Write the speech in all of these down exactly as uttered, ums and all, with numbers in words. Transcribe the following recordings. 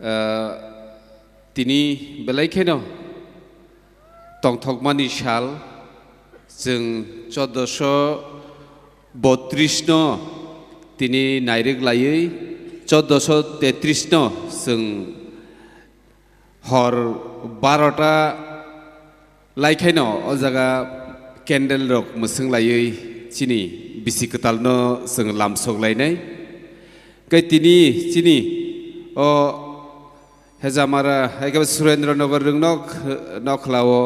Ah, tini belai kheno tongthokmani sal, chwng chordoso botris no tini nairwk laiwi chordoso tetris no chwng hor barota laikhaino o jaga candle rok mwswng laiwi chini bisi kwtal no chwng lamsok lainai. Khe tini chini o Hejamara, hai khe Surendra Nagar rwng nok, nokhlao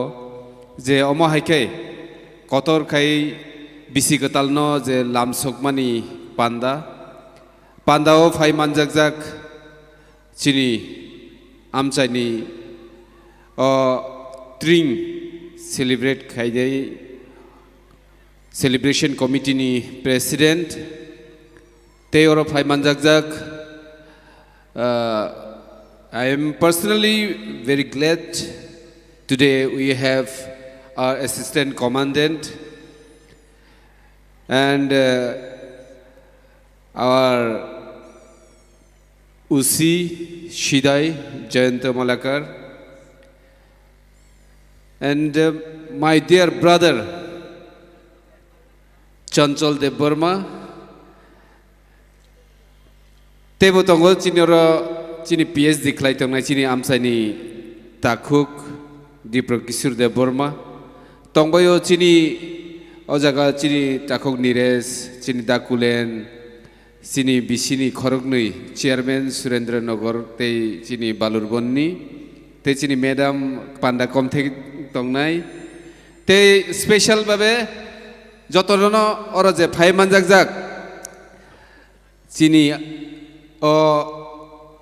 je omo hai khe kotor khai bisi kwtal no je lamsokmani panda, panda o phai manjakjak chini amchaini o tring celebrate khainai celebration committee ni president tei oro phai manjakjak. Uh, I am personally very glad today we have our assistant commandant and uh, our O C Sidai Jayanta Malakar and uh, my dear brother Chanchal Debbarma. Teibo tongo chini oro chini P H D khlai tongnai chini amchaini takhuk Dipro Kishore Debbarma. Tongbaio chini o jaga chini takhuk Niresh, chini Dakulen, chini bisini khoroknwi chairman Surendra Nagar tei chini Balurbonni, tei chini madam panda komthek tongnai, tei special babe jotono oro je phai manjakjak chini o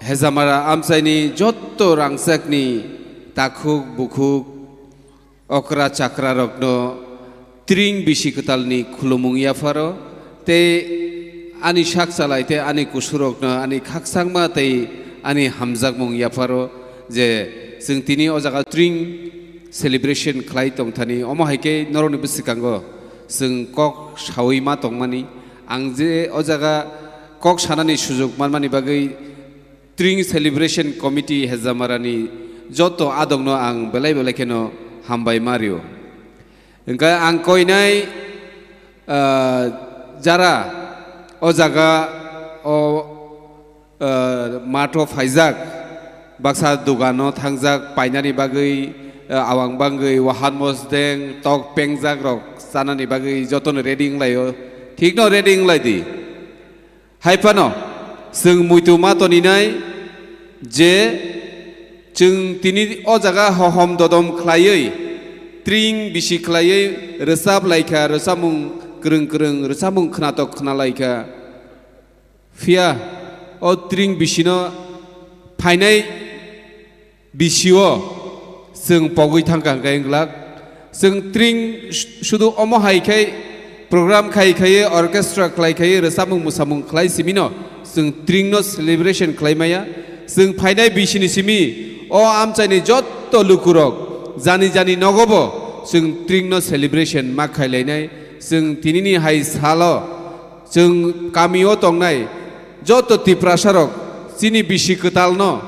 Hejamara amchaini jotto rangchakni takhuk bukhuk okra chakra rokno tring bisi kwtalni khulumung yapharo tei ani sak chalai tei ani kusurokno ani khakchangma tei ani hamjakmung yapharo je chwng tini o jaga tring celebration khlai tongthani omo hai khe norokni bwswkango chwng kok saui ma tongmani ang je o jaga kok sanani sujuk manmani bagwi Tring Celebration Committee Hejamarani joto adokno ang belai belai kheno hambai ma rio. Hwnkhe ang koinai, ah, jara o jaga o, ah, matho phaijak, baksa dogano thangjak painani bagwi, ah, awang bangwi wahan mosdeng tok pengjak rok chanani bagwi jotono ready wnglaio, thikno ready wnglaidi. Hai phano, chwng muitu ma toninai je chwng tini o jaga hohom dodom khlaiwi, tring bisi khlaiwi rwchap laikha, rwchapmung kwrwng kwrwng rwchapmung khnatok khna laikha. Phiya o tring bisino phainai bisio chwng pogwi thangkha hwnkhe wng glak. Chwng tring su-, sudu omo hai khai program khai khai orchestra khlai khai rwchapmung mwsamung khlai simino chwng tringno celebration khlai maya. Chwng phainai bisini simi o amchaini jotto lukurok jani jani nogobo chwng tringno celebration ma khai lainai. Chwng tinini hai salo chwng kamio tongnai joto Tiprasarok chini bisi kwtalno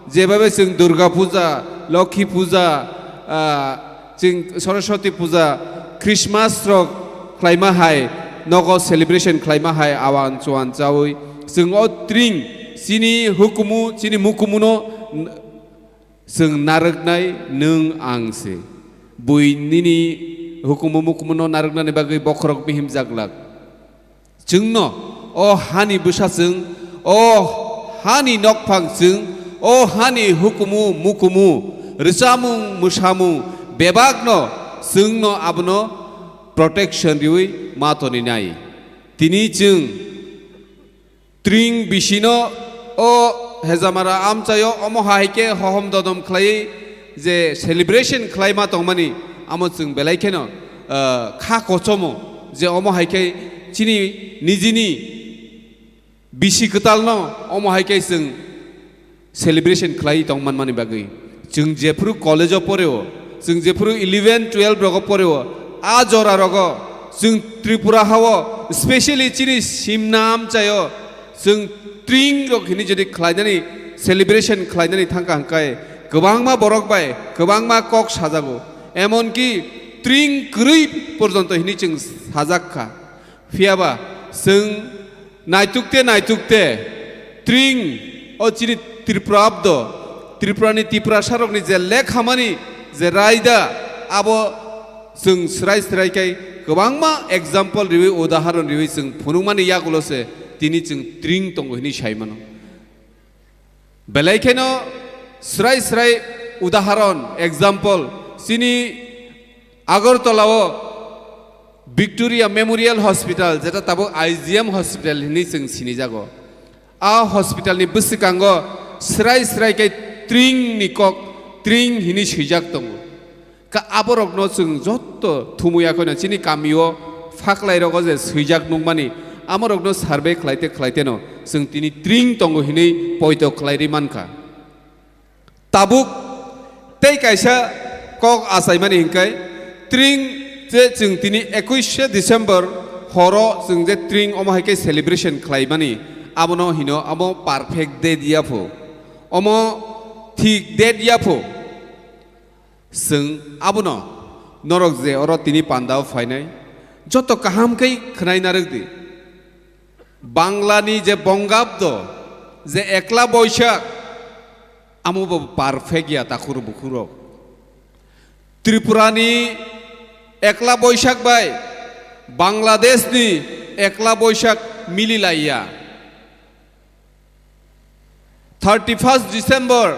jebabe chwng Durga Puja, Lokhi Puja, ah, chwng Saraswati Puja, Christmas rok khlaima hai, nogo celebration khlaima hai awan chuan chaui chwng o tring chini hukumu, chini mukumuno n-, chwng narwknai nwng ang se. Bui nini hukumu mukumuno narwknani bagwi bokhorok mihim jaglak. Chwngno o hani bwsa chwng, o hani nokphang chwng, o hani hukumu mukumu, rwchapmung mwsamung bebakno chwngno abono protection riui ma toninai. Tini chwng tring bisino o Hejamara amchaio omo hai khe hohom dodom khlaiwi je celebration khlaima tongmani amo chwng belai kheno, ah, kha kochomo je omo hai khe chini nijini bisi kwtalno omo hai khe chwng celebration khlai tong manmani bagwi. Chwng jephru college-o poreo, chwng jephru eleven, twelve rogo poreo, a jora rogo chwng Tripura hao, specially chini simna amchaio, chwng tring rok hini jodi khlainani celebration khlainani thangkha hwnkhe kwbangma borok bai kwbangma kok sajago, emonki tring kwrwi porjonto hinwi chwng sajak kha. Phiyaba chwng naitukte naitukte tring o chini Tripura abdo, Tripurani Tiprasarokni je lekhamani je raida, abo chwng srai srai khe kwbangma example riwi, udaharon riwi chwng phunukmani yagulo se tini chwng tring tongo hinwi sai mano. Belai kheno srai srai udaharon, example, chini Agartala o Victoria Memorial Hospital, jeta tabuk I G M Hospital hinwi chwng sinijago. A hospital ni bwswkango srai srai khe tring ni kok, tring hinwi swijak tongo. Ka aborokno chwng jotto thumwi akheno chini kamio phaklai rogo je swijak nukmani, amorokno survey khlaite khlaiteno chwng tini tring tongo hinwi poito khlai ri mankha. Tabuk tei kaisa kok achaimani hwnkhe tring je chwng tini ekuishe December horo chwng je tring omo hai khe celebration khlaimani, abono hino amo perfect date ya pho, omo thik date ya pho. Chwng abono norok je oro tini pandao phainai, joto kaham khe khwnai narwk di. Banglani je Bongabdo, je Ekla Boishak, amo bo perfect ya takhur bukhurok. Tripurani Ekla Boishak bai Bangladeshni Ekla Boishak mililaiya. Thirty first December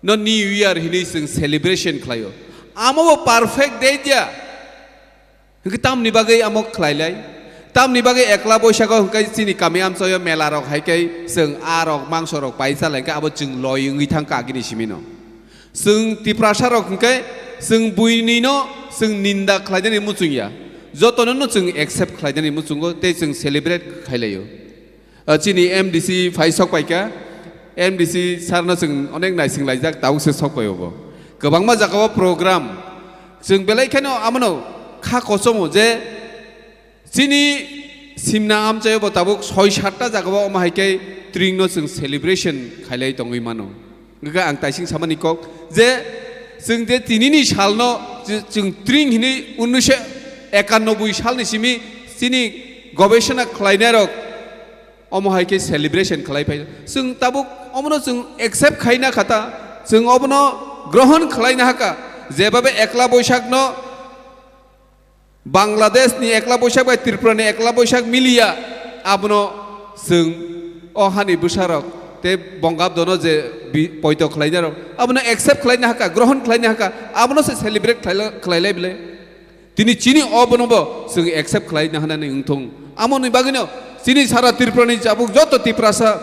no New Year hinwi chwng celebration khlaio. Amo bo perfect date ya. Hwnkhe tamni bagwi amo khlailai? Tamni bagwi Ekla Boisago hwnkhe chini kami amchoyo mela rok hai khe chwng aa rok mangso rok pai chalai khe abo chwng loi wngwi thangkha agini simino. Chwng Tiprasa rok hwnkhe chwng buinino chwng ninda khlainani muchungya. Jotono no chwng accept khlainani muchungo tei chwng celebrate khailaio. Ah, chini M D C phai sok paikha, M D C sir no chwng onek naising laijak, tabuk se sok pai obo. Kwbangma jagao program, chwng belai kheno amono kha kochomo je chini simna amchaio bo tabuk soi satta jagao omo hai khe tring no chwng celebration khailai tongwi mano. Hwnkhe ang taising samani kok je chwng je tinini salno je chwng tring hinwi unnisho ekannoboi salni simi chini gobeshona khlainairok omo hai khe celebration khlai phai. Chwng tabuk omono chwng accept khaina khata, chwng obono grohon khlaina haka. Jebhabe Ekla Boishakno Bangladeshni Ekla Boishak bai Tripurani Ekla Boishak miliya, abono chwng o hani bwsarok tei Bongabdono je bi-, poito khlainarok, abono accept khlaina haka, grohon khlaina haka, abono se celebrate khlaila-, khlailai bwle. Tini chini obono bo chwng accept khlaina hanani wngthong. Amoni bagwino chini sara Tripurani jabuk joto Tiprasa,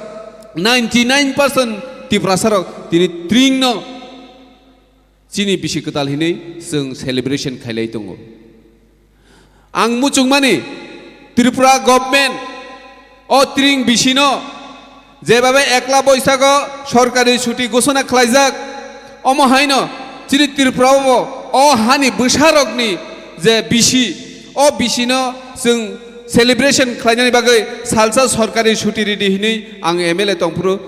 ninety nine percent Tiprasarok tini tringno chini bisi kwtal hinwi chwng celebration khailai tongo. Ang muchungmani Tripura government o tring bisino jebhabe Ekla Boisago sorkari chuti ghosona khlaijak, omo haino chini Tripura o o hani bwsarokni je bisi, o bisino chwng celebration khlainani bagwi salsa sorkari chuti ridi hinwi ang M L A tongphuru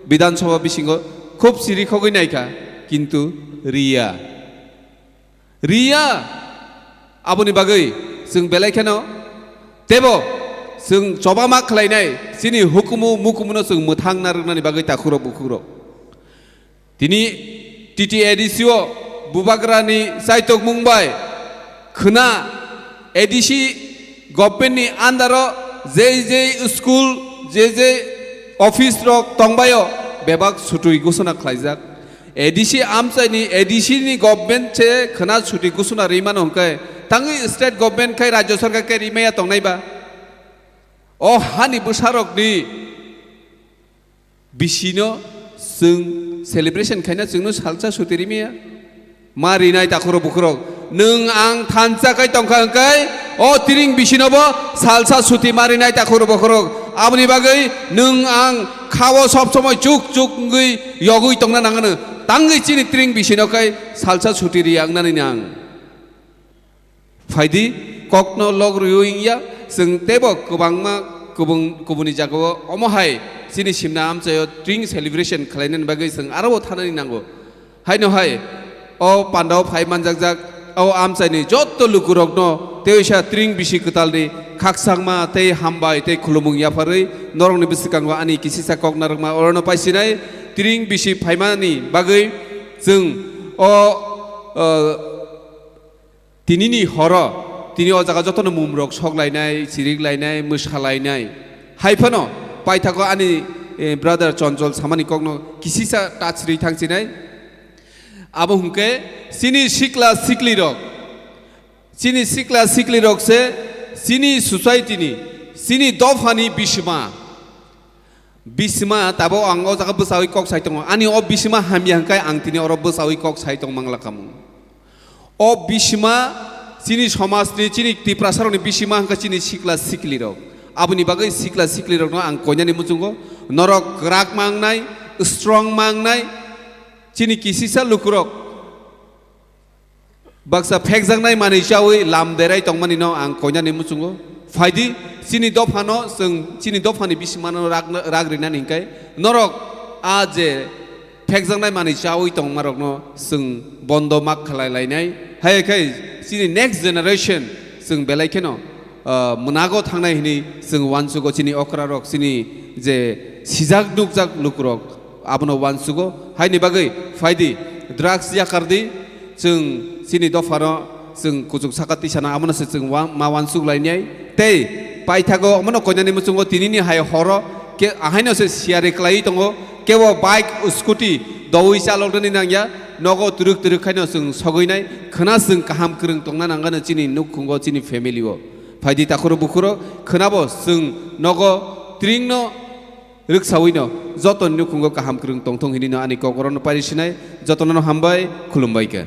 Bidhan Sabha bisingo khub siri khogwi naikha, kintu riya. Riya. Aboni bagwi chwng belai kheno teibo chwng chobama khlainai chini hukumu mukumuno chwng mwthang narwknani bagwi takhukrok bukhukrok. Tini T T A D C o bubagrani chaitokmung bai khwna A D C government ni under o jei jei school, jei jei office rok tongbaio bebak sutui ghosona khlaijak. A D C amchaini, A D C ni government se khwna sutui ghosona rimano hwnkhe tangwi state government khai rajya sarkar khe rimaya tongnai ba? O hani bwsarokni bisino chwng celebration khaina chwngno salsa suti rimaya? Ma rinai takhurok bukhurok, nwng ang thansa khai tongkha hwnkhe o tring bisinobo salsa suti ma rinai takhurok bukhurok. Aboni bagwi nwng ang khao sob somoi chuk chuk wngwi yogwi tongna nangano, tangwi chini tring bisino khai salsa suti riya wngnani nang. Phaidi, kokno lok rwui wngya, chwng teibo kwbangma kubun, kubuni jagao omo hai Chini simna amchaio tring celebration khlainani bagwi chwng aro bo thanani nango. Haino hai, o pandao phai manjakjak, o amchaini jotto lukurokno teisa tring bisi kwtalni khakchangma tei hambai tei khulumung yapharwi norokni bwskango ani kisisa kok narwkma orono paisinai tring bisi phaimani bagwi chwng o, o, Tinini horo, tini o jaga jotono mumrok sok lainai, chirik lainai, mwsa lainai. Hai phano paithago ani, eh, brother Chonchol samani kokno kisisa touch rwi thangsinai. Abo hwnkhe chini sikla siklirok, chini sikla siklirok se chini society ni, chini dophani bisma. Bisma tabuk ang o jaga bwchaui kok sai tongo. Ani o bisma hamya hwnkhe ang tini oro bwchaui kok sai tong manglakha mung. O bisma chini somajni, chini Tiprasarokni bisma hwnkhe chini sikla siklirok. Aboni bagwi sikla siklirokno ang koinani muchungo norok kwrak mangnai, strong mangnai, chini kisisa lukurok. Baksa phekjaknai manwi chaui lam derai tongmani no ang koinani muchungo. Phaidi, chini dophano chwng chini dophani bisimano rak, rak rinani hinkhe norok a je phekjaknai manwi chaui tongmarokno chwng bondo mak khlai lainai. Hai khe chini next generation chwng belai kheno, ah, mwnago thangnai hwnwi chwng uansugo chini okrarok, chini je sijak nukjak lukurok abono uansugo. Haini bagwi phaidi, drugs yakardi, chwng chini dophano chwng kuchuk saka tisana abono se chwng wa-, ma uansuk lainai. Tei paithago omono koinani muchungo tinini hai horo ke ahaino se siyari kwlaiwi tongo, kebo bike, scooty doui chaloknani nangya, nogo twrwk twrwk khaino chwng sogwinai, khwna chwng kaham kwrwng tongna nangano chini nukhungo, chini family o. Phaidi takhuro bukhuro khwnabo chwng nogo tringno rwksawino jotoni nukhungo kaham kwrwng tongthong hinino ani kokorono parisinai, jotono hambai khulumbai khe.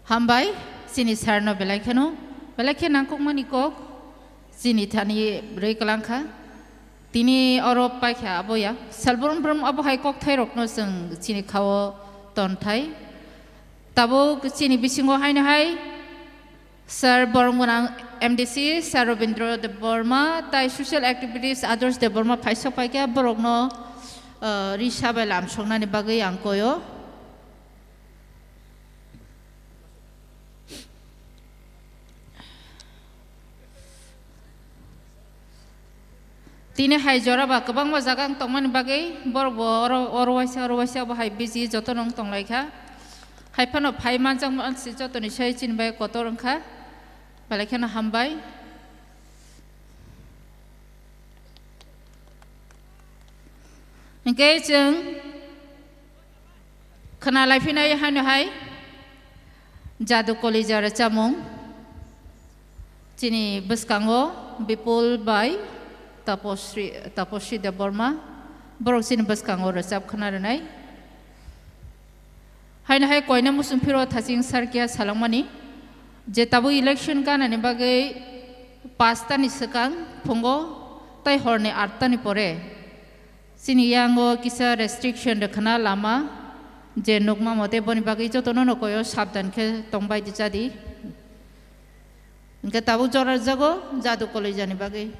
Hambai, chini sir no belai kheno, belai khe nangkukmani kok, chini thani rwi kwlangkha. Tini oro paikha aboya, salbrum brum abo hai kokthairokno chwng chini khao tonthai. Tabuk chini bisingo haino hai, Sir Boromgwnang M D C, Sir Robindra Debbarma, tai social activities Adarsh Debbarma phaisok paikha, borokno, uh, risa bai lam songnani bagwi ang koyo. Tini hai jora ba kwbangma jaga wng tongmani bagwi borok bo oro, oro waisa, oro waisa bo hai busy joto no wng tonglaikha. Hai phano phai manjak mansi jotoni sai chini bai kotor wngkha. Belai kheno hambai. Hinkhe chwng khwna laiphinai haino hai Jadu Kolija rwchapmung. Chini bwskango Bipul bai Taposri, Taposri Debbarma, borok chini bwskango rwchap khwna rwnai. Haino hai koina muchung phiro thaching sarkia salangmani je tabuk election ganani bagwi paanch tani swkang phungo tai horni aat tani pore. Chini yango kisa restriction rwkhwna lama je nukma mote boni bagwi jotono no koyo sabdan khe tongbai di chadi. Hinkhe tabuk jora rwjago Jadu Koloijani bagwi.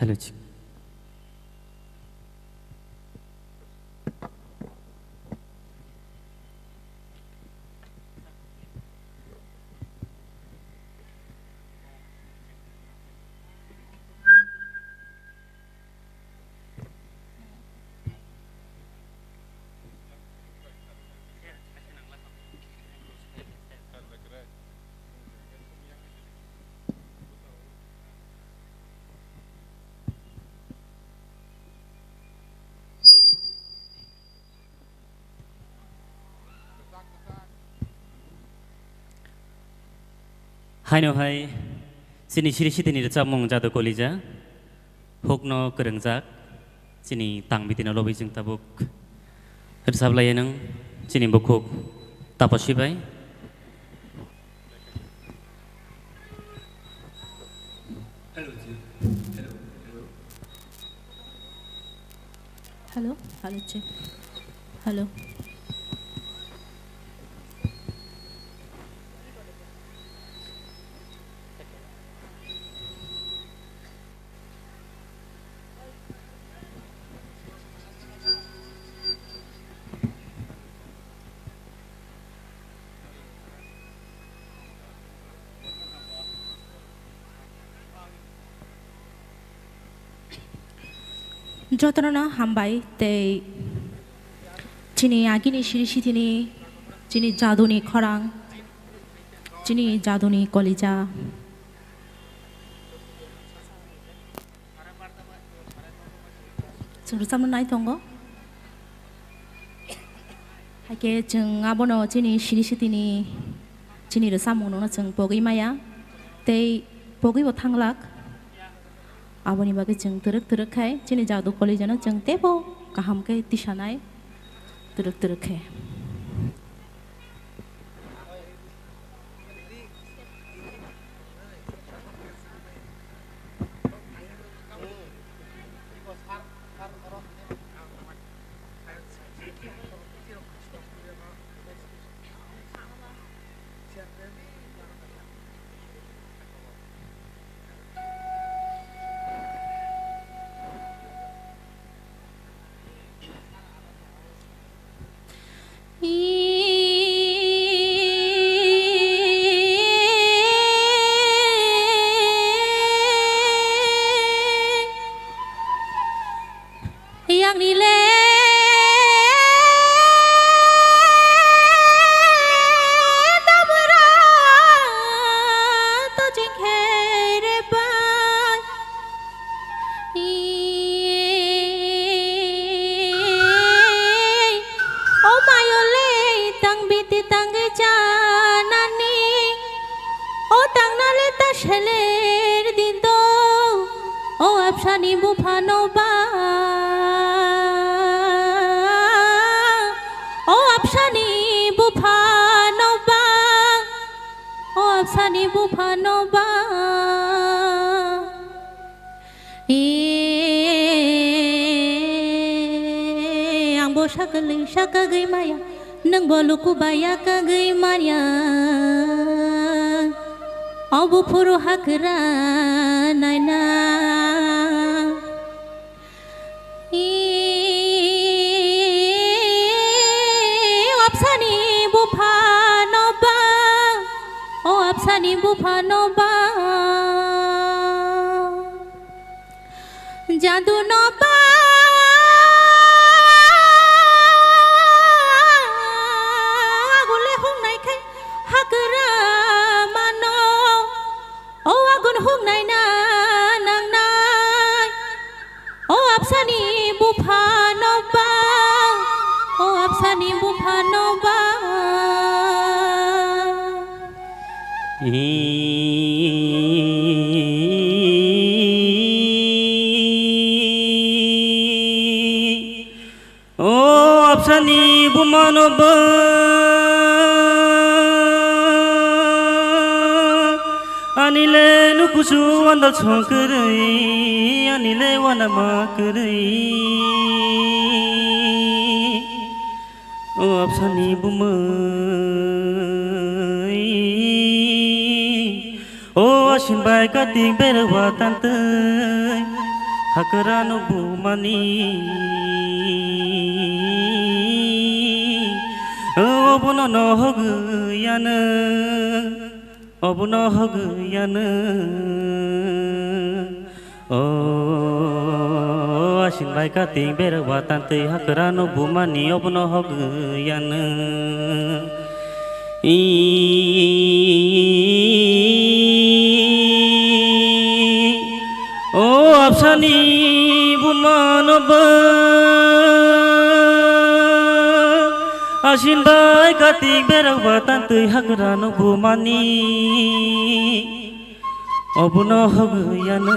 Hello, chik. Haino hai chini siri sitini rwchapmung Jadu Kolija, hukno kwrwngjak, chini tang bitino lobwi chwng tabuk rwchap laiya nang chini bukhuk Tapasi bai. Hello, hello, check. Hello. Jotono hambai tei chini agini siri sitini, chini Jaduni khorang, chini Jaduni Kolija. Chwng rwchapna nai tongo. Haikhe chwng abono chini siri sitini chini rwchapmungno chwng pogwi maya tei pogwibo thanglak. Aboni bagwi chwng twrwk twrwk khai chini Jadu Kolijano chwng teibo kaham khe tisanai twrwk twrwk khe. Yang ni le tabra to jing khere bai. O mayole tang biti tangwi chanani, o tangnale ta seler dindo, o apsani buphano ba, o apsani buphano ba, o apsani buphano ba. E, ang bo sakali sakagwi maya, nwng bo luku baya kagwi manya. Obo phuru hakra naina. E, o apsani buphano ba, o apsani buphano ba. Jadu no ba agule hungnai khai hakra mano, o agun hungnai na nangnai, o apsani buphano ba, o apsani buphano ba. O apsani bumano ba, ani le nukusu andal songkwrwi, ani le wanama kwrwi. O apsani bumui, o asin bai katik berwa tantui, hakra no bumani. Obono no hogwi yanw, obono hogwi yanw. O Asin bai Kartik berok ba tantwi hakwrano bumani obono hogwi yanw. I, o Apsani bumano bo Asin bai Kartik berok ba tantwi hakwrano bumani. Obono hogwi yanw,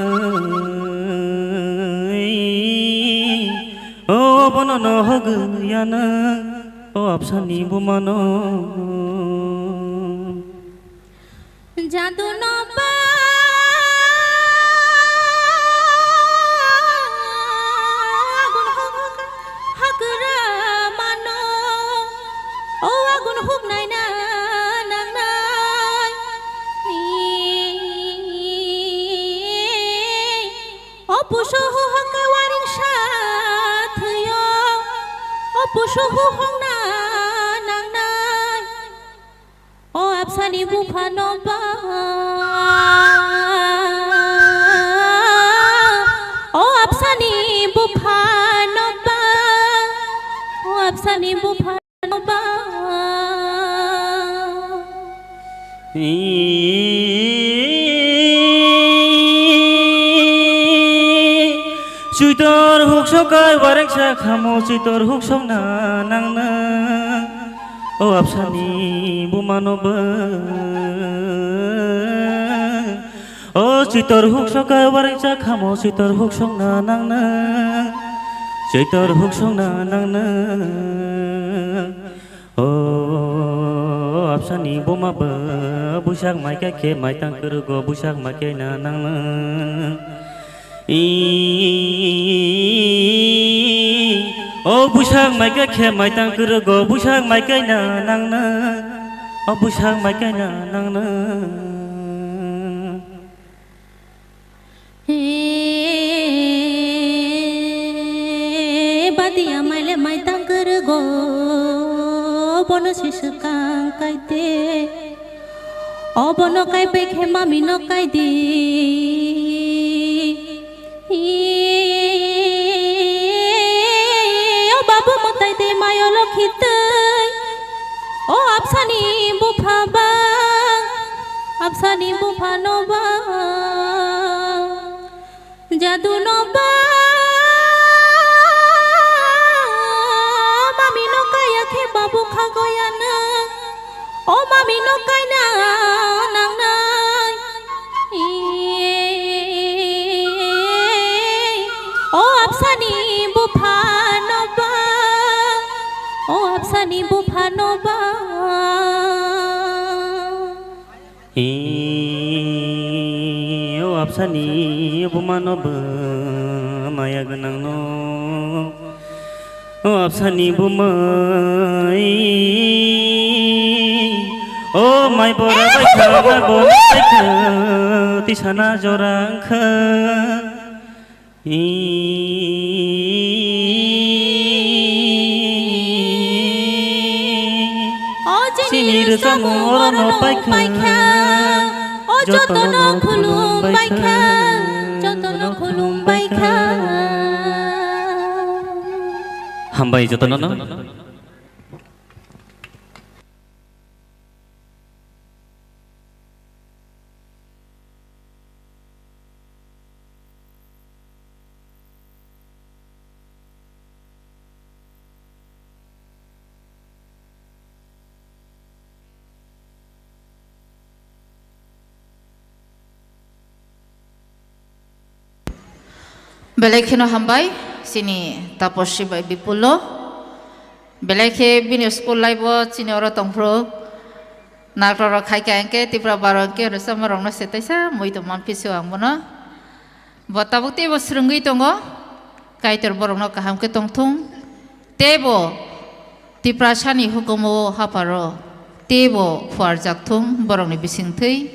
obono no hogwi yanw, o Apsani bumano. Jadu no ba agun hok hagra mano, o agun hok naina nangnai. O puso ho hokhe waring sa thwiyo, o puso ho hokna nangnai. O Apsani buphano ba, o Apsani buphano ba, o Apsani buphano ba. Chuitor huk sokai wareng sa khamo, chuitor huk sokna nangnai. O Apsani bumano bo. O chuitor huk sokai wareng sa khamo, chuitor huk sokna nangnai. Chuitor huk sokna nangnai. O Apsani buma bo, buisak mai khe khe mai tang kwrwgo, buisak mai khe na nangnai. I, o buisak mai khe khe mai tang kwrwgo, buisak mai khe na nangnai. O buisak mai khe na nangnai. He, badiya maile mai tang kwrwgo, bono se swkang kaite. Obono kaipai khe mami no kaidi. He, o babu mwtai tei mayo lokhi tei. O Apsani bupha ba, Apsani bupha no ba, jadu no ba, mami no kaya khe babu khago yanw. O mami no kaina nangnai. O Apsani bupha no ba, o Apsani bupha no ba. Ee, o Apsani bumano bo maya gwnangno. O Apsani bumai. O mai bora bai kha, mai bora bai kha, tisana jora wngkha. O chini rwchapmung orono paikha, o jotono khulum baikha, jotono khulum baikha. Hambai jotono no. Belai kheno hambai chini Tapaswi bai Bipulno. Belai khe bini school life o chini oro tongphuru. Naktok rok khai kha hwnkhe Tipra bar o hwnkhe rwchapma rokno se teisa mui tongma phisu ang bono. Bo tabuk teibo swrwngwi tongo. Kaitor borokno kaham khe tongthung. Teibo Tiprasani hukumu o hapharo teibo phuarjak thung borokni bisingtwi.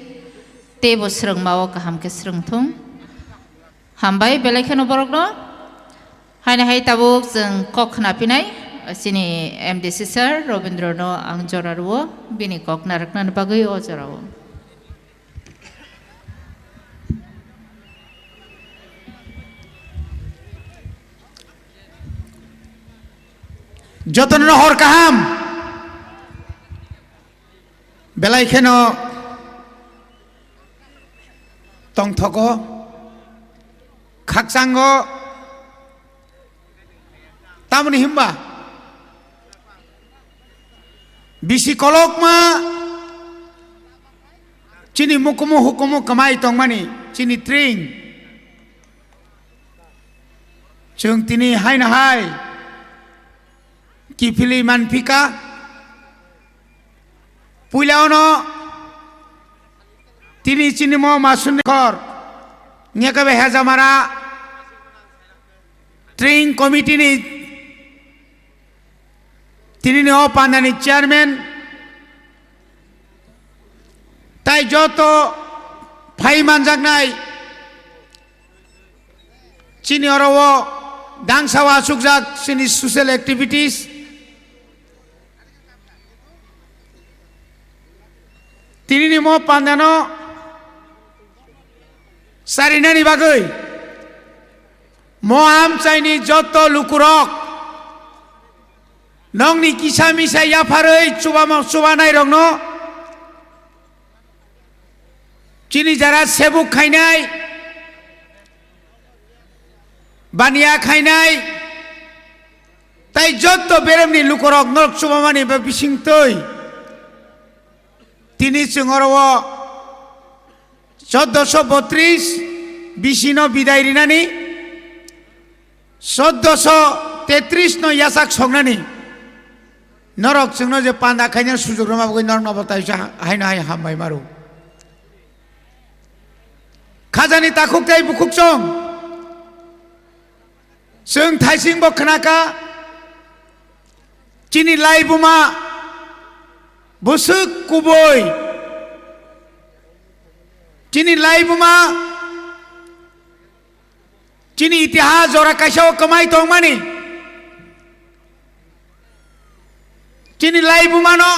Teibo swrwngma o kaham khe swrwngthung. Hambai belai kheno borokno. Haino hai tabuk chwng kok khna phinai. Chini M D C sir Robindro no ang jora rwo, bini kok narwknani bagwi o jora o. Jotono hor kaham. Belai kheno tongthogo, khakchango, tamoni himba bisi kolokma chini mukumu hukumu kwmai tongmani chini tring. Chwng tini haino hai kiphilwi manphika. Puila ono tini chini mo masuni khor nyakabe hejamara tring committee ni tini ni o pandani chairman tai joto phai manjaknai chini oro o dangsa o achukjak chini social activities. Tini ni mo pandano sarinani bagwi mo amchaini joto lukurok nongni kisa misa yapharwi chubama chubanairokno chini jara sebuk khainai, baniya khainai, tai jotto beremni lukorok norok chubamani ba bisingtwi tini chwng oro o chordoso botris bisino bidai rinani, chordoso tetris no yachak soknani norok chwngno je panda khaina sujuk rwma bagwi norokno bo taisa haino hai hambai maro. Khajani takhuk tei bukhuk chong. Chwng thaising bo khnaka, chini laibuma bwswk kubui, chini laibuma chini itihas jora kaisa o kwmai tongmani, chini laibumano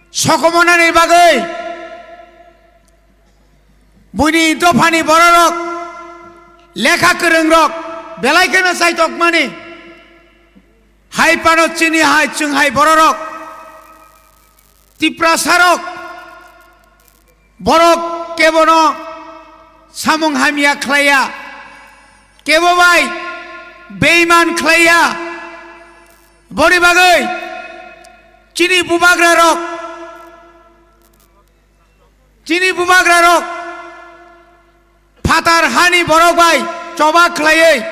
sokomonani bagwi buini dophani bororok, lekha kwrwngrok belai kheno chaitokmani. Hai phano chini hai chwng hai bororok, Tiprasarok, borok kebono samung hamya khlaiya, kebo bai beiman khlaiya. Boni bagwi chini bubagrarok, chini bubagrarok phatar hani borok bai choba khlaiwi,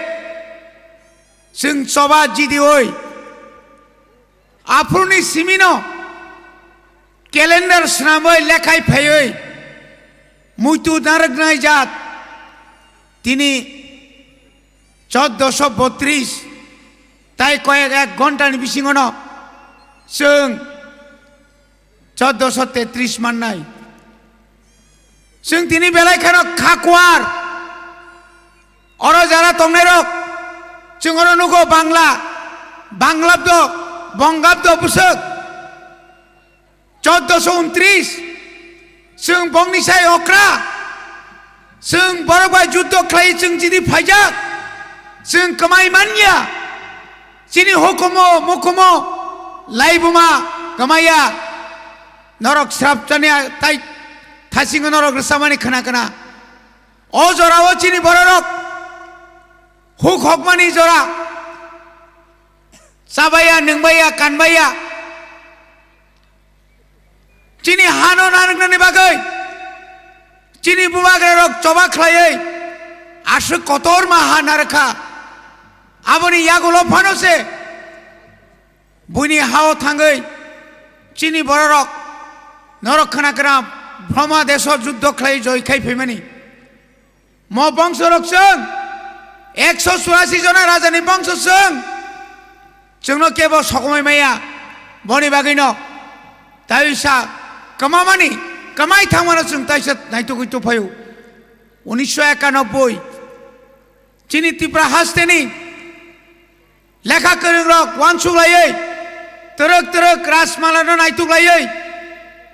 chwng choba jidiwi, aphuruni simino calendar swnamwi lekhai phaiwi muitu narwknai jat tini chordoso botris tai koyek ek ghontani bisingono chwng chordoso tetris mannai. Chwng tini belai kheno khakuar. Oro jara tongnairok, chwng oro nugo Bangla, Banglabdo, Bongabdo bwswk. Chordoso untris, chwng bongni sai okra. Chwng borok bai juddo khlai chwng chini phaijak. Chwng kwmai manya. Chini hukumo, mukumo, laibuma kwmaya. Norok srapchani tai thasingo norok rwsamani khna khna. O jorao chini bororok huk hokmani jora. Chabaya, nwngbaya, kanbaya. Chini hano narwknani bagwi chini bubagrarok choba khlaiwi aswk kotorma ha narwkha. Aboni yagulo phano se buini hao thangwi chini bororok norok khna kram Brahma deso juddo khlai joi khai phaimani. Mo bongso rok chwng ekso churasi jona raja ni bongso chwng, chwngno kebo sokomai maya. Boni bagwi no taisa kwmamani, kwmai thangmano chwng taisa naitugwi tuphaio. Unisho ekanobboi chini Tripura hasteni Lekha kwrwngrok uansuk laiwi, twrwk twrwk Rajmalano naituk laiwi,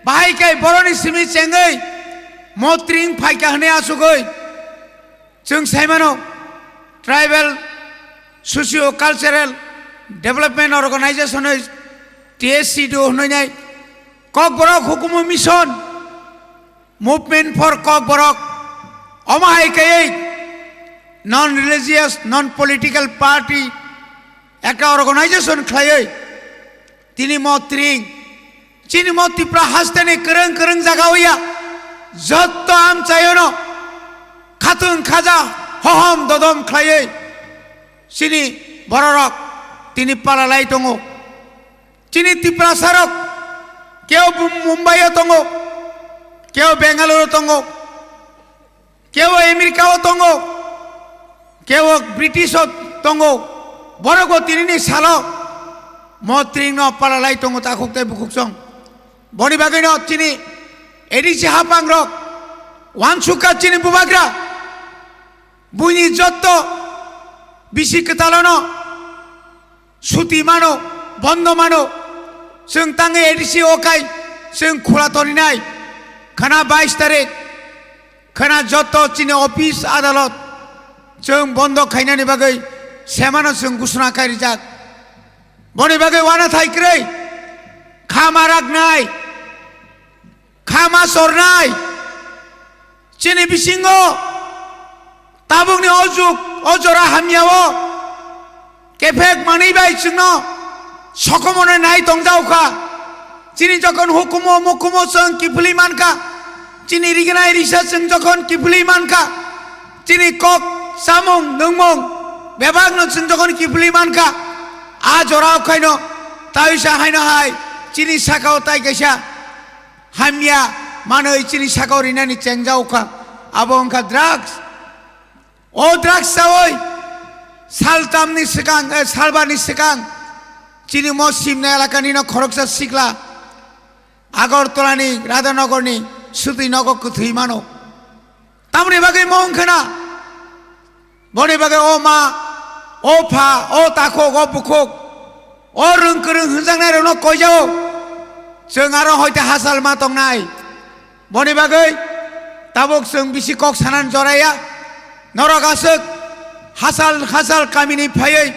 bahai khe boroni simi chengwi motring phaikha hwnwi achugwi chwng saimano, Tribal Socio Cultural Development Organization hwnwi T S C D O hwnwi nai Kokborok Hukumu Mission, Movement for Kokborok, omo hai khe non religious, non political party ekta organization khlaiwi tini motring, chini mo Tripura hasteni kwrwng kwrwng jaga o ya, jotto amchaiono khatung khaja hohom dodom khlaiwi chini bororok tini palalai tongo. Chini Tiprasarok keo Mumbai o tongo, keo Bengaluru tongo, keo America o tongo, keo British o tongo, borok bo tinini salo motring no palalai tongo takhuk tei bukhuk song. Boni bagwi no chini A D C hapang rok uansukha chini bubagra buini jotto bisi kwtalano suti mano, bondo mano, chwng tangwi A D C o kai chwng khula toninai, khana bais tarik, khana jotto chini office adalot chwng bondo khainani bagwi semano chwng gusuna khai rijak. Boni bagwi uanathai kwrwi khama raknai, khama sornai, chini bisingo tabukni o jug, o jora hamya o kephek manwi bai chwngno sokomorno nai tongjaokha. Chini jokhon hukumo mukumo chwng kiphilwi mankha, chini rignai risa chwng jokhon kiphilwi mankha, chini kok samung nungmung bebakno chwng jokhon kiphilwi mankha, a jorao khaino taisa haino hai chini sakao tai kaisa hamya manwi chini sakao rinani chengjaokha, abo wngkha drugs. O drugs chawi saltamni swkang, eh, salbarni swkang chini mo Simna elakani no khoroksa sikla Agartala ni Radhanagar ni Sudhi Nagar kwthwi mano. Tamoni bagwi mo wngkhana? Boni bagwi o ma, o pha, o takhuk, o bukhuk, o rwng kwrwng hwnjaknai rokno koijao. Chwng aro hoite hachal ma tongnai. Boni bagwi tabuk chwng bisi kok sanani joraya. Norok aswk hachal hachal kamini phaiwi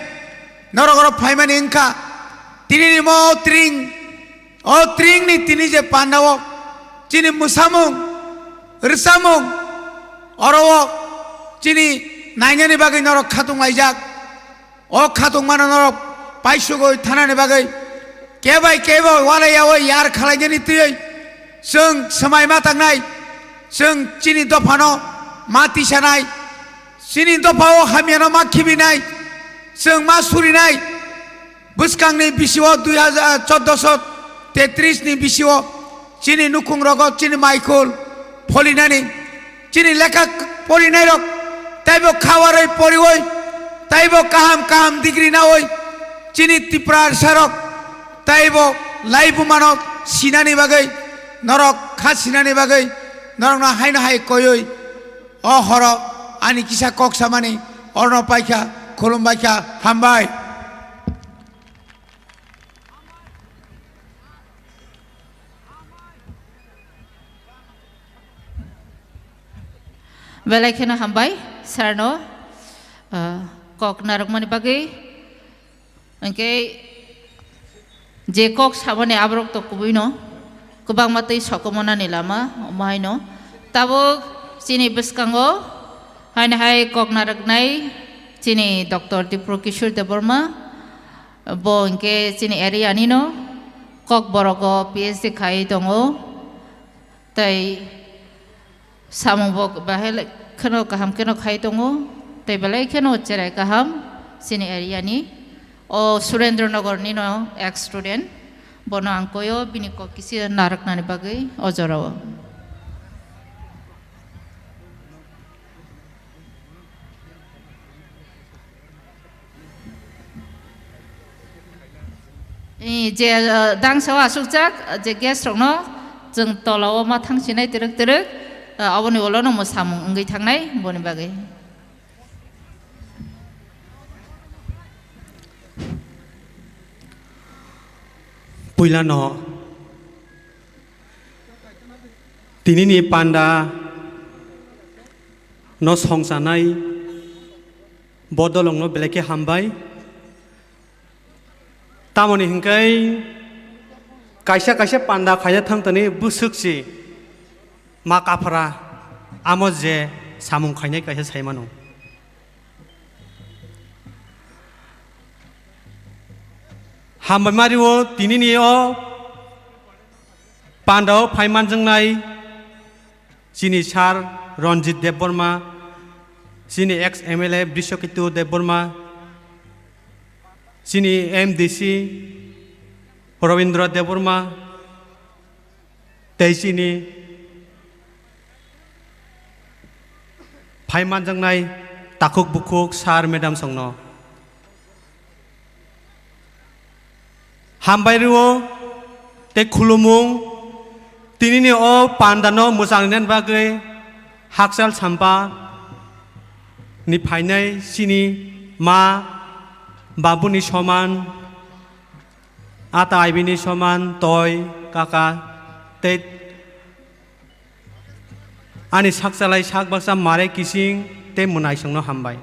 norok oro phaimani wngkha. Tinini mo tring, o tringni tini je pandao chini mwsamung, rwsamung, oro o chini nainani bagwi norok khatung laijak. O khatungmano norok paisugwi thanani bagwi kebai kebo walai yaui yar khalainani twiwi chwng swmai ma tangnai, chwng chini dophano ma tisanai, chini dophao hamyano ma khibinai, chwng ma surinai. Bwskangni bisio dui hajar chordoso tetris ni bisio chini nukhungrogo chini maikhul pholinani, chini lekha porinairok taibo khawarwi poriwi, taibo kaham kaham degree nawi, chini Tiprasarok taibo laibumano sinani bagwi, norok kha sinani bagwi norokno haino hai koiwi o horo ani kisa kok samani orno paikha, khulumbaikha, hambai. Belai kheno hambai sir no, ah, kok narwkmani bagwi. Hwnkhe je kok samani aborok to kubui no kwbangma twi sokomornani lama omo haino. Tabuk chini bwskango haino hai kok narwknai chini Doctor Dipro Kishore Debbarma. Bo hwnkhe chini area nino Kokborogo P H D khai tongo. Tei samung bo bahai kheno kaham kheno khai tongo. Tei belai kheno cherai kaham chini area ni. O Surendra Nagar nino ex student. Bono ang koyo bini kok kisi narwknani bagwi o jorao. Eh, je, eh, dangsa o asukjak, eh, je guest rokno chwng tola o ma thang sinai twrwk twrwk, eh, aboni ulo no mwsamung wngwi thangnai boni bagwi. Puilano tinini panda no songchanai bodolongno belai khe hambai. Tamoni hinkhai kaisa kaisa panda khaina thangtani bwswk si ma kaphra amo je samung khainai kaisa sai mano. Hambai mario tinini o pandao phai manjaknai chini sir Ranjit Debbarma, chini ex M L A Brishaketu Debbarma, chini M D C Rabindra Debbarma, tei chini phai manjaknai takhuk bukhuk sir madam songno hambai rwo tei khulumung. Tinini o pandano mwchang rinani bagwi Hakchal Sampa ni phainai chini ma babuni soman, ata aibini soman, toi, kaka, tei ani sak chalai sak baksa mare kising tei mwnaisongno hambai.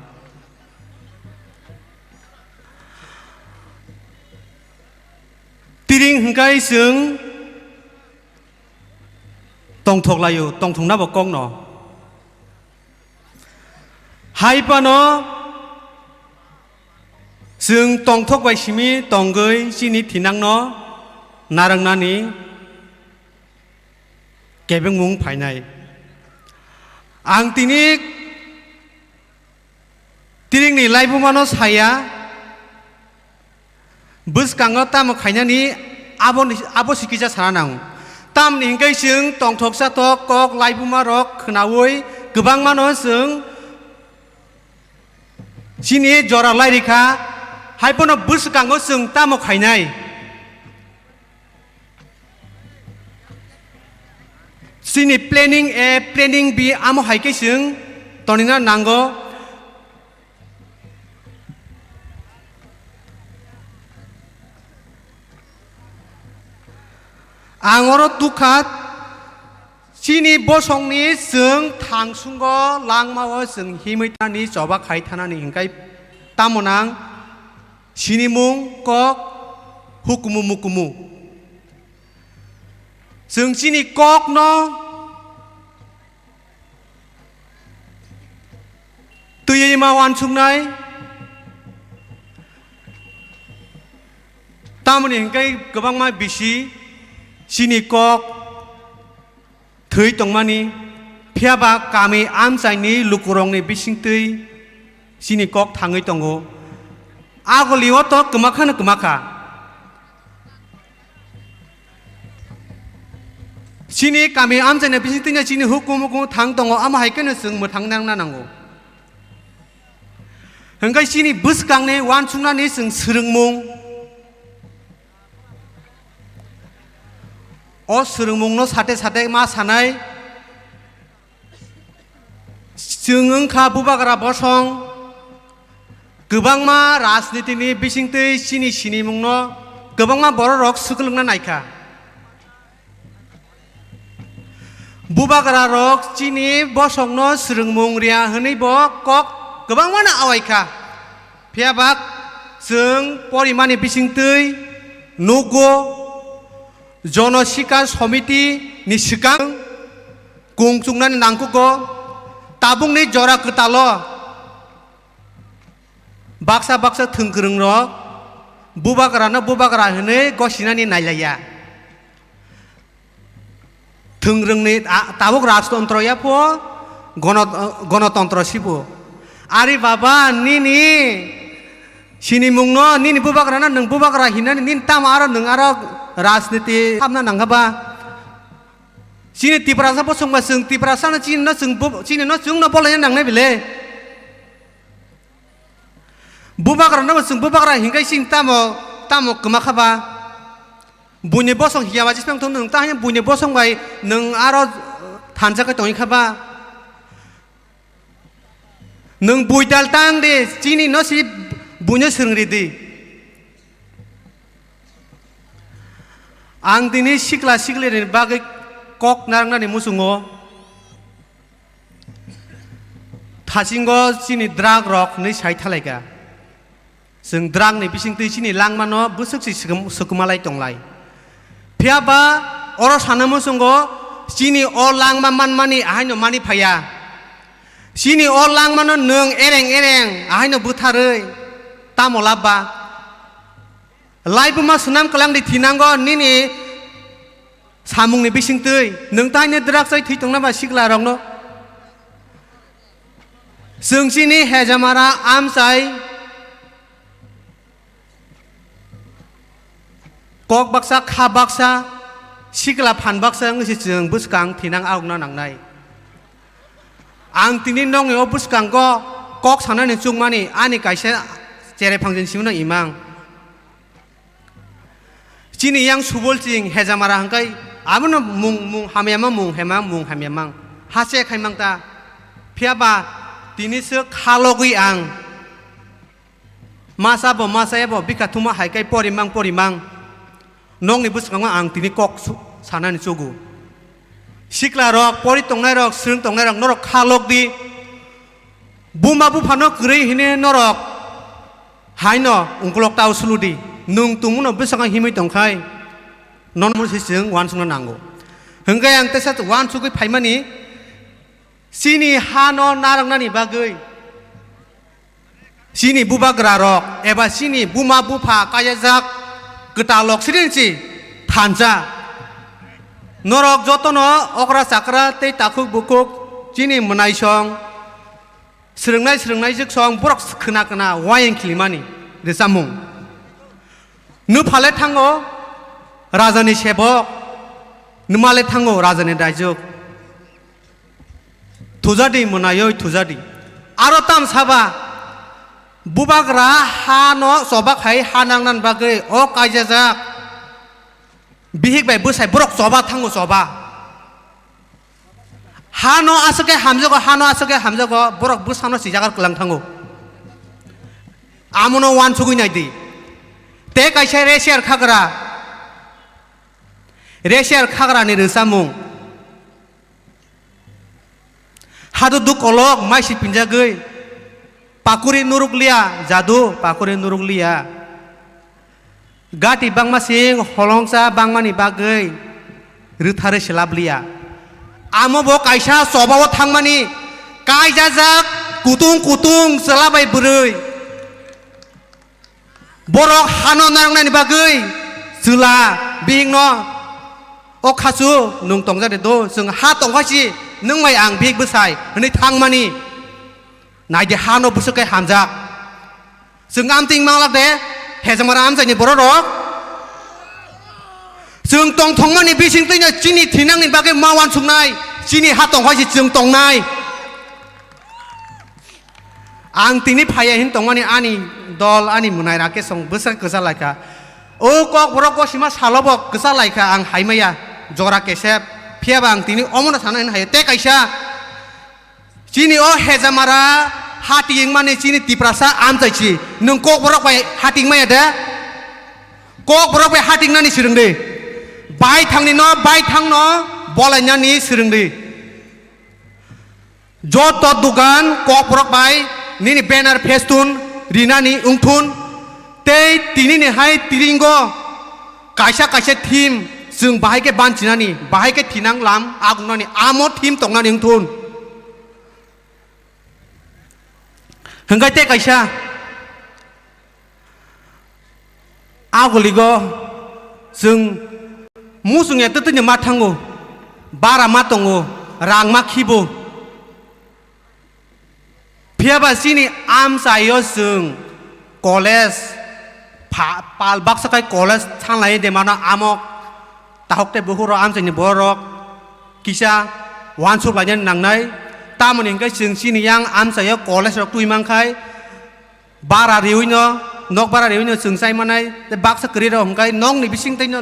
Tiring hwnkhe chwng tongthok laio, tongthokna bo kokno. Hai phano chwng tongthok bai simi tongwi chini thinangno narwknani kebengmung phainai. Ang tini tiringni laibumano saya, bwskango tamo khainani abo ni, abo sikisa sana nango. Tamni hwnkhe chwng tongthok chathok kok laibuma rok khwnaui kwbangmano chwng chini jora lai rikha, hai phano bwskango chwng tamo khainai. Chini planning A, planning B amo hai khe chwng tonina nango. Ang oro tukha, chini bosongni chwng thangsungo langmao chwng himwi thanani choba khai thanani hinkhai tamo nang sinimung kok hukumu mukumu. Chwng chini kokno twiwi ma uansuknai. Tamoni hinkhai kwbangma bisi chini kok thwi tongmani, phiya ba kami amchaini lukurokni bisingtwi chini kok thangwi tongo. Agolio to kwmakhano kwmakha. Chini kami amchaini bisingtwino chini hukumu hukumu thang tongo, amo hai kheno chwng mwthang nangna nango. Hwnkhe chini bwskangni uansuknani chwng swrwngmung. O swrwngmungno sate sate ma sanai, chwng wngkha bubagra bosong, kwbangma rajnitini bisingtwi chini sinimungno kwbangma bororok swklukkna naikha. Bubagra rok chini bosongno swrwngmung riya hwnwi bo kok kwbangmano awaikha. Phiya ba chwng porimani bisingtwi nugo Jono Sikar Somiti ni swkang kung chungnani nangkukgo. Tabukni jora kwtalo baksa baksa thwngkwrwngrok bubagrano bubagra hwnwi gosinani nailaiya. Thwngkwrwngni a-, tabuk rajtontro yapho gono-, gonotontro sibo. Ari baba, nini sinimungno, nini bubagrano nwng bubagra hinani, nini tamo aro nwng aro rajniti hamna nangkha ba? Chini Tiprasa bosongba chwng Tiprasano chinino chwng bo-, chinino chwngno bolaina nangnai bile? Bubagrano bo chwng bubagra hinkhai chini tamo, tamo kwma kha ba? Buini bosong hiya ba jismang thung nwng ta hanya buini bosong bai nwng aro thansa khe tongwi kha ba? Nwng buidal tang de, chinino si buino swrwng ri di. Ang tini sikla siklirokni bagwi kok narwknani muchungo thasingo chini drug rok hinwi sai thalaikha. Chwng drug ni bisingtwi chini langmano bwswk se swkm-, swkmalai tonglai. Phiya ba oro sana muchungo chini o langma manmani ahaino mani phaiya. Chini o langmano nwng ereng ereng ahaino bwtharwi tamo labba. Laibuma swnam kwlangdi thinango nini samungni bisingtwi. Nwng taini drug chai thwi tongna ba sikla rokno? Chwng chini hejamara amchai kok baksa, kha baksa, sikla phan baksa wngwi se chwng bwskang thinang aokna nangnai. Ang tini nokni o bwskango kok sanani chukmani ani kaisa cherai phangjani simi no imang. Chini yang subol ching hejamara hwnkhe abono mung, mung hamyamang, mung hemang, mung hamyamang. Hache khaimang ta. Phiya ba tini se khalogwi ang masa bo, masa ebo bikha thuma hai kai porimang, porimang. Nokni bwskango ang tini kok su-, sanani chugo. Sikla rok, pori tongnai rok, swrwng tongnai rok, norok khalok di. Buma buphano kwrwi hini norok haino ungkulok tao sulu di. Nwng tongmano bwskango himwi tongkhai, nono se chwng uansukna nango. Hwnkhe ang teisa uansugwi phaimani, chini hano narwknani bagwi chini bubagra rok eba chini buma bupha kayajak kwtal rok sirinsi thansa. Norok jotono okra chakra tei takhuk bukhuk chini mwnaisong, swrwngnai swrwngnaijwk song borok khwna khwna wayang khilimani rwchapmung. Nuphale thango rajani sebok, numale thango rajani raijwk. Thujadi mwnaiwi thujadi. Aro tam saba, bubagra hano choba khai ha nangnan bagwi o kaijajak. Bihik bai bwsai borok choba thango choba. Hano aswk khe hamjago, hano aswk khe hamjago, borok bwsano sijagar kwlang thango. Amono uansugwi nai di. Tei kaisa resiar khagra, resiar khagrani rwchapmung. Hadu duk kolok maisi pinjagwi, pakuri nuruk liya, jadu pakuri nuruk liya. Gati bangma sing holongsa bangmani bagwi rwtharwi selap liya. Amo bo kaisa chobao thangmani kaijajak kutung kutung chwla bai bwrwi. Borok hano narwknani bagwi chwla bihikno, "O khachu, nwng tongjadi do, chwng ha tongkha si, nwng bai ang bihik bwsai," hwnwi thangmani. Naidi hano bwswk khe hamjak. Chwng amtwing manglak de, hejamara amchaini borok rok. Chwng tongthokmani bisingtwino chini thinangni bagwi ma uansuknai, chini ha tongkha si chwng tongnai. Ang tini phaiya hin tongmani ani dol, ani mwnai Rakesh song bwsa kwchalaikha. O kokborok gosima salobo kwchalaikha, ang haimaya jora kesep. Phiyaba ang tini omono sana hin haiya. Tei kaisa, chini o hejamara hati wngmani chini Tiprasa amchaisi. Nwng kokborok bai hati wngmaya de? Kokborok bai hati wngnani swrwngdi. Baithangni no, baithangno bolainani swrwngdi. Joto dugan kokborok bai nini banner, festoon rinani wngthun, tei tinini hai tiringo kaisa kaisa theme chwng bahai khe banchinani, bahai khe thinang lam agungnani, amo theme tongnani wngthun. Hwnkhe tei kaisa, Agoligo chwng muchungya twtwino ma thango, bara ma tongo, rang ma khibo. Phiyaba chini amchaio chwng college pha-, pal baksa khai college thanglai de mano amo tahok tei bukhuk rok amchaini borok kisa uansuk lainani nangnai. Tamoni hwnkhe chwng chini yang amchaio college rok twi mankhai, bara riwino, nok bara riwino chwng chai mannai, tei baksa kwrwi rok hwnkhe nokni bising tei no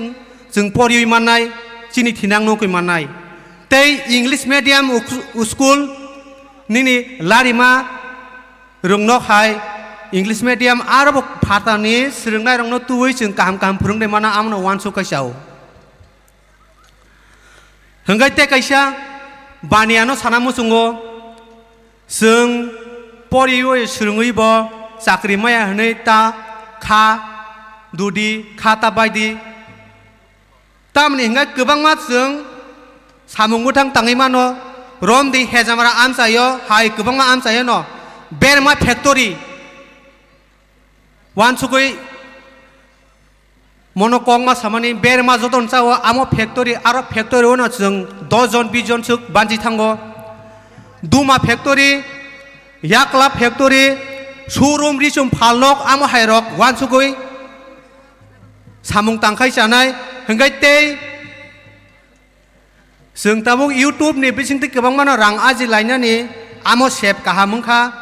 chwng poriwi mannai, chini thinang nukwi mannai. Tei English medium uk-, school nini larima rwngno hai English medium aro bo phatani swrwngnairokno twiwi chwng kaham kaham phwrwngwi mano, amono uansuk khe chao. Hwnkhe tei kaisa baniano sana muchungo, chwng poriwi swrwngwi bo chakri maya hwnwi ta kha dudi, kha ta baidi. Tamni hwnkhe kwbangma chwng samung bwthang tangwi mano, romdi hejamara amchaio hai kwbangma amchaio no berma factory. Wansugwi mono kokma samani berma joton chao, amo factory, aro factory ono chwng dos jon bis jon swk banchi thango. Duma factory, yakla factory, showroom, risum phalnok, amo hai rok wansugwi samung tangkhai chanai, hwnkhe tei chwng tabuk YouTube ni bisingtwi kwbangmano rang aji lainani, amo sep kaham wngkha.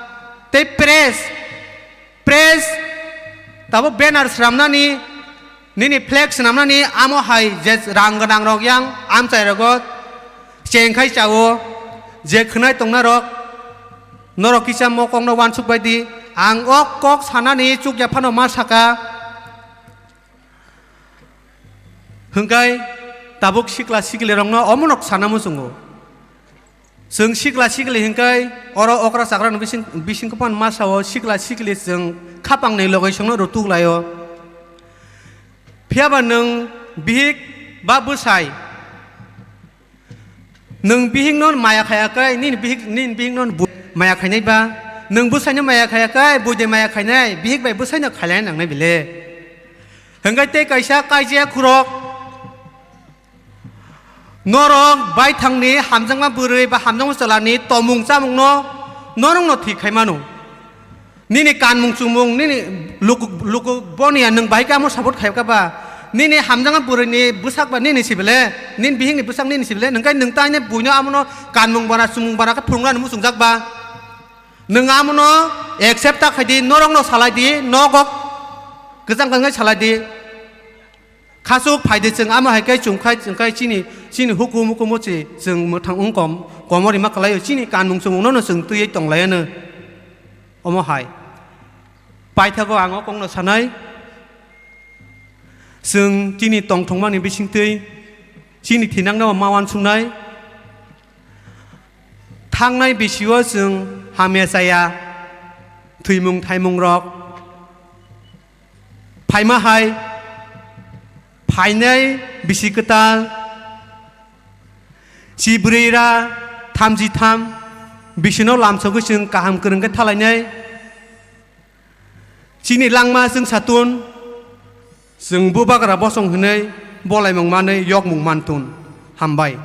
Tei press, press tabuk banner swnamnani, nini flag swnamnani, amo hai je rang gwnang rok yang amchai rogo chengkhai chao, je khwnai tongnai rok, norok kisa mokokno wansuk bai di. Ang o kok sanani chukya phano ma saka. Hwnkhe tabuk sikla sikli rokno omonok sana muchungo. Chwng sikla sikli hwnkhe oro okra chakra ni bising, bising kwpan masa o sikla sikli chwng khapang ni logai songno rw tuklaio. Phiya ba nwng bihik ba bwsai, nwng bihikno maya khaya khe, nini bihik, nini bihikno bu-, maya khainai ba? Nwng bwsaino maya khaya khe, buide maya khainai, bihik bai bwsaino khailai nangnai bile? Hwnkhe tei kaisa kaijia khurok, norok baithangni hamjakma bwrwi ba hamjakma chwlani tomung chamungno norokno thwi khai mano. Nini kanmung chumung, nini luku, luku boniya nwng bahai khe amo support khai kha ba? Nini hamjakma bwrwini bwsak ba nini sibile, nini bihikni bwsak nini sibile, nwng khe nwng taine buino amono kanmung bara, chumung bara khe phwrwngna muchungjak ba? Nwng amono accept ta khai di, norokno salai di, nogo kwchang kwchang salai di. Khasuk phaidi chwng amo hai khe chum khai chwng khai chini, chini hukumu kumu chi chwng mwthang wng kom, komor rima kwlaio, chini kanmung chumungno no chwng twiwi tonglaiyano. Omo hai paithago ang o kokno sanai, chwng chini tongthokmani bisingtwi chini thinangno ma uansuknai. Thangnai bisio chwng hamya chaya, thwimung thaimung rok phaima hai, phainai bisi kwtal, chibrwi ra thamchi tham bisino lamsogwi chwng kaham kwrwng khe thalainai. Chini langma chwng satun, chwng bubagra bosong hwnwi bolaimung manwi yokmung mantun. Hambai.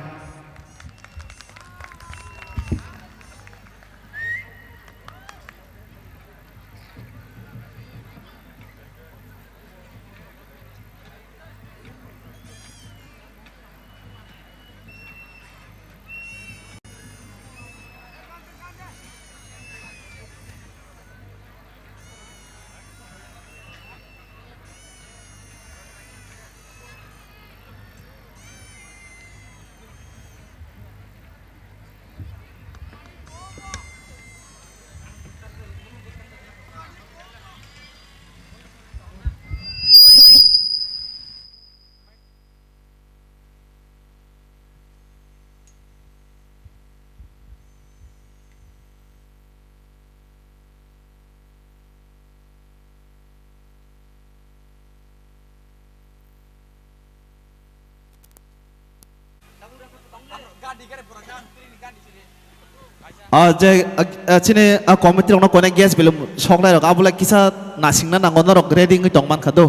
Ah, je, ah, ah, chini, ah, committee rokno koine gas bill soklai rok, abo le kisa nasingna nango, norok ready wngwi tong mankha do.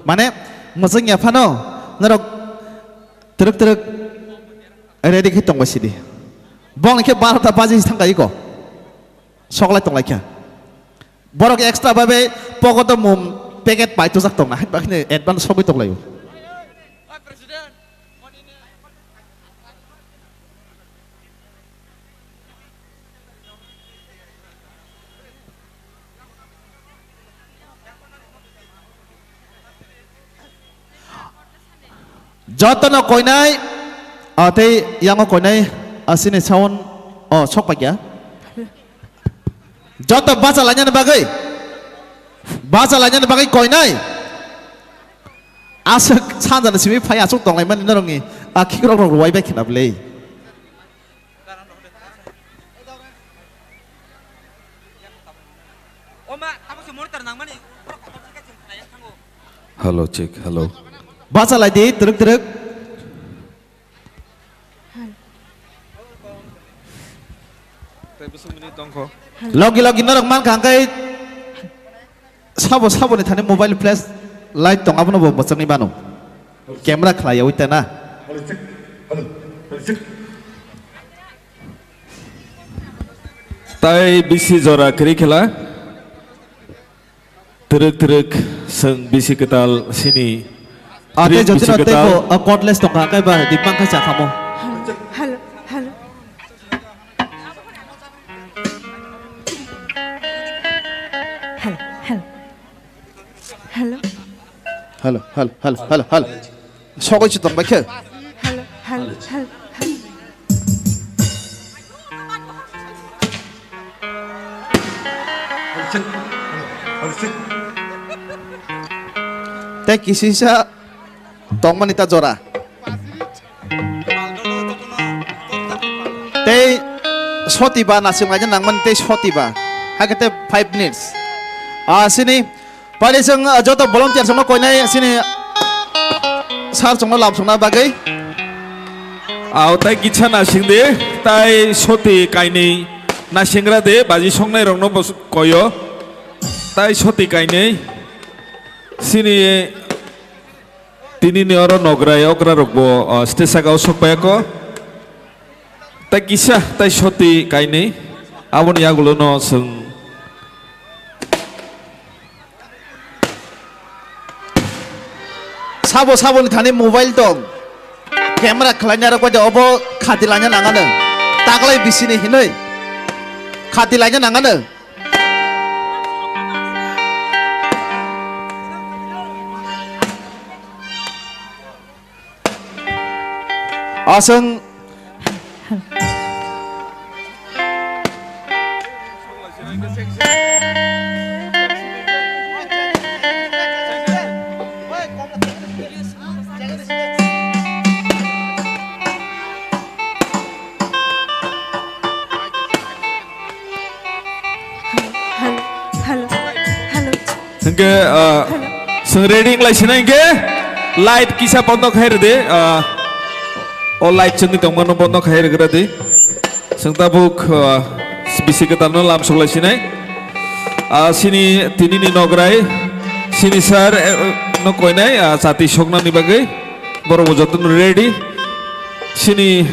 Mane, mwchang ya phano, norok twrwk twrwk ready khe tongbai sidi. Bongni khe barota baji thangkha iko. Soklai tonglaikha. Borok extra bai bai pocket o mum packet pai tujak tongna, hai bai kheno advance sogwi tonglaio. Jotono koinai, ah, tei yango koinai, ah, chini sound, oh, sok paikya. Joto bacha lainani bagwi, bacha lainani bagwi koinai. Aswk sanjani simi phai aswk tonglaimani norokni, ah, khikrok rok rwai bai khna bwle. Hello, check, hello. Bacha lai di, twrwk twrwk. Logi logi norok mankha hwnkhe sabo saboni thani mobile flash light tong abono bo mwchangwi mano. Camera khlaiyawi ta na. Tai bisi jora kwrwi khela. Twrwk twrwk, chwng bisi kwtal sini. Ah, tei jotino tei kwtal. Bo, ah, cordless tongkha, hwnkhe ba di pankha chakhamo. Hello, hello. Hello, hello. Hello. Hello, hello, hello, hello, hello. Sogwi se tongbai khe. Hello, hello, hello, hello. Tei kisisa tongmani ta jora. Tei soti ba nasing laina nangmani tei soti ba. Hakhe tei five minutes. Ah, sini Pari chwng, ah, joto volunteer chwngno koinai sini sir chwngno lam songna bagwi. Au tai kisa nasing de, tai soti kainwi nasingra de, baji songnai rokno bos koyo. Tai soti kainwi sini tinini oro nograi okra rokbo, ah, stage saka o sokpaiya ko. Tai kisa, tai soti kainwi, aboni yagulo no chwng. Sabo saboni thani mobile tong. Camera khlainai rok bai de obo khati laina nangano. Taklai bisini hinwi. Khati laina nangano. Aswng. Hello, hello, hello. Hingke, ah, hello. Chwng ready wng lai sinai hingke light kisa bondo khai rwdi, ah, o light chwngni tongmano bondo khai rwgra di. Chwng tabuk, ah, bisi kwtalno lam sok lai sinai. Ah, sini tinini nograi, sini sir, eh, no koinai, ah, chati soknani bagwi. Borok bo jotono ready. Sini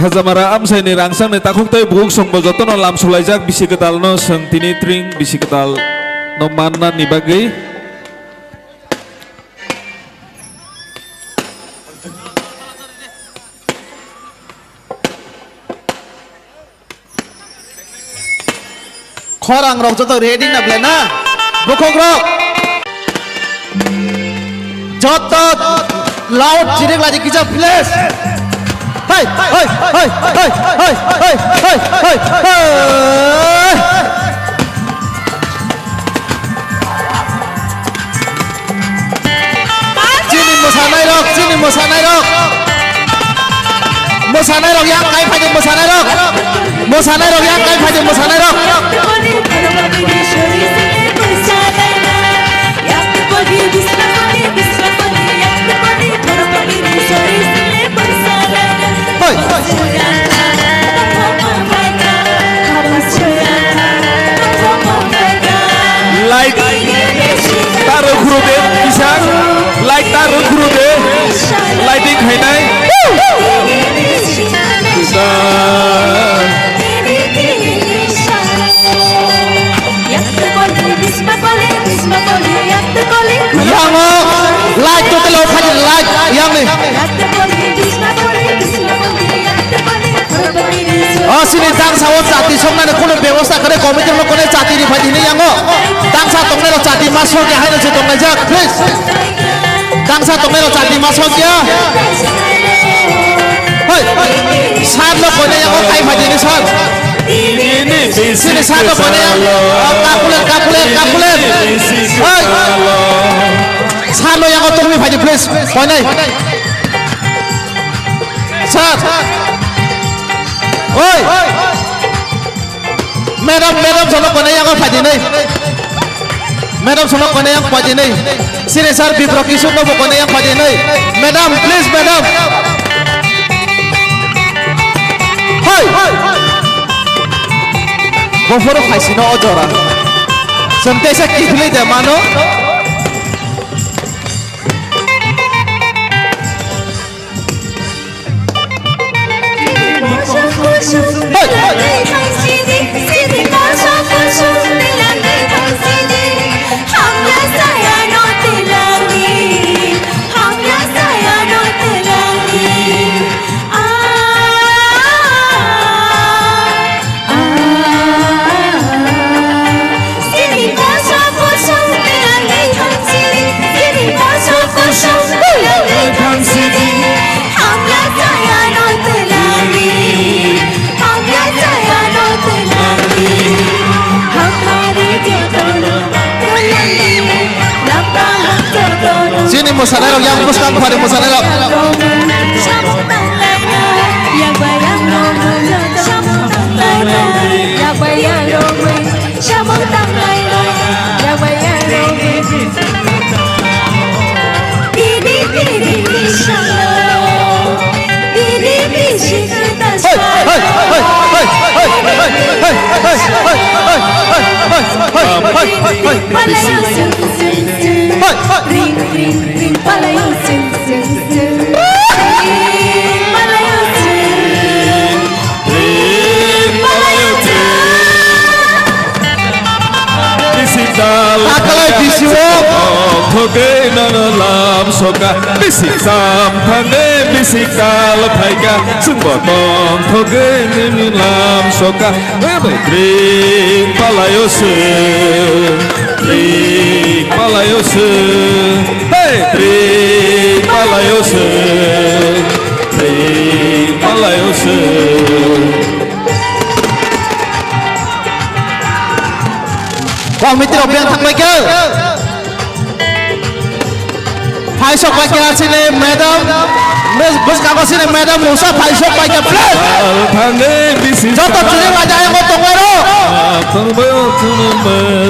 Hajamara amchaini rangchakni takhuk tei bukhuk songbo jotono lam sulaijak bisi kwtalno chwng tini tring bisi kwtalno mannani bagwi. Khorang rok joto ready na belai na? Bukhuk rok. Joto loud chirik laji kisa please. Hai, hai, hai. Chini mwsanairok, chini mwsanairok. Mwsanairok yang kai phaidi mwsanairok. Mwsanairok yang kai phaidi mwsanairok. Hoi. Light ta rwkhru de kisa. Light ta rwkhru de. Lighting khainai. Yango light total off khaidi light yangni. O sini tangsa o chati soknani kunu bebosta kare committee no kone chati ri phaidi ni yango. Tangsa tongnai rok chati ma sokya haino se tongnai jak, please. Tangsa tongnai rok chati ma sokya. Hoi, sir no kone yango kai phaidi ni sir. Sini sir no kone yango. Kapulen, kapulen, kapulen. Hoi. Sir no yango tongmi phaidi, please. Kone. Sir. Oi. Madam, madam, jono kone yango phaidi nei. Madam, sono kone yang pajinai. Sini sir, Bibro Kishore no bo kone yang pajinai. Madam, please, madam. Hai. Boforo phaisino o jora. Chwng teisa kiphilwi de mano. Chini mwsanairok yang bwskang phari mwsanairok. Bising tal Takalai bisio. Thogwi nono lam soka. Bising tam thangwi bising tal phaika. Chwngbo tong thogwi nini lam soka. Bai tring palayo se. Tring palayo se. Hey, tring palayo se. Tring palayo se. Committee rok beng thang bai khe. Phaisok bai khe sini madam. Bwskango sini madam Musa phaisok bai khe please. Joto chini raja yang tongwaro.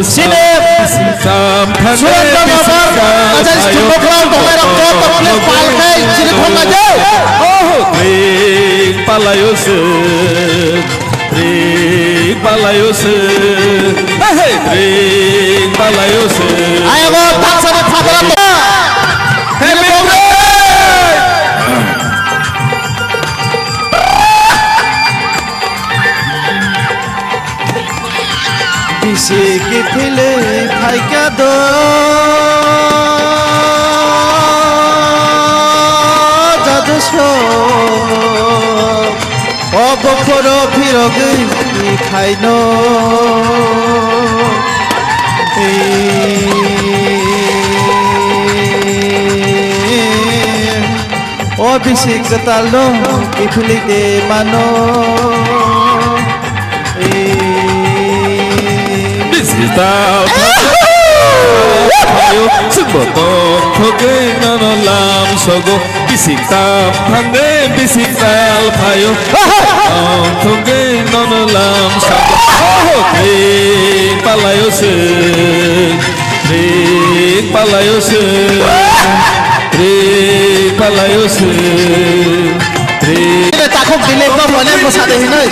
Sini Suranjo Babar, raja Chumbo Khrang tongwaro joto please palkai chini thongna je. Oh, palayo se. Tring palayo se. Hey, hey, tring palayo se. Ayago taksani phatara to. Happy birthday! Bisi kiphilwi phaikha do jadu sok. O bokhoro phirogwi phaino. O bisi kwtalno kiphilwi de mano. Bisi ta phayo, chwngbo tong thogwi nono lam sogo. Bising tam thangwi bising tal phayo. Tong thogwi nono lam sogo. Oho, tring palayo se. Tring palayo se. Tring palayo se. Tring. Takhuk delay kom mane mwsade hinwi.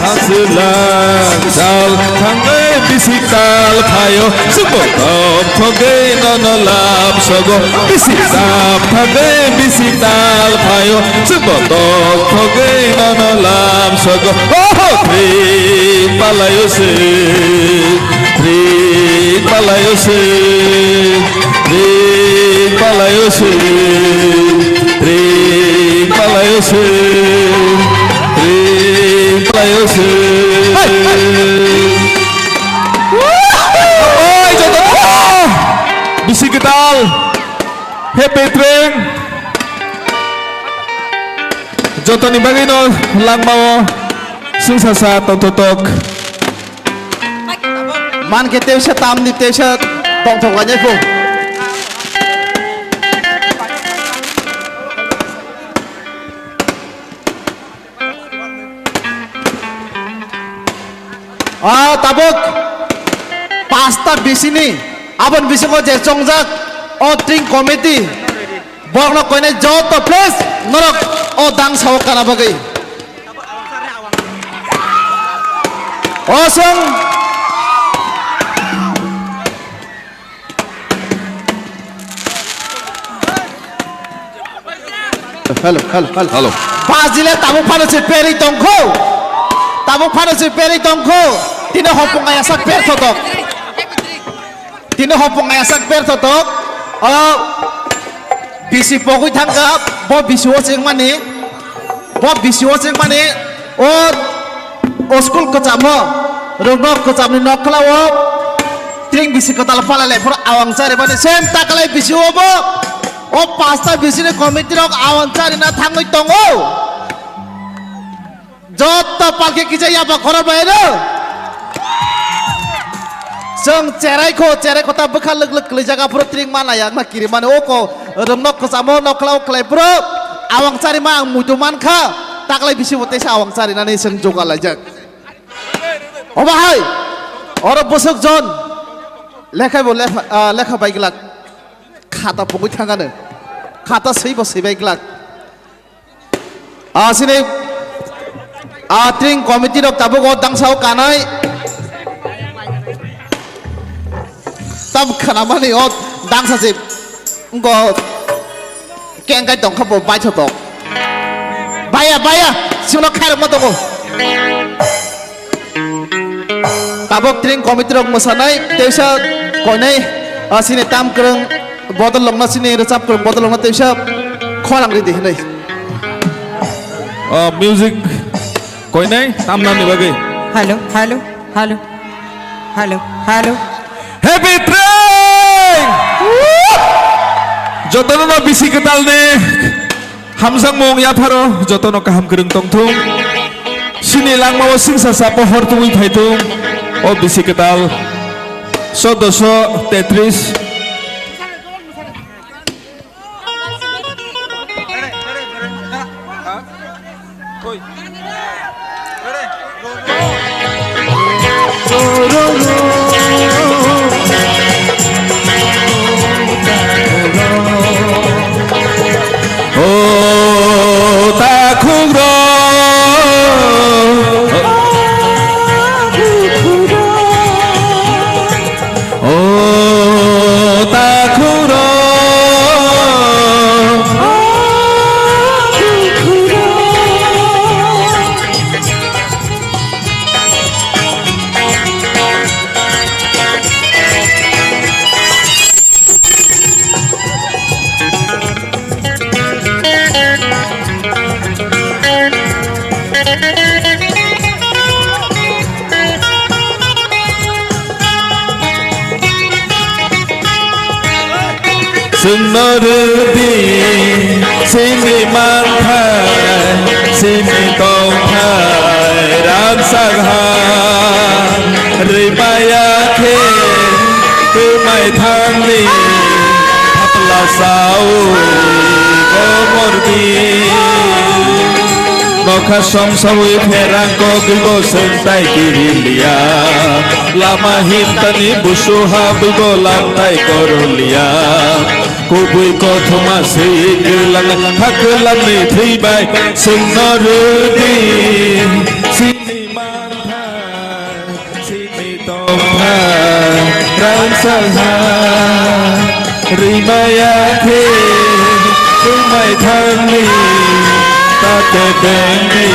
Aswlang tal thangwi bising tal phayo. Chwngbo tong thogwi nono lam sogo. Bising tam thangwi bising tal phayo. Chwngbo tong thogwi nono lam sogo. Oho, tring palayo se. Tring palayo se. Tring palayo se. Tring palayo se. Tring palayo se. Oi, joto. Bisi kwtal. Happy train. Jotoni bagwino langmao sungsasa tongthotok. Mankhe teisa tamni teisa tongthok lainai phu. Ah, tabuk pasta bisini. Aboni bisingo je chongjak o tring committee, borokno koinai joto please norok o dangsa o kana bagwi. O chwng Hello, hello, hello. Hello. Bajile tabuk phano se perwi tongkho. Tabuk phano se perwi tongkho. Tini hopung ayasa per thotok. Tini hopung ayasa per thotok. O bisi pogwi thangkha. Bo bisi o chengmani. Bo bisi o chengmani. O O school kwchamo, rwngno kwchamni nok khwlao, tring bisi kwtal palai lai phuru awang chari mani sem taklai bisi o bo, o pasta bisini committee rok awang chari na thangwi tongo. Joto palkhe kisa yaba khoro bai no. Chwng cherai kho, cherai kho ta bwkha lwk lwk kwlwi jaga phuru tring mana yak na kiri mani o ko rwngno kwchamo nok khwlao khlai phuru awang chari ma ang muitu man kha. Taklai bisi bo teisa awang chari nani chwng joga laijak. Obo hai, oro bwswk jon, lekhai bo lekha, ah, lekha bai glak, khata pogwi thangano, khata swi bo swi bai glak. Ah, sini, ah, tring committee rok tabuk o dangsa o kanai, tab khanamani o dangsa se, wngko. Kengkai tongkha bo baithotok. Baya, baya, sino khairokma tongo. Tabok tring committee rok mwsanai, teisa koinai, ah, sini tam kwrwng bodol longna, sini rwchap kwrwng bodol longna, teisa khorang ridi hinwi. Ah, music koinai tamnani bagwi. Hello, hello, hello, hello, hello. Happy Train! Jotono no bisi kwtalni hamjakmung yapharo, jotono kaham kwrwng tongthung. Sini langmao singsa sapo hor tubui phaithung. O bisi kwtal sodosho tetris. O takhuk rok. O takhuk rok. Chwngno rwdi chini manthai, chini tongthai rangchak ha. Rwimaya khe twmai thangni thapla saui bo mordi. Nokha somsaui pherang kogwi bo swngtai kirilia. Lama himtani busu habwi bo lamtai koroliya. Kubui kothoma swi kwlang ha kwlangni thwibai chwngno rwdi. Chini manthai chini tongthai rangchak ha. Rwimaya khe rwmai thangni tate bengni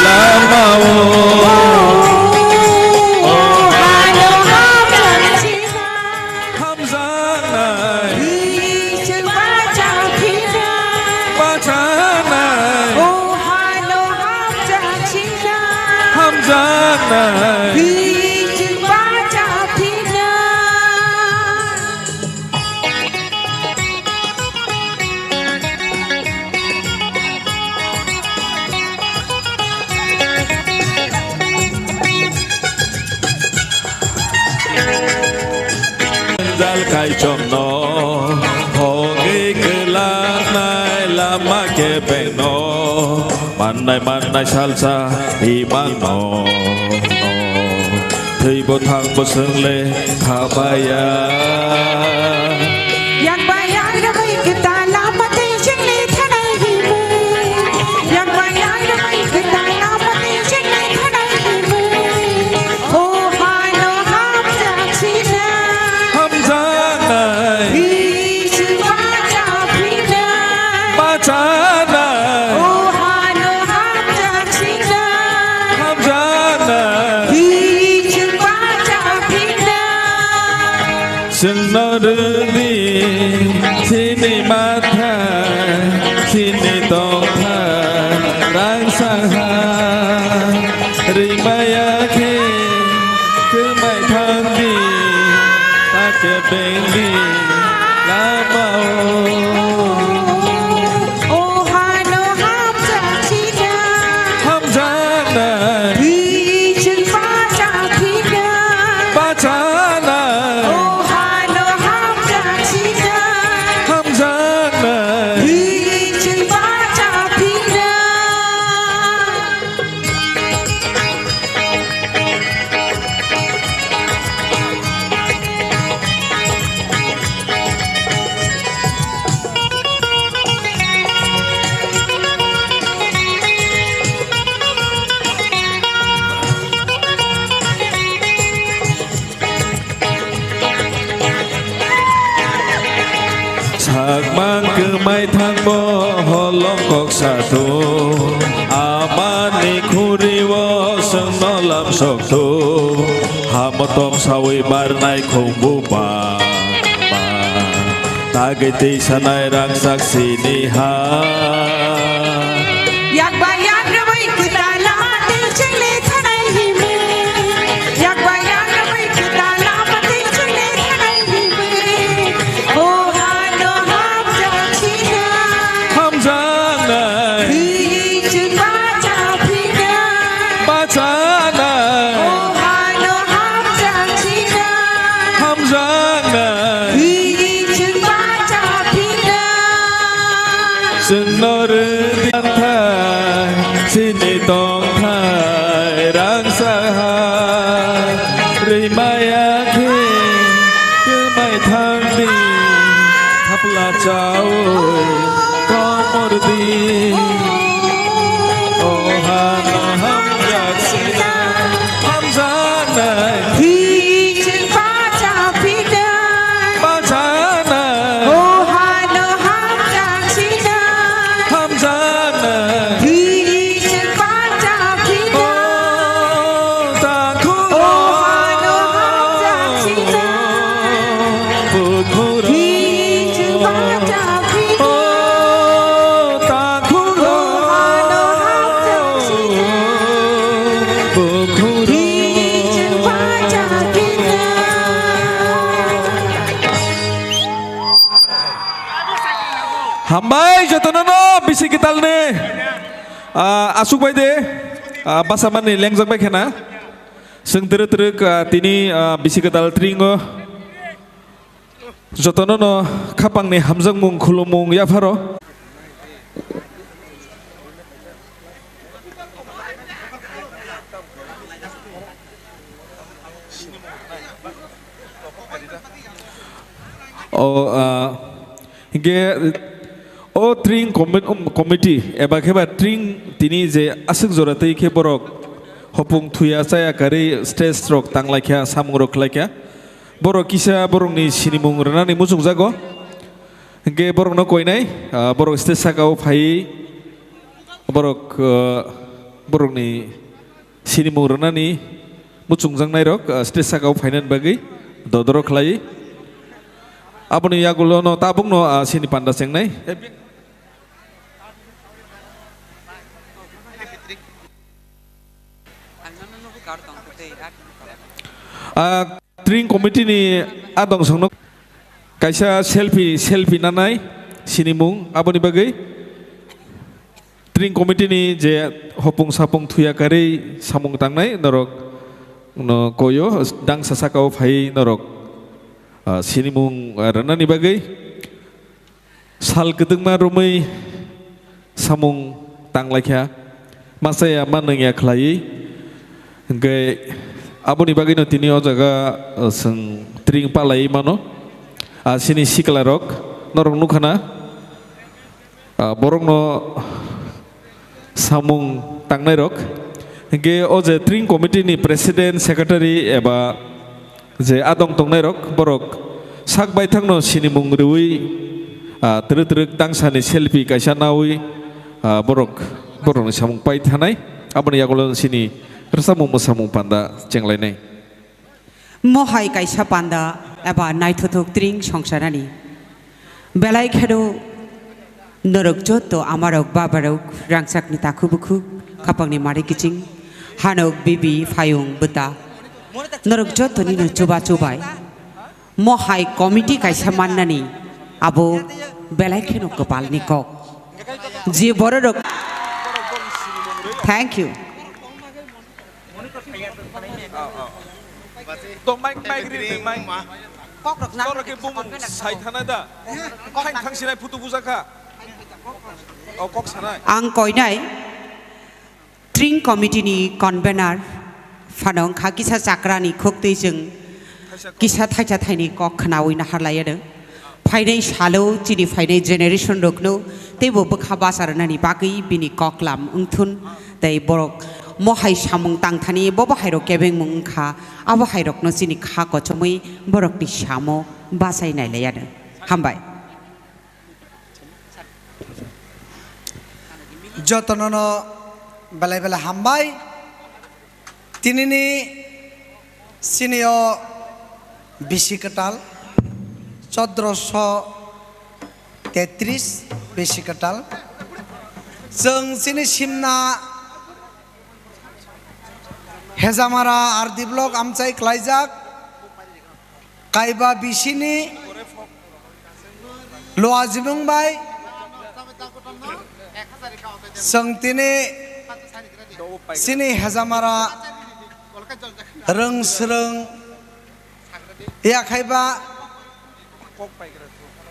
lamao. Hamjaknai. Bachanai. Hamjaknai. Jal kaichomno hogwi kwlanai lama kebengno mannai mannai salsa imangno. Tei bo thang bwswng le kha baya. Yak ba yak rwui kwtal lama tei chwngni thanai himwi. Yak ba yak rwui kwtal lama tei chwngni thanai himwi. O hano hamjak sina. Hamjaknai. Hi chwng bacha phina. Bachanai. O hano hamjak sina. Hamjaknai. Hi chwng bacha phina. Chwngno rwdi chini mathai, chini tongthai rangchak ha. Rimaya khe kwmai thangdi, ta kebengdi lama-o. O hano hamjak sina. Hamjaknai. Hi chwng bacha phina. Bachanai. O hano hamjak sina. Hamjaknai. Hi chwng bacha phina. Sakmang kwmai thangbo holong kok satung, amani khuriwo chwngno lamsoktung, hamotom sawi barnai khumbu ba, ba, tagwi twi sanai rangchak sini ha. Yak ba yak rwui kwtal lama tei chwngni thanai himwi. Yak ba yak rwui kwtal lama tei chwngni thanai himwi. O hano hamjak sina. Hamjaknai. Hi chwng bacha phina. Bachanai. O hano hamjak sina. Hamjaknai. Hi chwng bacha phina. Chwngno rwdi thai, chini tongthai rangchak ha. Rimaya khe kwmai thangdi, thapla chaui komordi. O hano hamjak sina, hamjaknai. Hi chwng bacha phina. Bachanai. O hano hamjak sina. Hamjaknai. Hi chwng bacha phina. O takhuk. O hano hamjak sina. Bukhuk. Hi chwng bacha phina. O takhuk. O hano hamjak sina. Bukhuk. Hi chwng bacha phina. Hambai jotono no bisi kwtalni, ah, asuk bai de, ah, basa mani lengjak bai khena. Chwng twrwk twrwk, ah, tini, ah, bisi kwtal tringo. Jotono no khapangni hamjakmung khulumung yapharo. O, ah, hinkhe o tring comi-, um, committee eba khe ba tring tini je aswk jora twi khe borok hopung thuya chaya karwi stage rok tanglaikha, samungrok khlaikha. Borok kisa borokni sinimung rwnani muchungjago. Hinkhe borokno koinai, ah, borok stage sakao phaiwi borok, ah, borokni sinimung rwnani muchungjaknairok, ah, stage sakao phainani bagwi dodoro khlai. Aboni yagulono tabukno, ah, sini panda chengnai. Ah, tring committee ni a dongsongno kaisa selfie, selfie nanai sinimung aboni bagwi. Tring committee ni je hopung sapung thuya karwi samung tangnai norok no koyo dangsa sakao phai norok, ah, sinimung, ah, rwnani bagwi. Sal kwdwkma romwi samung tanglaikha, machaya ma nungya khlaiwi. Hinkhe Aboni bagwino tini o jaga, uh, chwng tring palai mano. Ah, chini sikla rok, norok nukha na? Ah, borokno samung tangnai rok. Hingke o je tring committee ni president, secretary eba je adong tongnai rok, borok sak baithangno sinimung riwi, ah, twrwk twrwk tangsani selfie kaisa nawi, ah, borok, borokni samung pai thanai. Aboni yagulo chini rwchapmung mwsamung panda chenglainai. Mohai kaisa panda eba naithothok tring songsarani. Belai kheno norok joto amarok babarok rangchakni takhu bukhu khapangni mari kiching hanok bibi phayung bwta norok joto nino chuba chubai. Mohai committee kaisa mannani abo belai kheno kwpalni kok. Je bororok, thank you. To mic, mic ri, mic. Kokrok nang Kokrok ke bumung sai thana da. Khang khang sinai phutu buja kha. O kok sanai. Ang koinai tring committee ni convener phano wngkha kisa chakrani khuk twi chwng kisa thaisa thaini kok khnawi naharlai ado. Phainai salo chini phainai generation rokno teibo bwkha bacha rwnani bagwi bini koklam wngthun tei borok mohai samung tangthani bo bahairok kebengmung wngkha, abo hairokno chini kha kochomwi borokni samo bachai nailaiya. Hambai. Jotono no belai belai hambai. Tinini chini o bisi kwtal, chodroso tetris bisi kwtal. Chwng chini simna Hejamara R D block amchai klaijak. Kaiba bisini Luajimung bai chwng tini chini Hejamara rwng swrwng yakhaiba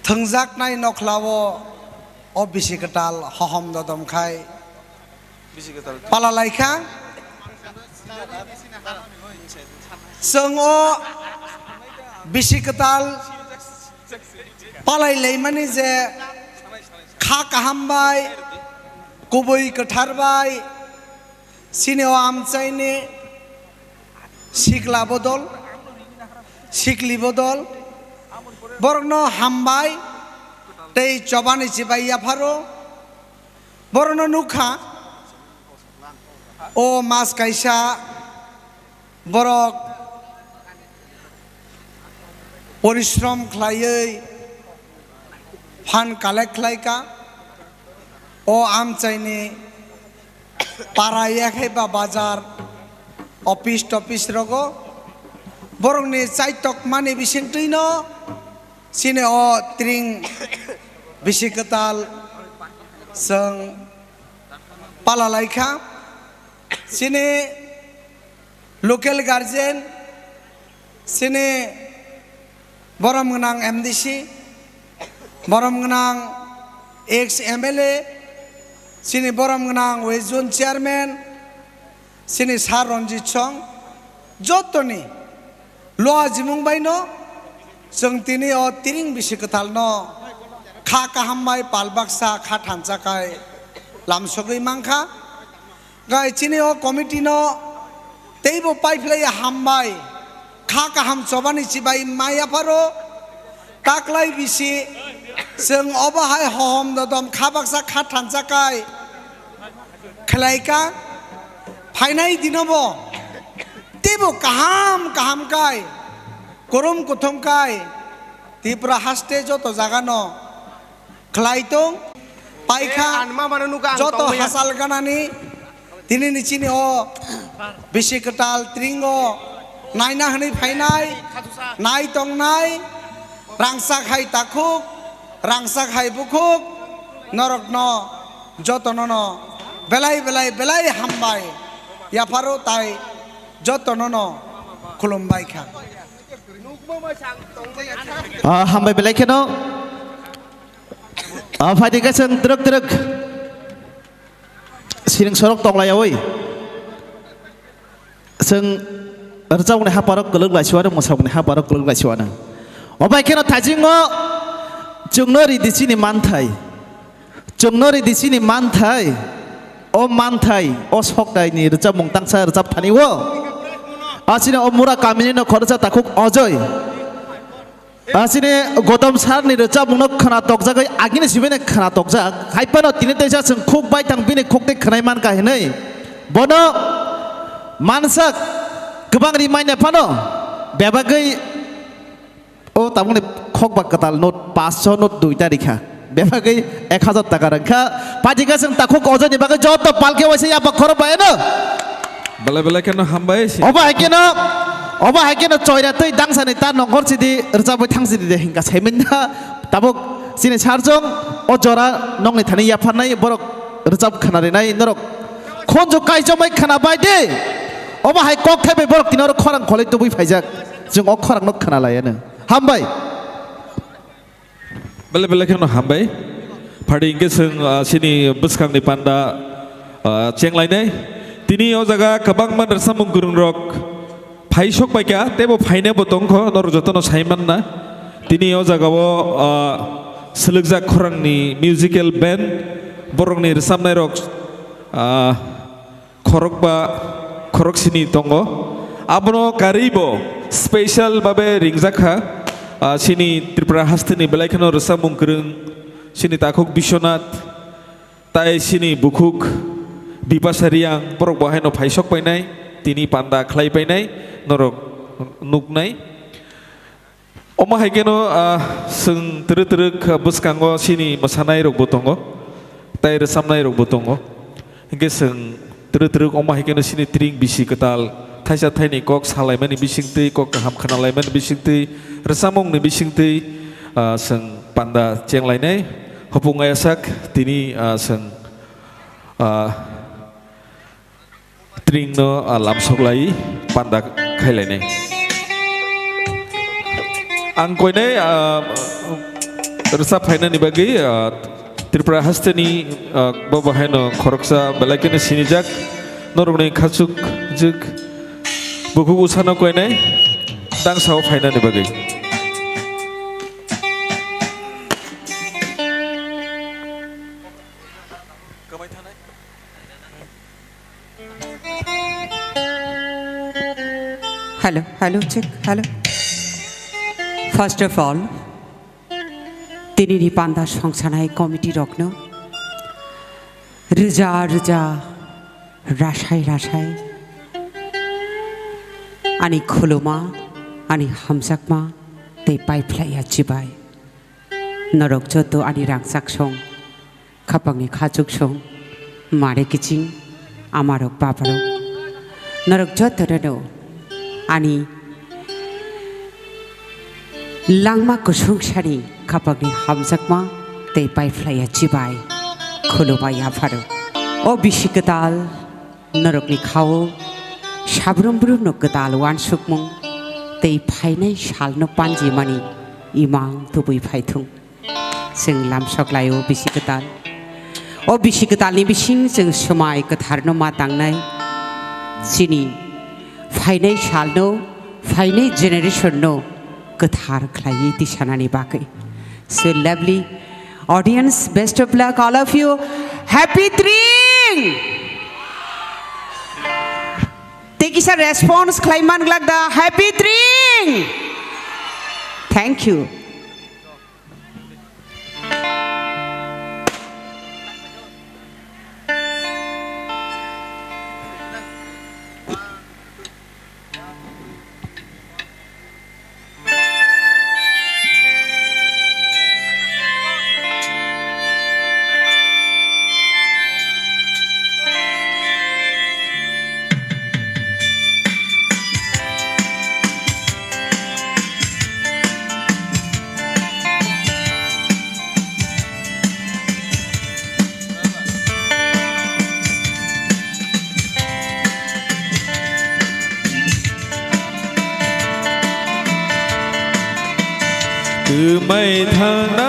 thwngjaknai nokhlao o bisi kwtal hohom dodom khai pala laikha. Chwng o bisi kwtal palai laimani je kha kaham bai, kubui kwthar bai, chini o amchaini sikla bodol, sikli bodol, borokno hambai tei chobani chibai yapharo. Borokno nukha, o mas kaisa borok porishrom khlaiwi phan collect khlaikha. O amchaini para yakhai ba bazar, office topis rogo borokni chaitok mani bisingtwino chini o tring bisi kwtal chwng pala laikha. Chini local guardian, chini borom gwnang M D C, borom gwnang ex M L A, chini borom gwnang West Zone chairman, chini Sir Ranjit Song, jotoni Luajimung baino chwng tini o tiring bisi kwtalno kha kaham bai pal baksa kha thansa khai lamsogwi mankha. Gai chini o committee no teibo paiphlaiya hambai kha kaham chobani chibai mai yapharo taklai bisi chwng obo hai hohom dodom kha baksa kha thansa khai khlaika. Phainai dinobo teibo kaham kaham kai, korom kothom kai, Tripura haste joto jagano khlai tong, paikha. Eh, ang ma mano nuka ang joto tongmaya. Hasal ganani, tini ni chini o bisi kwtal tringo, naina hwnwi phainai, nai tongnai, rangchak hai takhuk, rangchak hai bukhuk, norokno jotono no belai belai belai hambai yapharo tai jotono no khulumbai kha. Ah, hambai belai kheno. Ah, phaidi khe chwng twrwk twrwk siring sorok tonglayawi. Chwng Rwchapmungni hapharo kwlwk laisio ano, mwsamungni hapharo kwlwk laisio ano. Obo hai kheno thaisingo chwngno ridi chini manthai. Chwngno ridi chini manthai. O manthai, o soktaini rwchapmung tangsa rwchap thani o. Asini o Mura kamini no khoroksa takhuk Ojoi. Asini Gotom sir ni rwchapmung no khna tokjagwi agini sibini khna tokjak. Hai phano tini teisa chwng khuk bai thang bini khuk tei khwnai man ka hinwi. Bono mansak kwbang ri manya phano bebagwi o tabukni khok ba kwtal note paanch sho note duita rikha. Bebagwi ek hazar taka rwngkha. Pajika chwng takhuk Ojoi ni bagwi joto palke waisa yapa khorok bai no. Belai belai kheno hambai si. Obo hai kheno, obo hai kheno choira tei dangsani ta nongkhor sidi rwchapwi thang sidi de hinka saimanna. Tabuk chini sarjong o jora nongni thani yapharnai borok rwchap khna rinai norok khonju kaichomai khna bai de. Obo hai kok thaibai borok tini oro khorang kholai tubui phaijak. Chwng o khorang no khna laiya no. Hambai. Belai belai kheno hambai. Phardi hinkhe chwng, ah, chini bwskangni panda, ah, chenglainai. Tini o jaga kwbangma rwchapmung kwrwngrok phai sok paikha, teibo phainaibo tongkho, norok jotono saimanna. Tini o jagao, ah, swlwkjak khorangni musical band, borokni rwchapnairok, ah, khorokba, khoroksini tongo. Abono karwibo special babe ringjakha, ah, chini Tripura hasteni belai kheno rwchapmung kwrwng, chini takhuk Biswanath, tai chini bukhuk Bipasa Riyang, borok bo haino phaisok painai, tini panda khlai painai, norok nuknai. Omo hai kheno, ah, chwng twrwk twrwk bwskango chini mwsanairokbo tongo, tai rwchapnairokbo tongo. Hinkhe chwng twrwk twrwk omo hai kheno chini tring bisi kwtal thaisa thaini kok salaimani bisingtwi, kok kaham khnalaimani bisingtwi, rwchapmungni bisingtwi, ah, chwng panda chenglainai. Hopung aiasak tini, ah, chwng, ah, Tring no, ah, lamsok lai panda khailai nai. Ang koinai, ah, rwchap phainani bagwi, ah, Tripura hasteni, ah, bo bahai no khoroksa belai kheno sinijak norokni khachuk juk bukhuk usano koinai dangsao phainani bagwi. Hello, hello, check, hello. First of all, tinini panda songsanai committee rokno rwja rwja rasai rasai ani khuluma, ani hamjakma tei paiphlaiya chibai. Norok joto ani rangchak song, khapangni khachuk song, mare kiching, amarok babarok. Norok joto reno ani langma kusung sani khapangni hamjakma tei paiphlaiya chibai khulumai apharo. O bisi kwtal norokni khao sabrum brumno kwtal uansukmung tei phainai salno panjimani imang tubui phaithung. Chwng lamsok lai o bisi kwtal. O bisi kwtalni bising chwng swmai kwtharno ma tangnai. Chini phainai salno, phainai generationno kwthar khlaiwi tisanani bagwi. So lovely audience, best of luck all of you. Happy Tring! Tei kisa response khlai man glak da, Happy Tring! Thank you. Kwmai thangnai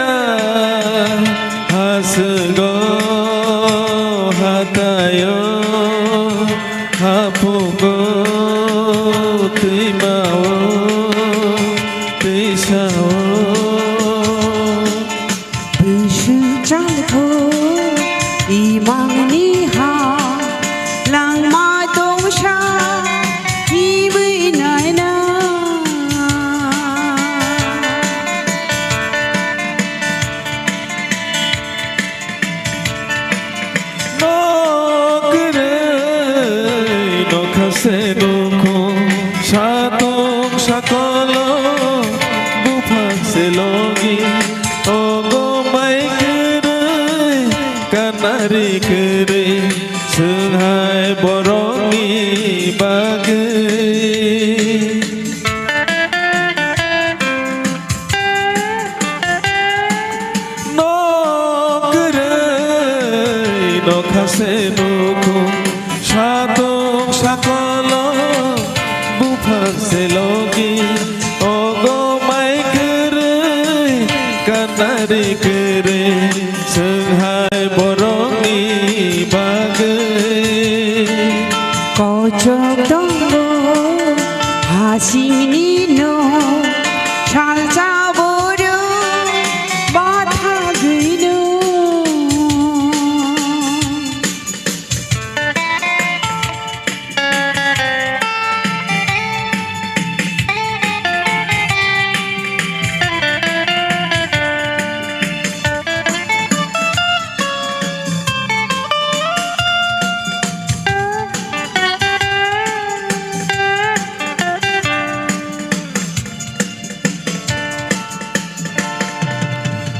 ang hasgo hatai. Twima o, twisa o. Bwswk chalkho imangni ha langma tongsa himwi naina. Nok kwrwi nokha se nukho, satung sakolo buphang se logi, ogo mai kwrwi kanari kwrwi, swnghai borokni bagwi. Nok kwrwi nokha se nukho, satung sakolo buphang se logi, ogo mai kwrwi kanari kwrwi, swnghai borokni bagwi. Kochok tongo hasingni no, salsa boro bathagwino.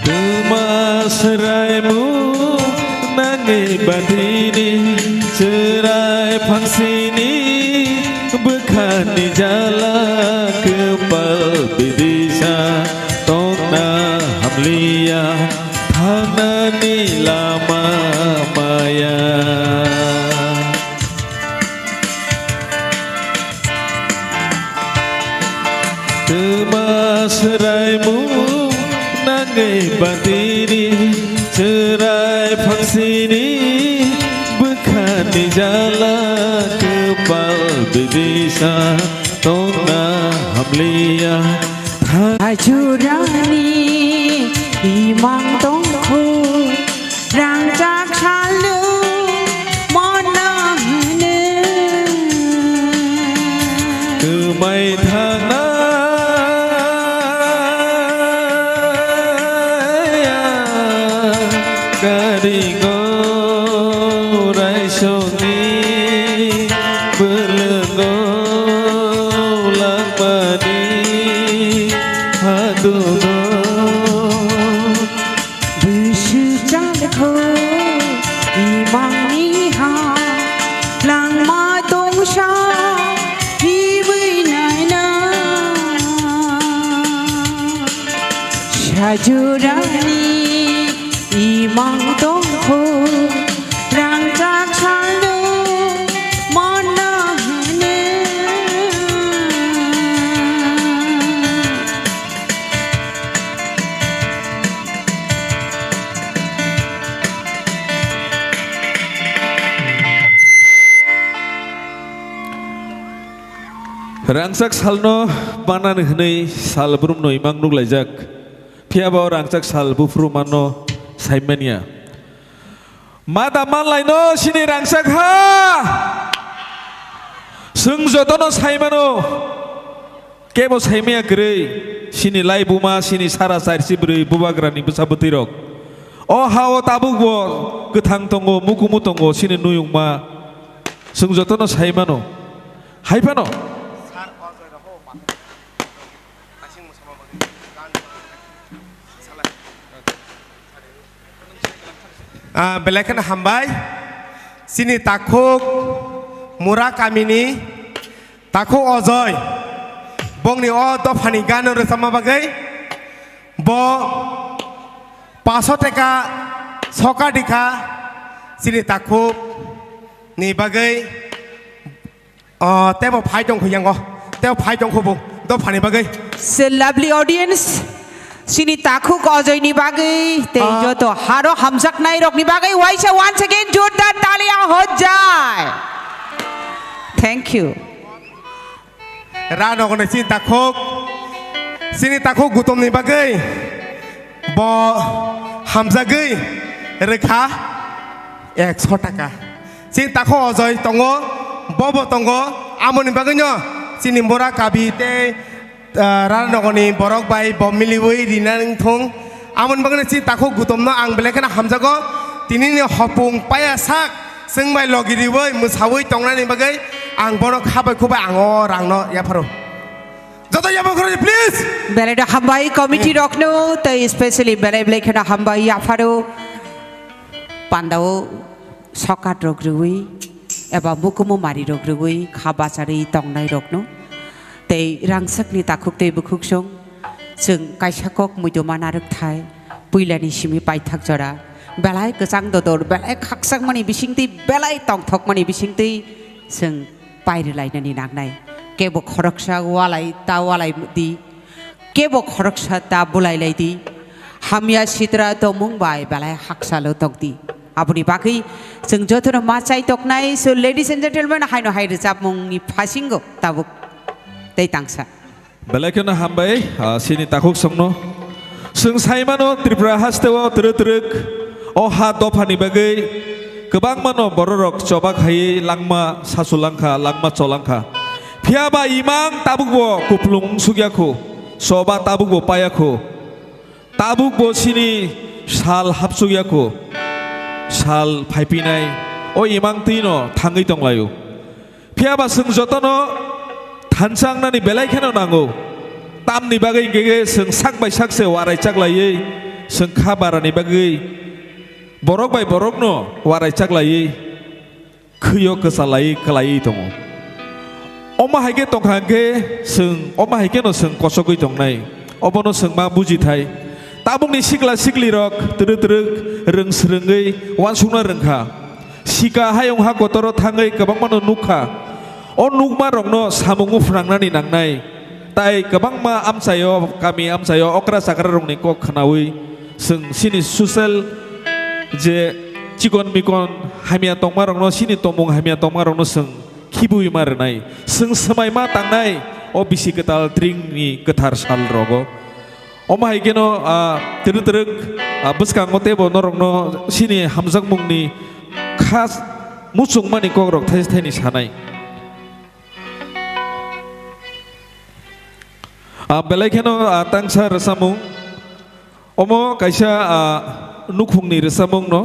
Twma swraimu nangwi batini chwrai phangsini bwkhani jala kwpal bidisa tongna hamliya thangnani lama maya. Twma swraimu nangwi batini chwrai phangsini bwkhani jala kwpal bidisa tongna hamliya. Ajurani imang tongkho. Rangchak salo mona hwno. Kwmai thangna karingo raisokni bwlwngo langmani hadugo. Bwswk chalkho imangni ha langma tongsa himwi naina. Sajurani imang tongkho rangchak salo mona hwno. Rangchak salno manani hwnwi sal brumno imang nukhlaijak. Phiyaba o rangchak sal buphuru manno saimanya. Ma da manlaino sini rangchak ha. Chwng jotono saimano. Kebo saimaya kwrwi, sini laibuma, sini sara chairsi bwrwi bubagrani bwsa bwtwirok. O ha-o tabukbo kwthang tongo, mukumu tongo, sini nuyungma. Chwng jotono saimano. Hai phano. Ah, belai kheno hambai. Chini takhuk Mura kamini takhuk Ojoi. Bongni o dophani gano rwchapma bagwi bo paso teka soka dikha chini takhuk ni bagwi. Oh, tebo phai tongkhu yango. Tebo phai tongkhu bo. Dophani bagwi. So lovely audience. Chini takhuk Ojoi ni bagwi tei Ah. joto haro hamjaknai rokni bagwi waisa once again jordar talia hojai. Thank you. Ra nogoni chini takhuk, chini takhuk gutomni bagwi bo hamjagwi rwkha ekso taka. Chini takhuk Ojoi tongo, bobo tongo, amoni bagwino chini Mura Kabi tei, ah, Ra nogoni borok bai bo miliwi rina wngthung. Amoni bagwino chini takhuk gutomno ang belai kheno hamjago, tinini hopung paya sak. Chwng bai logi riwi mwsawi tongnani bagwi ang bono kha bai khubai ang o rangno yapharo. Joto yapharo khoroknwi, please. Belai no hambai committee rokno tei specially belai belai kheno hambai yapharo. Pandao sokat rok riwi eba mukumu mari rok riwi kha bacharwi tongnai rokno tei rangsakni takhuk tei bukhuk song chwng kaisa kok muiduma narwk thai. Puilani simi paithak jora belai kwchang dodor, belai khakchangmani bisingtwi, belai tongthokmani bisingtwi chwng pairilainani nangnai. Kebo khoroksa walai ta walai di, kebo khoroksa ta bulai lai di. Hamya sitra tongmung bai belai haksalo tong di. Aboni bagwi chwng jotono ma chai toknai. So, ladies and gentlemen, haino hai rwchapmungni phasingo tabuk tei tangsa. Belai kheno hambai, ah, chini takhuk songno. Chwng sai mano Tripura hasteo twrwk twrwk o ha dophani bagwi kwbangmano bororok choba khaiwi langma sasu langkha, langma cholangkha. Phiya ba imang tabukbo kuplung wngsukya khu, choba tabukbo paya khu, tabukbo chini sal hapsukya khu, sal phaipinai o imang twino thangwi tonglaio. Phiya ba chwng jotono thansa wngnani belai kheno nango. Tamni bagwi hwnkhe chwng sak bai sak se waraijak laiwi, chwng kha barani bagwi borok bai borokno waraijak laiwi, khwio kwchalaiwi kwlaiwi tongo. Omo hai khe tongkha hwnkhe chwng, omo hai kheno chwng kochogwi tongnai. Obono chwng ma bujithai. Tabukni sikla siklirok twrwk twrwk rwng swrwngwi uansukna rwngkha. Sika hayung ha kotoro thangwi kwbangmano nukha. O nukmarokno samung ufnangnani nangnai. Tai kwbangma amchaio, kami amchaio okra chakrarokni kok khnaui chwng chini social je chikon mikon hamya tongmarokno, chini tongmung hamya tongmarokno chwng khibiui ma rwnai. Chwng swmai ma tangnai o bisi kwtal tringni kwthar sal rogo. Omo hai kheno, ah, twrwk twrwk, ah, bwskango teibo norokno chini hamjakmungni kha muchungmani kokrok thaisa thaini sanai. Ah, belai kheno, ah, tangsa rwchapmung. Omo kaisa, ah, nukhungni rwchapmung no.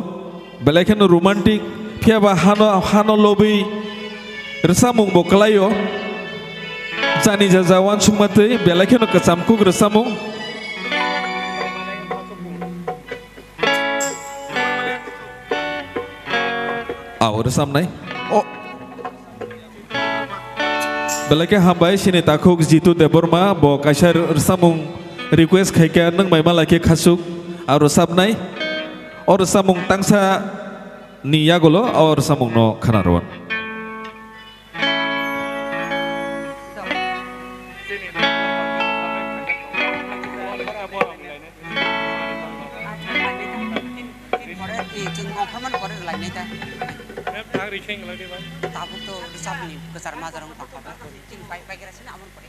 Belai kheno romantic, phiya ba hano, hano lobwi rwchapmung bo kwlaio. Jani jaja uansukma twi, belai kheno kwcham kuk rwchapmung. Au rwchapnai. O. Belai khe hambai, chini takhuk Jitu Debbarma, bo kaisa rwchapmung request khai kha, nwng bai ma lai khe khasuk, aro rwchapnai. O rwchapmung tangsa ni yagulo o rwchapmung no khna rw. Tabuk to rwchapni kwchar majar wng tongkha ba. Chini pai, pai gra sini amon pore.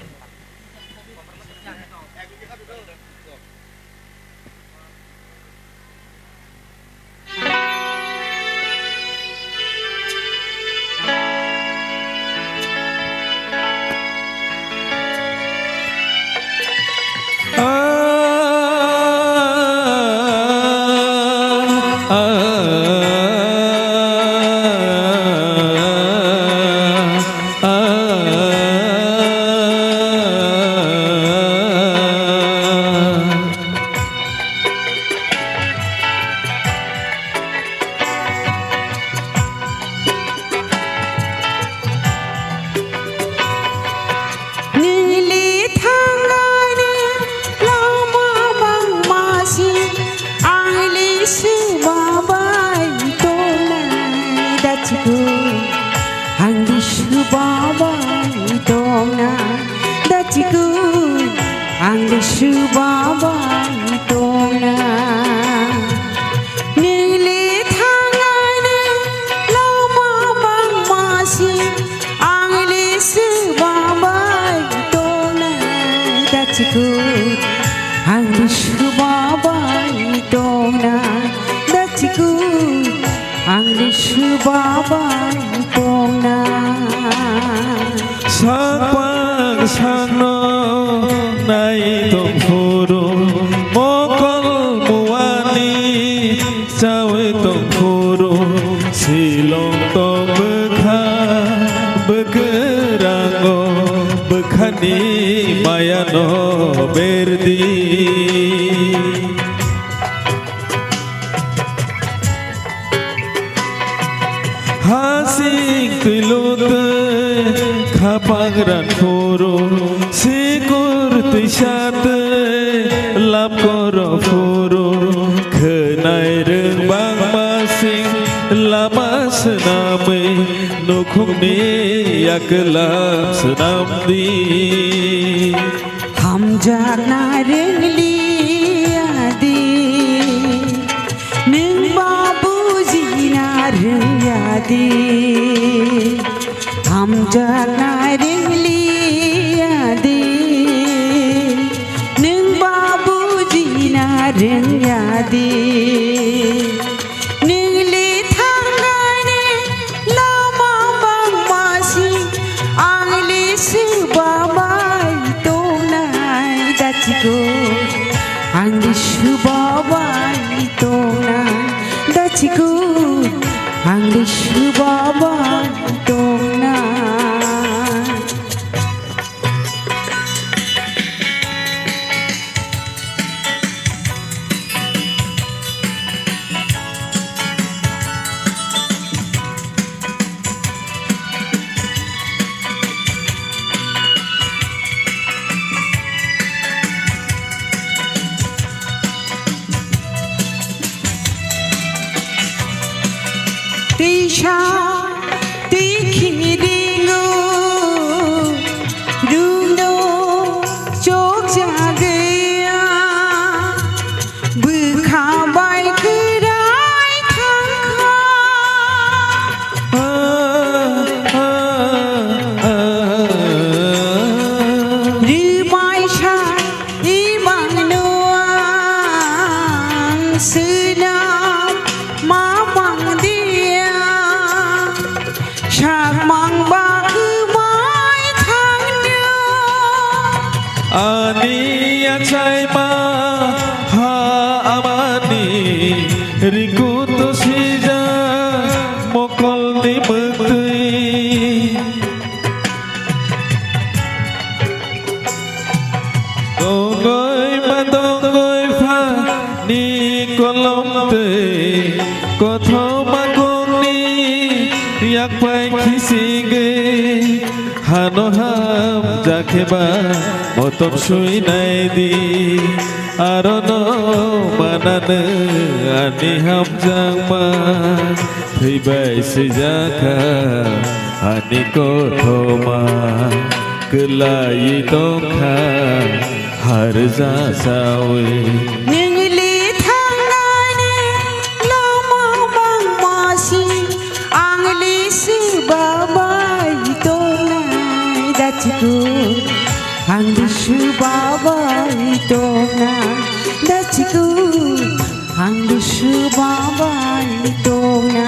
Nili thangani lama bangma si, ang li suba bai tongnai dachiku. Ang li suba bai tongnai dachiku. Ang li suba bai tongnai. Nili thangani lama bangma si, ang li suba bai Dachiku, ang ni suba bai tongna. Dachiku, ang ni suba bai tongna. Sakpang sakno nai tong phuru, mokol muani chawi tong phuru, silong tong bwkha bwkwrango, bwkhani mayano berdi. Hasing twi lutwi khapang ran phuru, sikur twi satwi lap koro phuru, khwnai rwng bangma sing lama swnamwi, nukhungni yaklam swnamdi. Hamjakna rwngliya di, nwng ba bujina rwngya di. Hamjakna rwngliya di, nwng ba bujina rwngya di. Ningli thangnani lama bangma si, angli suba bai tongnai dachiku, angli suba bai tongnai dachiku, angli suba bai tongnai. Tisa tikhiringo, rungno chokjagya, bwkha bai kwrai thangkha. Rwmai sa Ibangno ang swnam ma mangdia, sakmang ba kwmai thangno. Ani achaima ha amani rikuto sijak mokolni mwktwi. Tongoi ma tongoi pha ni kolom tei kothoma kongni yak pai khisigwi hano hamjakhe ba motom sui nai di. Arono manano ani hamjakma, thwibai swijakha ani kothoma, kwlaiwi tongkha harja sawi. Ningli thangnani lama bangma si, angli swba bai tongnai dachiku. Ang dusu babai tongna dachiku, ang dusu babai tongna.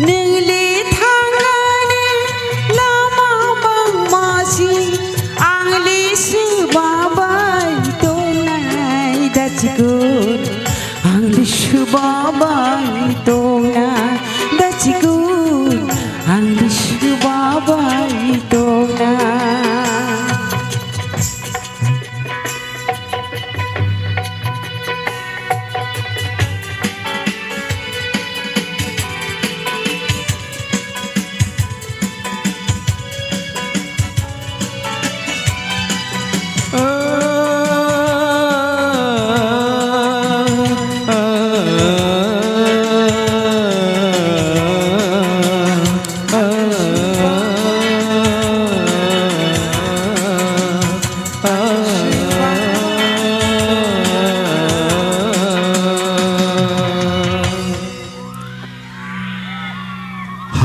Ningli thangani lama bangma si, angli su babai tongnai dachiku. Ang dusu babai tongna dachiku, ang dusu babai tongna.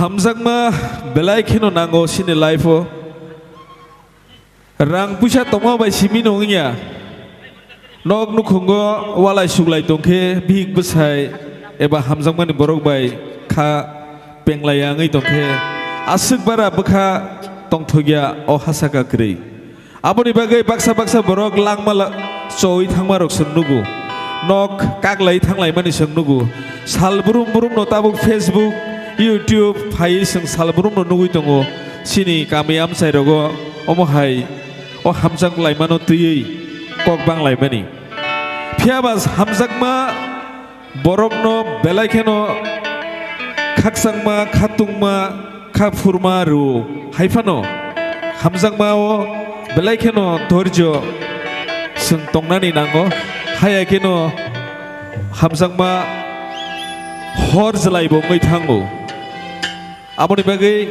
Hamjakma belai kheno nango chini life o. Rang puisa tongma bai simi no wngya. Nok nukhungo walai suklai tongkhe bihik bwsai eba hamjakmani borok bai kha penglai ya wngwi tongkhe aswk bara bwkha tongthokya o hasaka kwrwi. Aboni bagwi baksa baksa borok langma la-, choi thangmarok chwng nugo. Nok kaklai thanglaimani chwng nugo. Sal brum brumno tabuk Facebook, YouTube phaiwi chwng sal brumno nugwi tongo. Chini kami amchairogo omo hai o hamjak laimano twiwi kok bang laimani. Phiya ba hamjakma borokno belai kheno khakchangma, khatungma, khaphurma rwo. Hai phano hamjakmao belai kheno dhorjo chwng tongnani nango. Haya kheno hamjakma hor jwlaibo wngwi thango. Aboni bagwi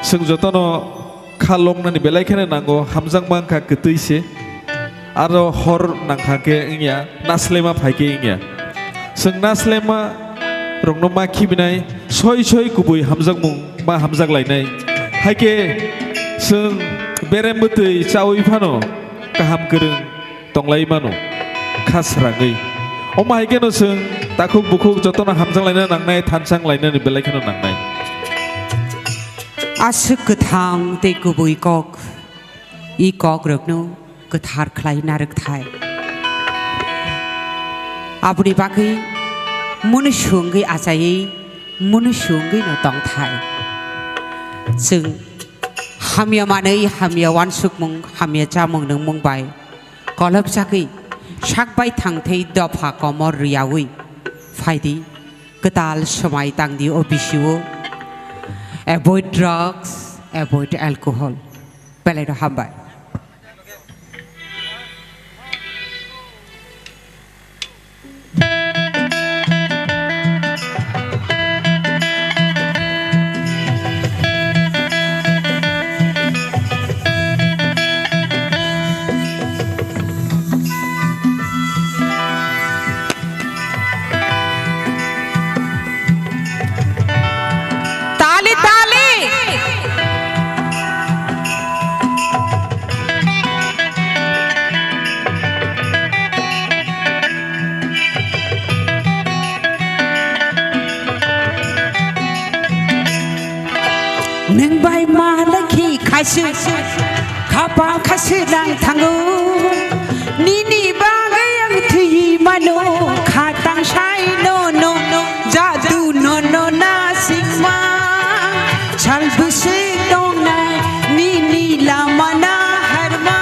chwng jotono kha longnani belai kheno nango, hamjakma wngkha kwtwi se. Aro hor nangkha khe wngya, naslema phai khe wngya. Chwng naslema rokno ma khibinai, soi soi kubui hamjakmung ma hamjak lainai. Hai khe chwng berem bwtwi chaui phano kaham kwrwng tonglai mano kha srangwi. Omo hai kheno chwng takhuk bukhuk jotono hamjak laina nangnai, thansa wng lainani belai kheno nangnai. Aswk kwthang tei kubui kok, i kokrokno kwthar khlai narwkthai. Aboni bagwi munu swngwi achaiwi, munu swngwi no tongthai. Chwng hamya manwi, hamya uansukmung, hamya chamung nungmung bai kolokjagwi sak bai thangthwi dopha komor rwyaui phaidi, kwtal swmai tangdi o bisio. Avoid drugs, avoid alcohol. Belai no hambai. Tali, tali. Nwng bai ma lakhi khaisu, khapang khaisu nang thango. Nini bagwi ang thwi mano, khatang sai no no, jadu no no na singma. Sal bwswk tongnai, nini lama na harma.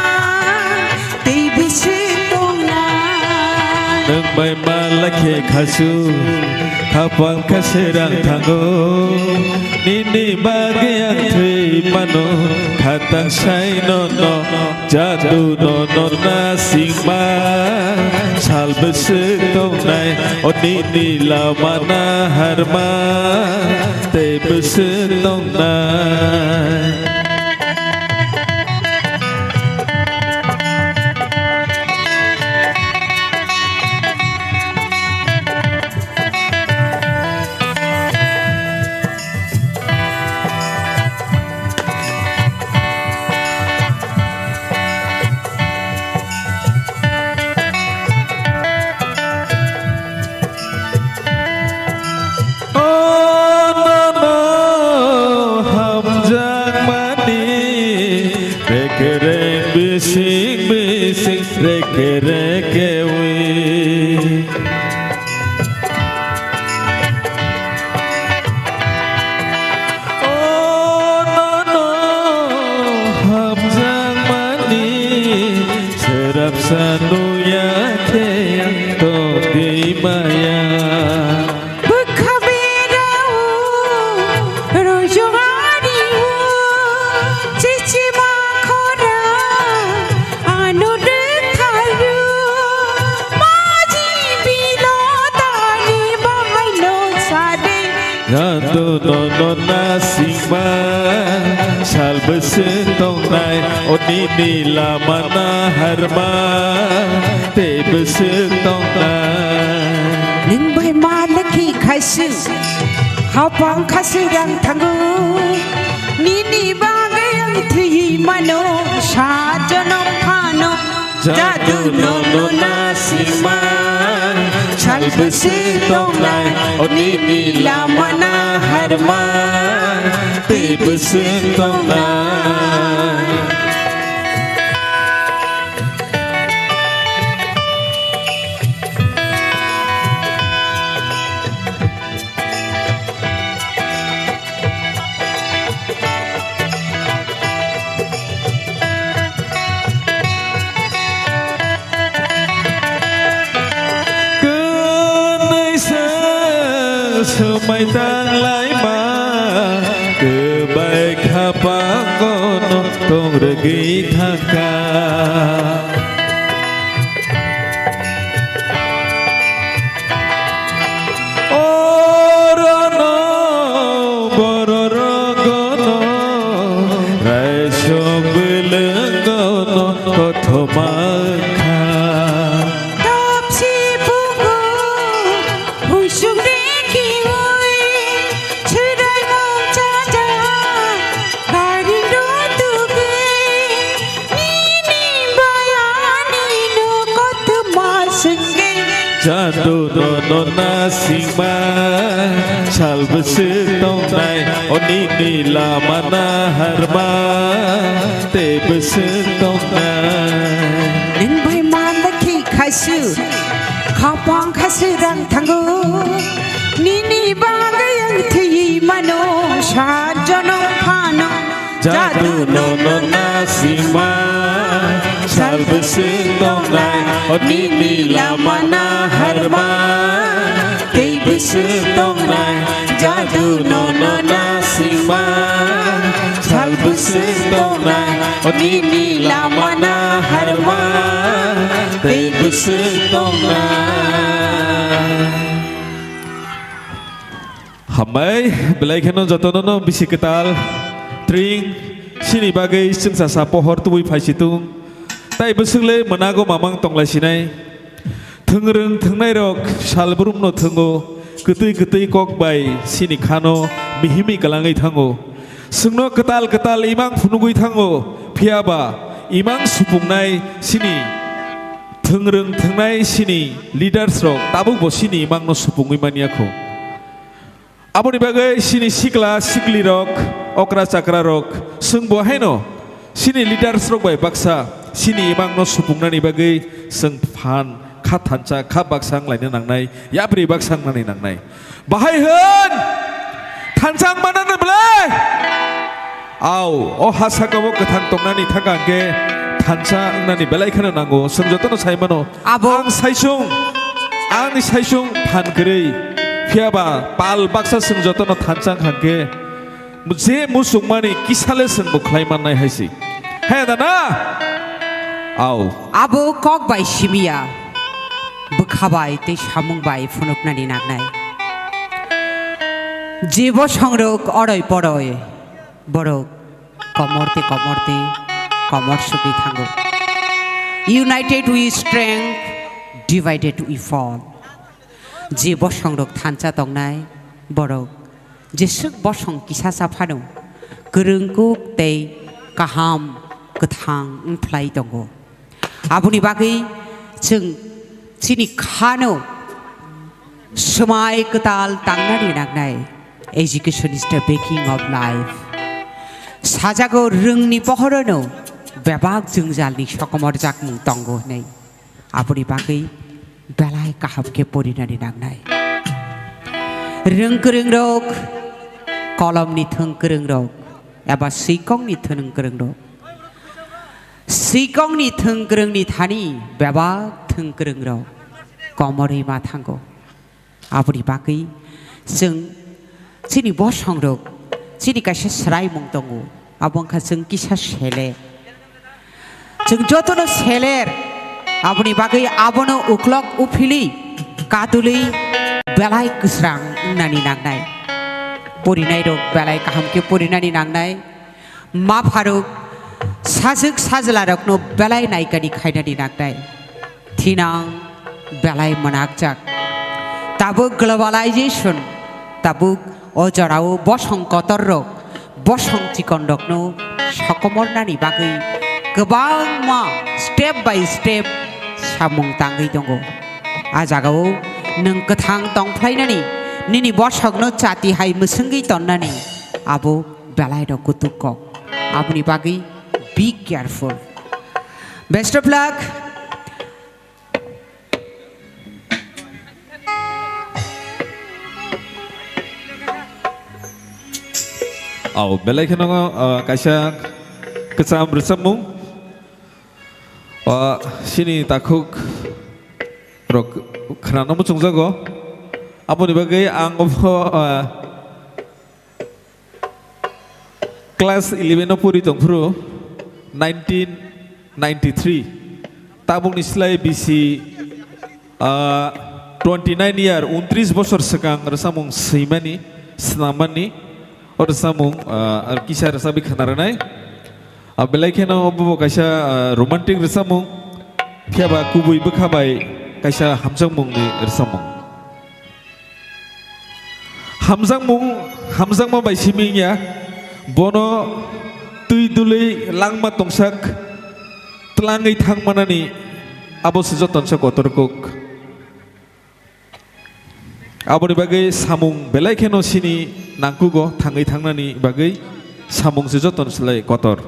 Tei bisi tongnai. Nwng bai ma lakhe khasu, khapang kha serang thango. Nini bagwi ang thwi mano, khatang sai no no, jadu no no na singma. Sal bwswk tongnai, o nini lama na harma, tei bwswk tongnai. O nono hamjakmani rekereng bising bising reke reke wi. O nono hamjakmani serap sanuya khe tongdi maya. Bwkha berao rojongani o chichima khora ano rwkhaio maji bilo tani baino sade. Jadu no no na singma, sal bwswk tongnai, o nini lama na harma, tei bwswk tongnai. Nwng bai ma lakhi khaising, khapang khasing yang thango, nini bagwi Thwi mano sa jonom phano jadu no no na sima. Sal bwswk tongnai o nini lama na harma. Tei bwswk tongnai. Kwnwi se swmai tanglaima, kwbai khapangono tong rwgwi thangkha. Orono bororogono raisok bwlwngono kothoma kha. Topsi bugo husuk reki oi, chudai mung chaja, gari ro tuge, nini bayani no kothoma senge. Jadu no no na singma, sal bwswk tongnai, o nini lama na harma, tei bwswk tongnai. Nwng bai man da khi khaisu, khapang khaisu rang thango, nini bagwi ang thwi mano, sat jonom phano. Jadu no no na sima, sal bwswk tongnai, o nini lama na harma. Tei bwswk tongnai, jadu no no na sima, sal bwswk tongnai, o nini lama na harma. Tei bwswk tongnai. Hambai, belai kheno jotono no bisi kwtal, tring, sini bagwi chwngsa sa pohor tubui phai si tung. Tai bwswk le mwnago mamang tonglai sinai. Thwngrwng thwngnairok salbrumno thwngo, kwtwi kwtwi kok bai sini khano mihimwi kwlangwi thango. Chwngno kwtal kwtal imang phunugwi thango, phiyaba imang supungnai sini thwngrwng thwngnai sini leaders rok tabukbo sini imangno supungwi manya kho. Aboni bagwi sini sikla siklirok, okra chakrarok, chwngbo haino sini leaders rok bai baksa sini imangno supungnani bagwi chwng phan kha thansa kha baksa wnglaina nangnai, yapri baksa wngnani nangnai. Bahai hwn thansa wngmano belai. Au, o ha saka o kwthang tongnani thangka hwnkhe thansa wngnani belai kheno nango. Chwng jotono sai mano. Abo. Ang saisung, ani saisung phan kwrwi. Phiyaba pal baksa chwng jotono thansa wngkha hwnkhe je muchungmani kisa le chwngbo khlai mannai hai se. He da na? Au. Abo kok bai simiya. Bwkha bai tei samung bai phunuknani nangnai. Je bosongrok oroi poroi. Borok komor tei komor tei komor sugwi thango. United we strength, divided we fall. Je bosongrok thansa tongnai borok jeswk bosong kisa sa phano kwrwng kuk tei kaham kwthang wng phlai tongo. Aboni bagwi chwng chini khano swmai kwtal tangnani nangnai. Education is the beginning of life. Sajago rwngni pohorono bebak jwngjalni sokomorjakmung tongo hwnwi. Aboni bagwi belai kaham khe porinani nangnai. Rwng kwrwngrok, kolomni thwng kwrwngrok, eba swikongni thwng kwrwngrok. Swikongni thwng kwrwngni thani bebak thwng kwrwngrok komorwi ma thango. Aboni bagwi chwng chini bosongrok chini kaisa swraimung tongo, abo wngkha chwng kisa seler. Chwng jotono seler, aboni bagwi abono uklok uphilwi kadulwi belai kwsrang wngnani nangnai. Porinairok belai kaham khe porinani nangnai. Ma pharuk sajwk sajlarokno belai naikani khainani nangnai. Thinang belai mwnakjak. Tabuk globalization, tabuk o jorao bosong kotorrok, bosong chikonrokno sokomornani bagwi kwbangma step by step samung tangwi tongo. A jagao nwng kwthang tongphlainani, nini bosokno chati hai mwswngwi tonnani abo belairok kutuk kok. Aboni bagwi be careful. Best of luck. Au, belai kheno, ah, kaisa kwcham rwchapmung. Ah, chini takhuk rok khwnano muchungjago. Aboni bagwi ang obo, ah, Class eleven o pori tongphuru, nineteen ninety-three. Tabukni slai bisi, ah, twenty-nine year, untris bosor swkang rwchapmung swimani, swnammani, o rwchapmung, ah, kisa rwchapwi khwnarwnai. Ah, belai kheno obo bo kaisa, ah, romantic rwchapmung, phiya ba kubui bwkha bai kaisa hamjakmungni rwchapmung. Hamjakmung, hamjakma bai simi wngya, bono twi dului langma tongsak tlangwi thangmanani abo se jotonsa kotor kuk. Aboni bagwi samung belai kheno sini nangkugo thangwi thangnani bagwi samung se joton slai kotor.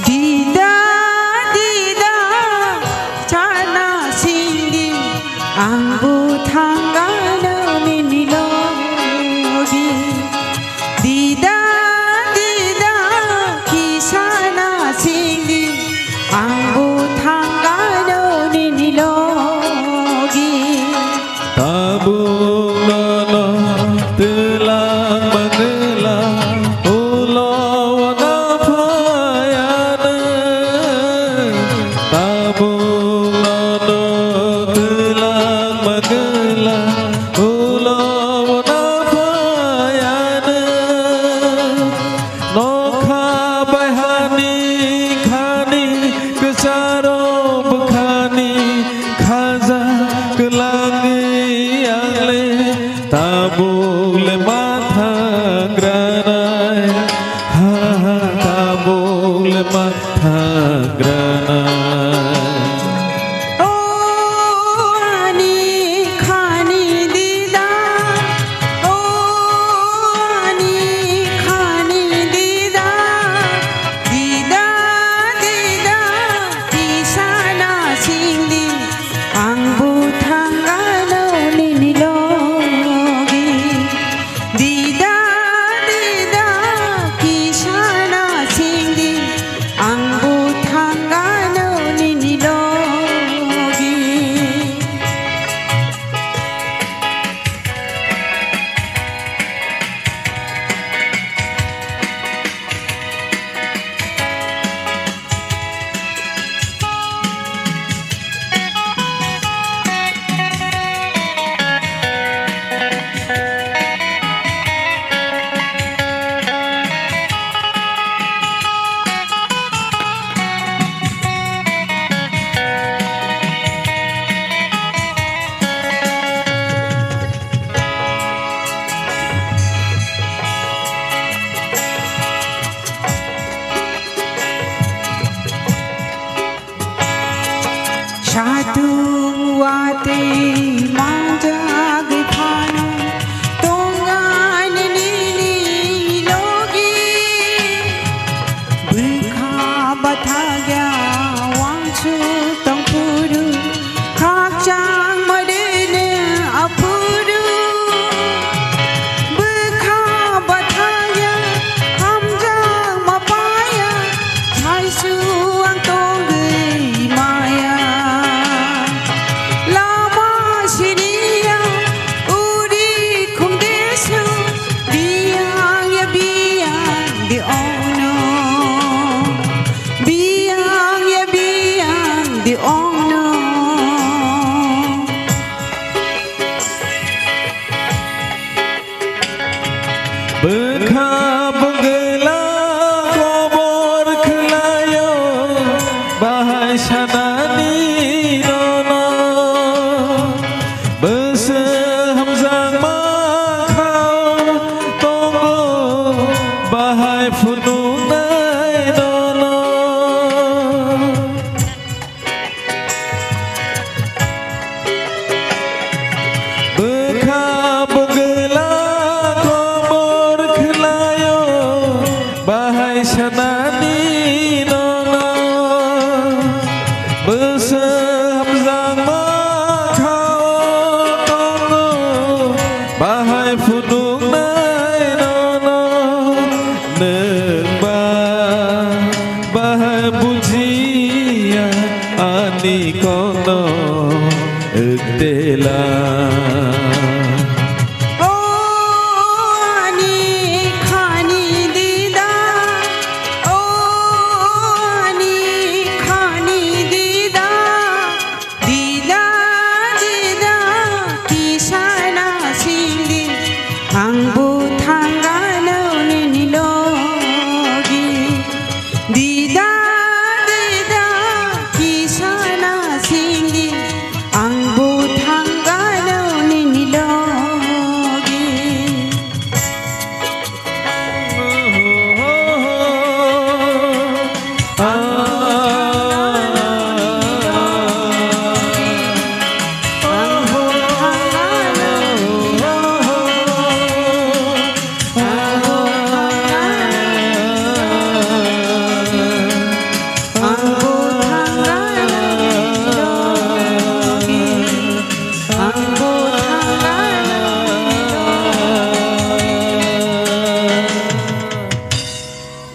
Dida, dida, chana singdi, ang bo thangano nini logi. Dida, dida, kisana singdi, ang bo thangano nini logi. Tabuk nono twlang mangwla, ulo wana phayana. Tabuk nono twlang mangwla, ulo wana phayana. Nokha bai hani khani, kwcharo bwkhani khaja kwlangwi angle, tabuk le ma thangranai, ha, ha, tabuk le ma thangranai. O ani khani dida, o ani khani dida, dida, dida, kisana singdi, ang bo thangano nini logi. Dida, Bwkha bwgwla kobor khlaio bahai sanani nono. Bwswk hamjakma khao tongo bahai phunuknai nono. Bwkha bwgwla kobor khlaio bahai sanani nono. Bwswk hamjakma khao tongo bahai phunuknai nono. Nwng ba bahai bujiya ani kono wngtela. O ani khani dida, o ani khani dida, dida, dida, kisa na singdi, ang bo thangano nini logi. Dida, dida, kisa na singdi, ang bo thangano nini logi.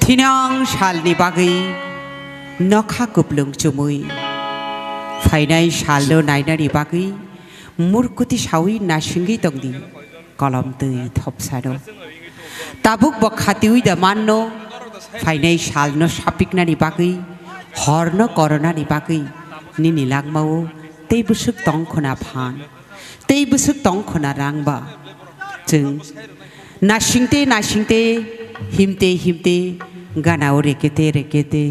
Thinang salni bagwi nokha kuplung chumui phainai salno nainani bagwi murkuti saui nasingwi tongdi kolom twi thopsano. Tabuk bo khatiui da manno phainai salno sapiknani bagwi, horno koronani bagwi nini langmao tei bwswk tongkhwna phan. Tei bwswk tongkhwna rang ba. Chwng nasingte nasingte, himte himte, ganao rekete rekete,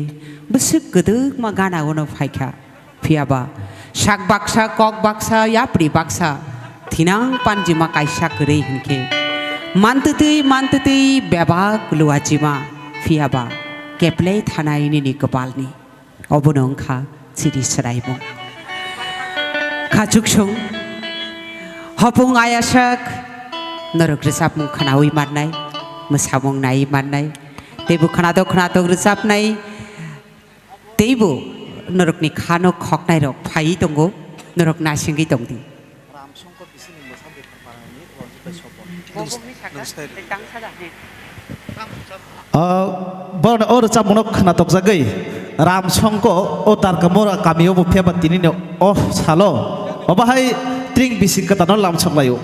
bwswk kwdwkma ganaono phaikha. Phiyaba sak baksa, kok baksa, yapri baksa, thinang panjima kaisa kwrwi hinkhe mantwtwi mantwtwi bebak luachima. Phiyaba keplai thanai nini kwpalni. Obono wngkha chini swraimung. Khachuksung, hopung ayasak, norok rwchapmung khwnaui mannai, mwsamung naiwi mannai, teibo khwnatok khwnatok rwchapnai, teibo norokni khano khoknairok phaiwi tongo, norok nasingwi tongdi. Ah, borokni o rwchapmungno khwnatokjagwi Ramsongko o Darkamura kamio bo phiyaba tinini o salo obo hai tring bising kwtalno lamsok laio.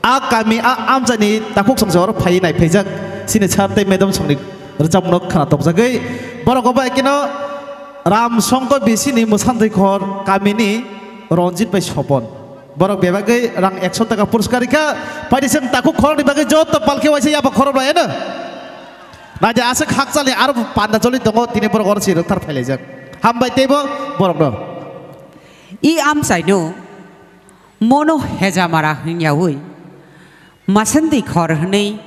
A kami a amchaini takhuk songsa oro phaiwi naiphaijak chini sir tei madam songni rwchapmungno khwnatokjagwi borok obo hai kheno Ramsongko bisini Mwsantwi Khor kamini Ranjit bai Sopon. Borok bebagwi rang ekso taka puruskar rikha. Phaidi chwng takhuk khoroknwi bagwi joto palkhe waisa yapha khorok bai ano. Naidi aswk hakchalni aro panda choli tongo, tini borok oro se rwkthar phailaijak. Hambai teibo borokno. I amchaino mono hejamara hwnyaui Mwsantwi Khor hwnwi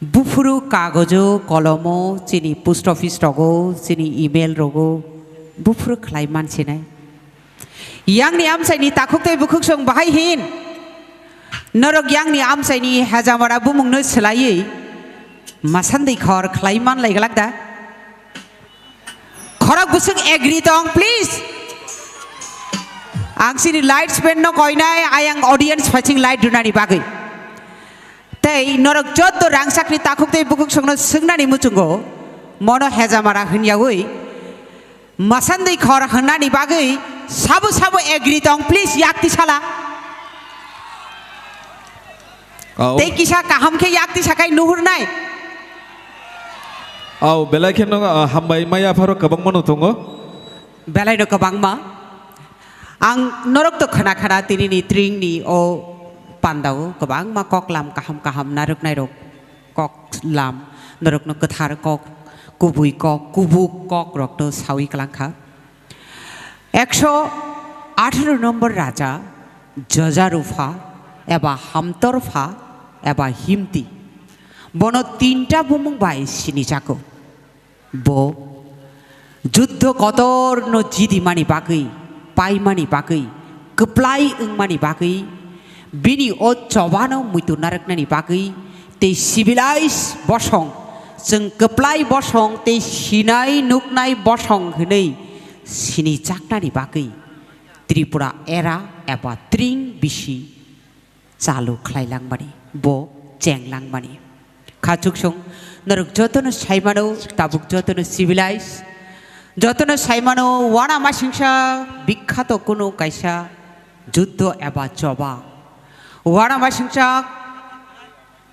buphuru kagojo kolomo chini post office rogo, chini email rogo, buphuru khlai mansinai. Yangni amchaini takhuk tei bukhuksong bahai hin. Norok yangni amchaini hejamara bumungno swlaiwi Mwsantwi Khor khlai manlai glak da? Khorok bwswk agree tong, please. Ang chini lights man no koinai, ayang audience phaising light rwnani bagwi. Tei norok jotto rangchakni takhuk tei bukhuksongno swngnani muchungo, mono hejamara hwnyaui Mwsantwi Khor hwnani bagwi sabo sabo agree tong, please, yakti sala. Au. Tei kisa kaham khe yakti sakai nuhurnai. Au, belai kheno, ah, hambai maya pharo kwbangma no tongo. Belai no kwbangma. Ang norok to khna khna tinini tringni o pandao kwbangma koklam kaham kaham narwknai rok. kok lam, norokno kwthar kok, kubui kok, kubuk kok rokno sawi kwlangkha. Ekso atharo nombor raja Jojarupha eba Hamtorpha eba Himti. Bono tinta bumung bai sinijago. Bo juddho kotorno jidimani bagwi, paimani bagwi, kwplai wngmani bagwi, bini o chobano muitu narwknani bagwi tei civilized bosong, chwng kwplai bosong tei sinai nuknai bosong hwnwi sinijaknani bagwi Tripura era eba tring bisi chalu khlailangmani, bo chenglangmani. Khachuksong norok jotono saimano, tabuk jotono civilized, jotono saimano, wana masingsa bikkhato kunu kaisa juddho eba choba, wana masingsa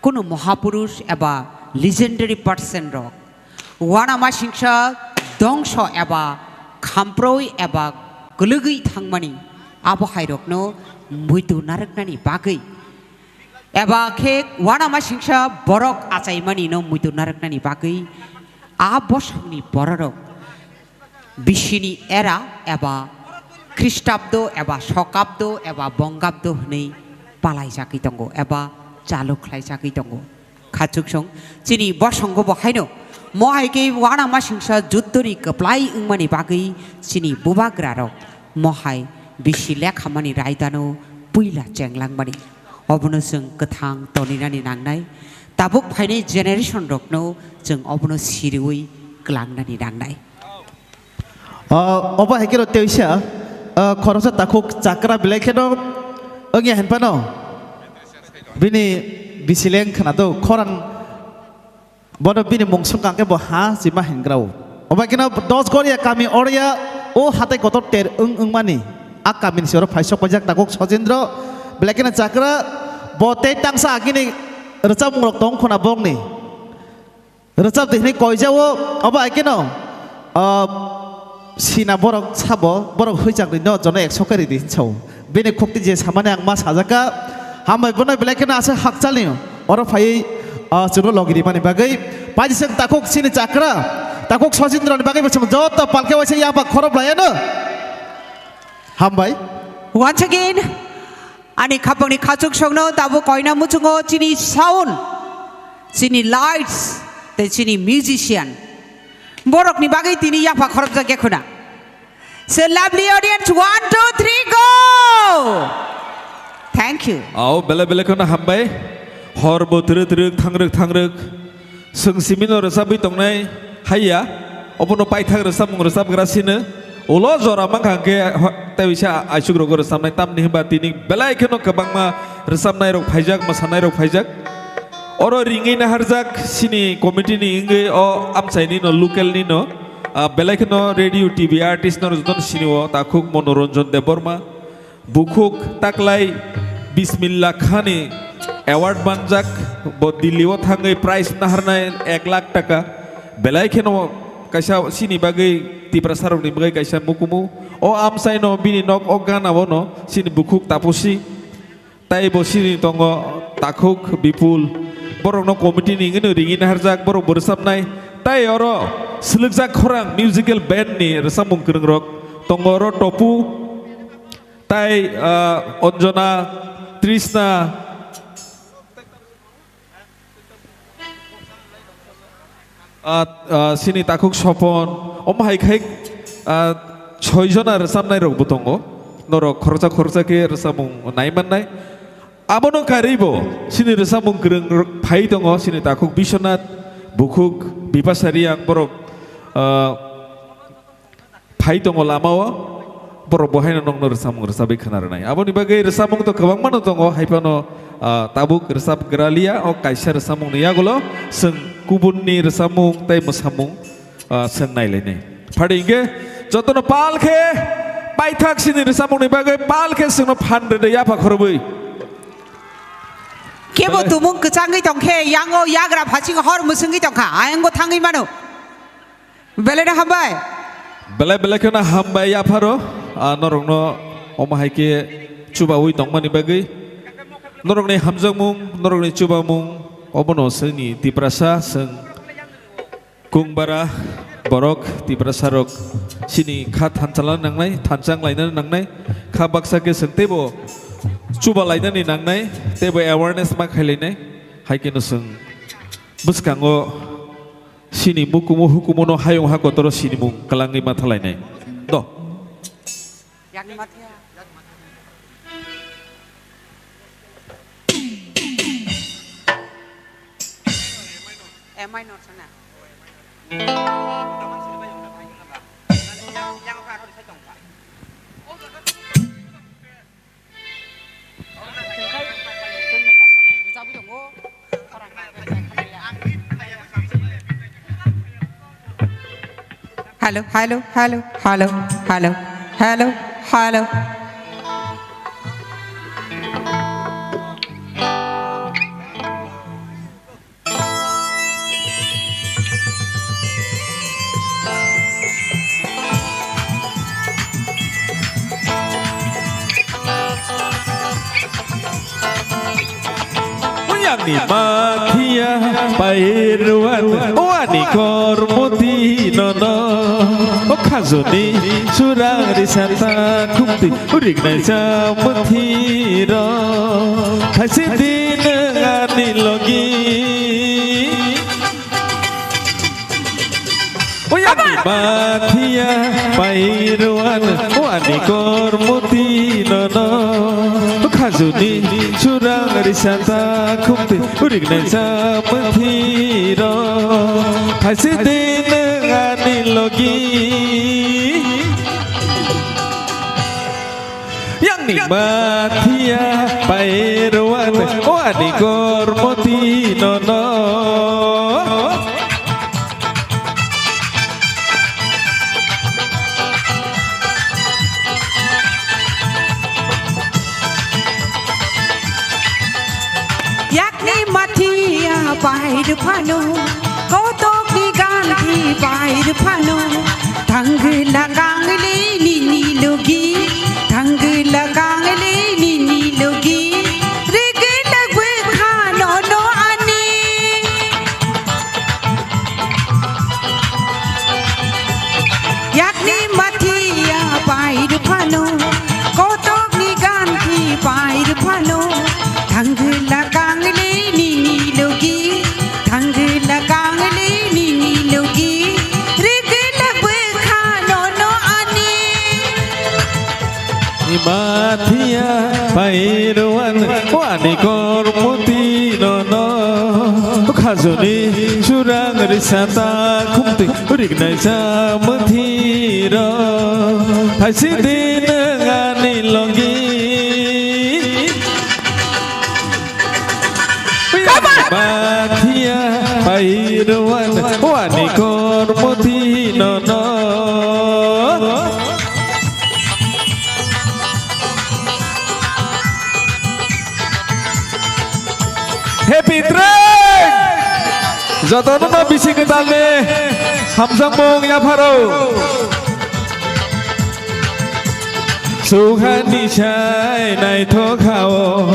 kunu mahapurush eba legendary person rok, wana masingsa dongso eba khamproi eba kwlwgwi thangmani, abo hairokno muitu narwknani bagwi eba khe wana masingsa borok achaimani no muitu narwknani bagwi a bosongni bororok bisini era eba Khristabdo eba Sokabdo eba Bongabdo hwnwi palaijagwi tongo eba chalu khlaijagwi tongo. Khachuksong chini bosongo bo haino mohai khe wana masingsa juddhoni kwplai wngmani bagwi chini bubagrarok mohai bisi lekhamani raidano puila chenglangmani. Obono chwng kwthang toninani nangnai. Tabuk phainai generation rokno chwng obono siriwi kwlangnani nangnai. Ah, obo hai khe rw teisa, ah, khoroksa takhuk chakra belai kheno wngya hinphano bini bisileng khwnato khorang bono bini mung swngkang khe bo ha sima hingrao. Obo hai kheno dos goria kami oria o hatai kotor ter wng wngmani a kamini sero phaisok paijak takhuk Sojendro belai kheno chakra bo tei tangsa agini rwchapmung rok tong khwna bongni. Rwchap di hwnwi koijao, obo hai kheno, ah, sina borok sabo, borok hwijak rino jono ekso kari di hinwi sao. Bini khukti je samani ang ma sajaka, hambai bono belai kheno aswk hakchalni oro phaiwi, ah, chwngno logi rimani bagwi. Paising takhuk chini chakra, takhuk Sojindroni bagwi bo chwng joto palke waisa yapha khorop laiano. Hambai. Once again, ani khapangni khachuksongno tabuk koina muchungo chini sound, chini lights, tei chini musician. Borokni bagwi tini yapha khorokjak ya khuna. So lovely audience, one, two, three, go! Thank you. Ao, belai belai kheno hambai. Hor bo twrwk twrwk, thangrwk thangrwk. Chwng simino rwchapwi tongnai haiya, obono paithak rwchapmung rwchapgra sino. Ulo jora mankha hwnkhe ho-, tei bisa aisuk rogo rwchapnai, tamni hwnba tini belai kheno kwbangma rwchapnai rok phaijak, mwsanai rok phaijak. Oro ringwi naharjak chini committee ni wngwi o amchaini no, local ni no, ah, belai kheno radio, T V artist no jotono sini o takhuk Monoranjan Debbarma. Bukhuk taklai Bismillah Khan ni award manjak, bo Delhi o thangwi prize naharnai ek lakh taka. Belai kheno kaisa chini bagwi Tiprasa rokni bagwi kaisa mukumu. O amchaino bini nok o gana bono chini bukhuk Tapusi. Tai bo chini tongo takhuk Bipul. Borokno committee ni wngwi ringwi naharjak, borok bo rwchapnai. Tai oro swlwkjak khorang musical band ni rwchapmung kwrwng rok tongo oro Topu. Tai, ah, Anjana, Trishna, ah, ah, chini takhuk Sopon, omo hai khai, ah, soi jona rwchapnai rok bo tongo. Norok khoroksa khoroksa khe rwchapmung nai mannai. Abono karwi bo chini rwchapmung kwrwng rok phai tongo, chini takhuk Biswanath, bukhuk Bipasa Reang, borok, ah, phai tongo lama o, borok bo haino nokno rwchapmung rwchapwi khwna rwnai. Aboni bagwi rwchapmung to kwbangma no tongo, hai phano, ah, tabuk rwchapgra liya, o kaisa rwchapmung ni yagulo chwng kubun ni rwchapmung tei mwsamung, ah, chwng nai lainai. Phadi hinkhe jotono pal khe paithak chini rwchapmung ni bagwi pal khe chwngno phan rwdi yapha khorobwi. Kebo tumung kwchangwi tongkhe, yango yagra phaching hor mwswngwi tongkha, ayang bo thangwi mano. Belai no hambai. Belai belai kheno hambai yapharo, ah, norokno omo hai khe chubaui tongmani bagwi. Norokni hamjakmung, norokni chubamung, Obono chwngni Tiprasa, chwng kungbara borok Tiprasa rok chini kha thanchal nangnai, thanchang laina nangnai, kha baksa khe chwng teibo chuba lainani nangnai, teibo awareness ma khailainai, hai kheno chwng bwskango chini mukumu hukumu no hayung ha kotoro sinimung kwlangwi ma thalainai. Do. Yakni mathiya. A minor sana. Hello, hello, hello, hello, hello, hello, hello. Yang ni mathiya pairuan wani kormoti nono, o khajuni surang risata khumti. Urignai cha muthiro, thaise din ani logi. Uyani mathiya pairuan, wani kormoti nono. Khajuni surang risata khumti, urignai cha muthiro, thaise din ani logi. Yang ni mathiya pairuan wani kormoti nono. Yakni mathiya pairu phano, kotokni ganthi pairu phano, thangla kangli nini logi, thangla kangli nini logi, rigla bwkha nono ani. Yakni mathiya pairu phano, kotokni ganthi pairu phano, thangla kangli nini logi, thangla kangli nini logi, rigla bwkha nono ani. Imathiya pairuan wani kormoti nono. Khajuni surang risata khumti, urignai cha muthiro, thaise din ani logi. Mathiya pairuan wani kormoti nono. Happy train! Jotono no bisi kwtalni hamjakmung yapharo. Sukhani sai naithok hao,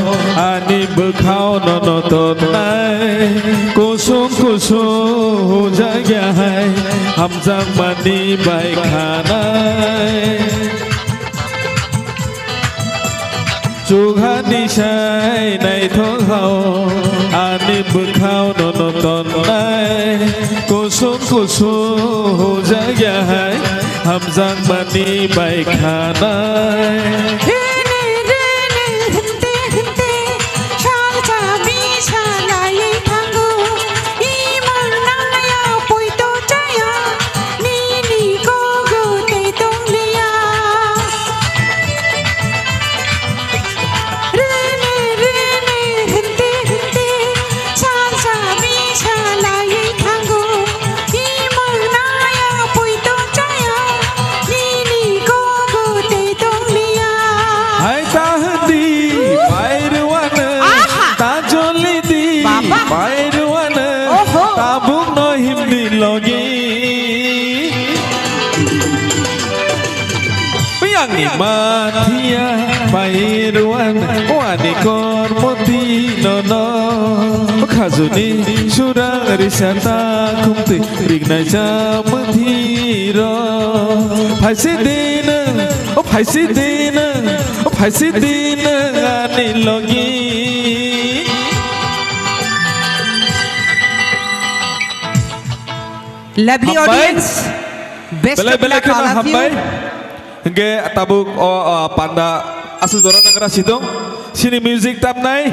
ani bwkhao nono tonnai. Kusung kusung hujakya hai, hamjakmani bai khanai. Sukhani sai naithok hao, ani bwkhao nono tonnai. Kusung kusung hujakya hai, hamjakmani bai khanai. Rene, rene, hinte, hinte, sal sabi salai thango, imang nangya poito chaya, nini kogo tei tongliya. Rene, rene, hinte, hinte, sal sabi salai thango, imang nangya poito chaya, nini kogo tei tongliya. Hai ta hindi, aha, pairuan, ta joli di, baba, pairuan, oho, tabuk no himdi logi. Yang ni mathiya pairuan wani kormoti nono. Hajuni surang risa ta khumtwi rignai cha mwthiro. Phaisi di nwng, o phaisi di nwng, o phaisi di nwng ani logi. Lovely Hambai. Audience, best Belai of belai luck kheno all of you. Hambai. Hingke tabuk o, o, panda aswk jora nangra sidong. Sini music tamnai,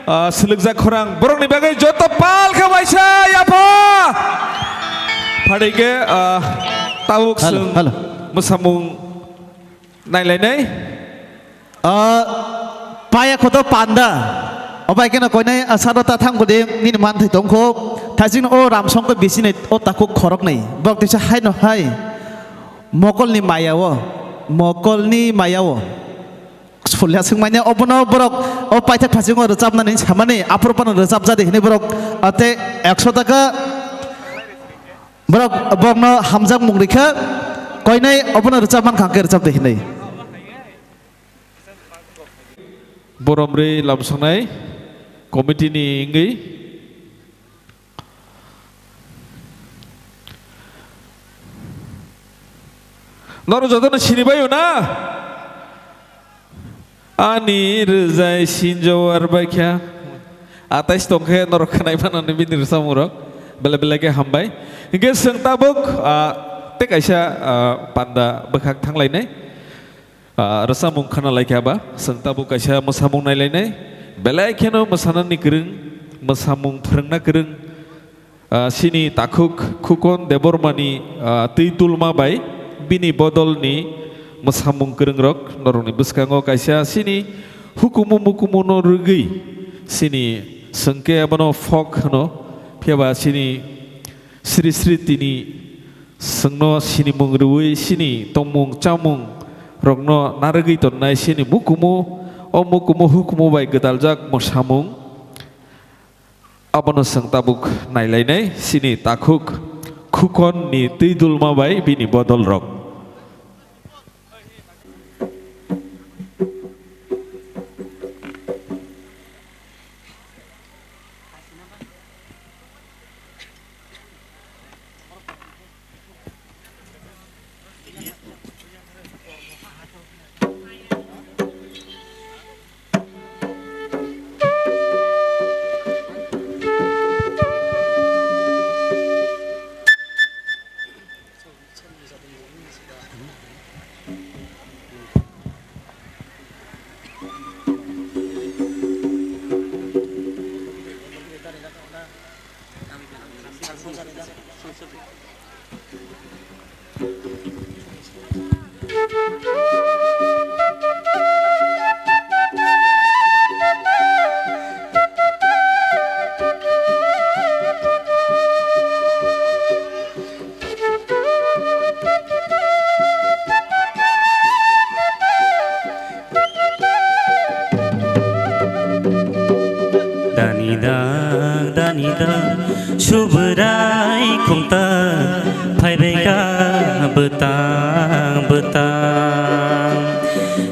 ah, swlwkjak khorang. Borokni bagwi joto pal khe waisa yapha. Phaidi khe, ah, tabuk Hello, swng hello. Mwsamung nailainai. Ah, paya khoto panda. Obai keno koinai, ah, sado ta thang kudi nini manthai tongkho. Thajin o Ramsong ko bisini o takhuk khoroknwi. Bok tisa haino hai. Mokolni maya o. Mokolni maya o. Sulya swngmanya obono borok o paithak phasingo rwchapnani samani aphuru phano rwchapjadi hinwi borok ate ekso taka borok borokno hamjak mung rikha koinai obono rwchapman khangkhe rwchapdi hinwi. Borom rwi lamsongnai committee ni wngwi. Norok jotono sini baio na? Ani rwjai sinjowar baikha. Atais tongkhe norok khwnai mano ni bini rwchapmung rok. Belai belai khe hambai. Hingke chwng tabuk, ah, tei kaisa, ah, panda bwkhak thanglainai. Ah, rwchapmung khna laikha ba, chwng tabuk kaisa mwsamung nailainai. Belai kheno mwsanani kwrwng, mwsamung phwrwngna kwrwng. Ah, chini takhuk Khukon Debbarmani, ah, twi dulma bai bini bodolni mwsamung kwrwngrok norokni bwskango kaisa chini hukumu mukumuno rwgwi chini chwngke abono folk hwno, phiya ba chini Sri Sri tini chwngno sinimung rwui chini tongmung chamung rokno narwgwi tonnai chini mukumu, o mukumu hukumu bai gwdaljak mwsamung. Abono chwng tabuk nailainai chini takhuk Khukon ni twi dulma bai bini bodol rok. Dani dang, dani dang, Subrai khumta phaibai ka bwtang bwtang.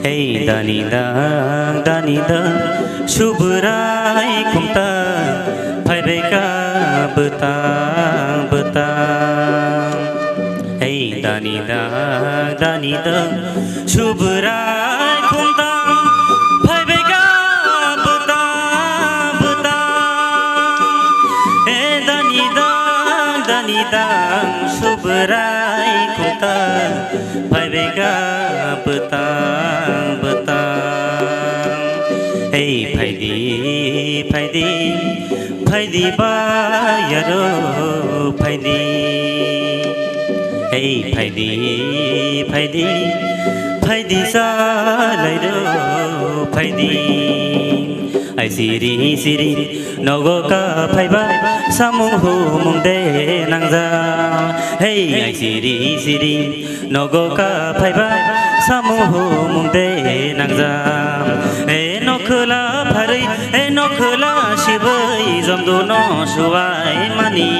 Hei dani dang, dani dang, Subrai khumta phaibai ka bwtang bwtang. Hei dani dang, dani dang, Subrai khumta phaibai ka bwtang bwtang. Hei dani dang, dani dang, Subrai khumta phaibai ka bwtang bwtang. Hei phaidi, phaidi, phaidi ba yaro phaidi. Hei phaidi, phaidi, phaidi salai ro phaidi. Ai siri siri nogo ka phaiba samung humung de nangja. Hei ai siri siri nogo ka phaiba samung humung de nangja. E nokhwla pharwi, e nokhwla sibwi jomdu no suwai mani.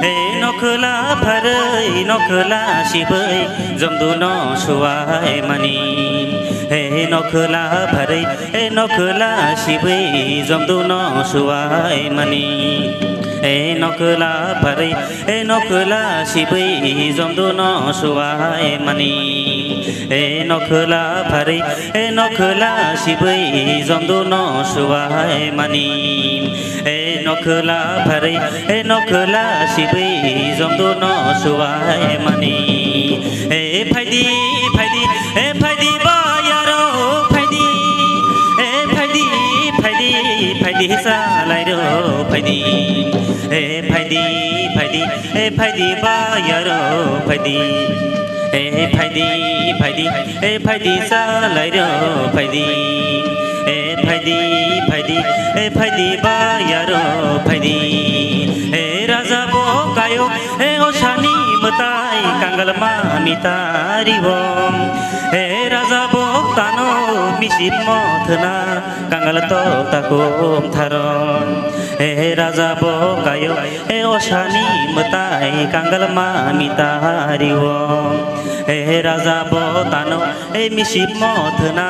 E nok Khwla pharwi nokhwla sibwi jomduno suwai mani. He nokhwla pharwi, he nokhwla sibwi jomduno suwai mani. He nokhwla pharwi, he nokhwla sibwi jomduno suwai mani. He nokhwla pharwi, he nokhwla sibwi jomduno suwai mani. He nokhwla pharwi, he nokhwla sibwi jomduno suwai mani. He phaidi, phaidi, he phaidi bayaro phaidi. He phaidi, phaidi, phaidi salairo phaidi. He phaidi, phaidi, he phaidi bayaro phaidi. He phaidi, phaidi, he phaidi salairo phaidi. He phaidi, phaidi, he phaidi bayaro phaidi. He raja bo kayo, he osani mwtai kangalma mitario. He raja bo tano misip mothna kangal to takum tharon. He raja bo kayo, he osani mwtai kangalma mitario. He raja bo tano, he misip mothna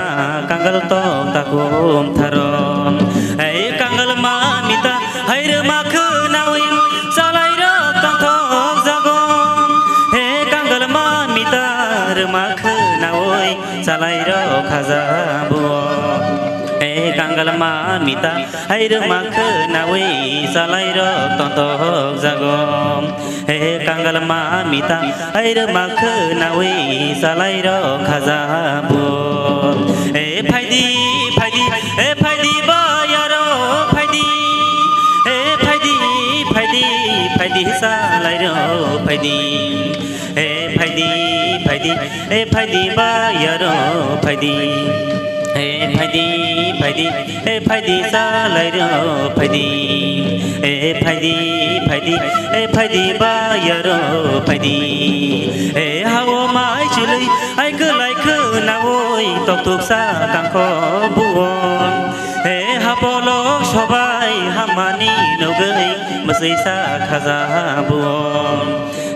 kangal to takum tharon. He kangalma mita, he rwma khwnawi salai rok tongthok jago. He kangalma mita, rwma khwnawi salai rok khajabuo. He kangalma mita, hai rwma khwnawi salai rok tongthok jago. He kangalma mita, hai rwma khwnawi salai rok khajabuo. He phaidi, phaidi, he phaidi bayaro phaidi. He phaidi, phaidi, phaidi salai rok phaidi. He phaidi, phaidi, he phaidi bayaro phaidi. He phaidi, phaidi, he phaidi salairo phaidi. He phaidi, phaidi, he phaidi bayaro phaidi. He hao mai chilwi, hai kwlai khwnawi tokthuksa kangkho buo. He hapolok sobai hamani nugwi mwswisa khajabuo.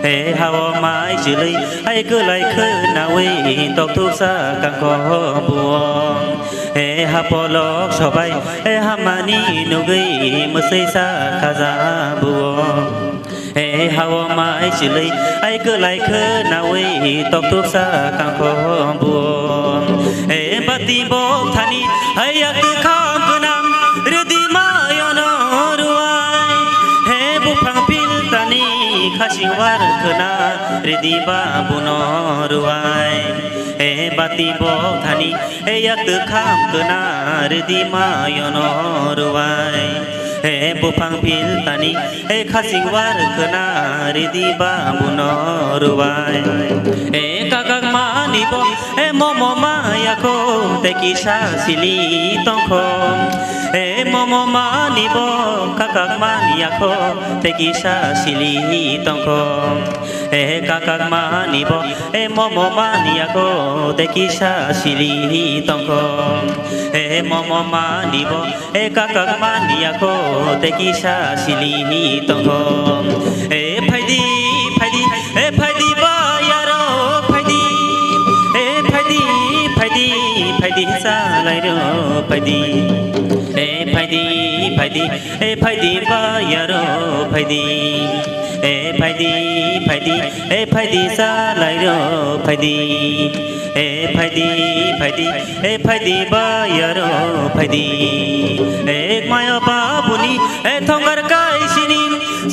He hao mai chilwi, hai kwlai khwnawi tokthuksa kangkho buo. He hapolok sobai, he hamani nugwi mwswisa khajabuo. He hao mai chilwi, hai kwlai khwnawi tokthuksa kangkho buo. He bati bok thani, hai yak kham kwnam rwdi mayono ruwai. He buphang piltani khasing war khwna rwdi babuno ruwai. He bati bok thani, he yak kham kwnam rwdi mayono ruwai. He buphang piltani, he khasing war khwna rwdi babuno ruwai. He kakak mani bo, he momo maya kho, tei kisa sili tongkho. He momo mani bo, kakak mani ya kho, tei kisa sili tongkho. He kakak mani bo, he momo mani ya kho, tei kisa sili tongkho. He momo mani bo, he kakak mani ya kho, tei kisa sili tongkho. He phaidi, phaidi, he phaidi bayaro phaidi. He phaidi, phaidi, phaidi salairo phaidi. He phaidi, phaidi, he phaidi bayaro phaidi. He phaidi, phaidi, he phaidi salairo phaidi. He phaidi, phaidi, he phaidi bayaro phaidi. He mayo babuni, he thongar kaisini,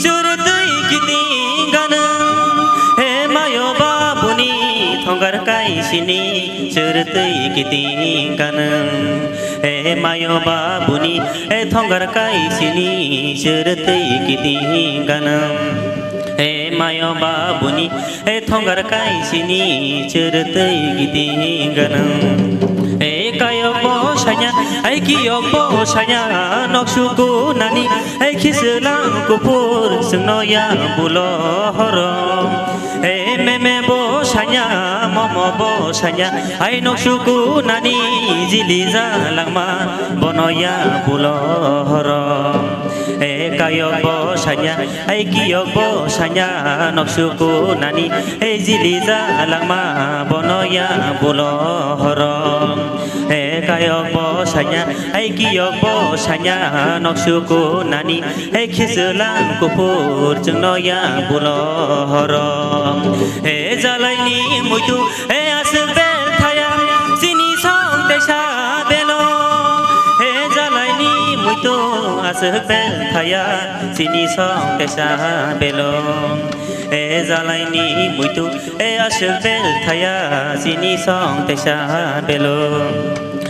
churtwi kiting ganang. He mayo babuni, thongar kaisini, churtwi kiting ganang. He mayo babuni, he thongar kaisini, churtwi kiting ganang. He mayo babuni, he thongar kaisini, churtwi kiting ganang. He kayok bo saya, he kiyok bo saya, noksu kunani, he khiselang kuphur, sengno ya bulo horom. He meme bo sanya, momo bo sanya, hai nok suku nani jili ja langma, bono ya bulo horom. He kayok bo sanya, hai kiyok bo sanya, nok suku nani, he jili ja langma, bono ya bulo horom. He kayok bo sanya, hai kiyok bo sanya, nok suku nani, he khiselang kuphur chwngno ya bulo horom. He jalaini muitu, he aswk bel thaya, chini song tesa belo. He jalaini muitu, aswk bel thaya, chini song tesa belo. He jalaini muitu, he aswk bel thaya, chini song tesa belo.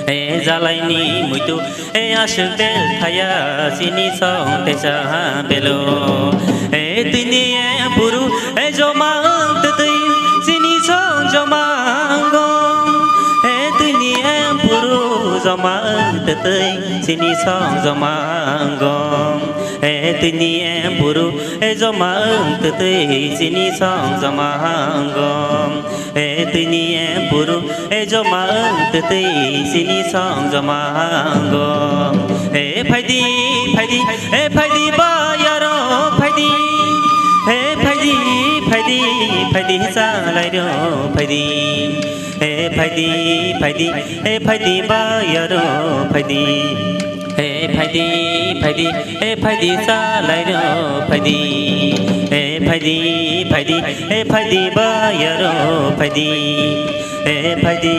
He jalaini muitu, he aswk bel thaya, chini song tesa belo. He tini em puru, he joma ang tetei, chini song joma angong. He tini em puru, joma ang tetei, chini song joma angong. He tini em puru, he joma ang tetei, chini song joma angong. He tini em puru, he joma ang tetei, chini song joma angong. He phaidi, phaidi, he phaidi bayaro phaidi. He phaidi, phaidi, phaidi salai ro phaidi. He phaidi, phaidi, he phaidi bayaro phaidi. He phaidi, phaidi, he phaidi salai ro phaidi. He phaidi, phaidi, he phaidi bayaro phaidi. He phaidi,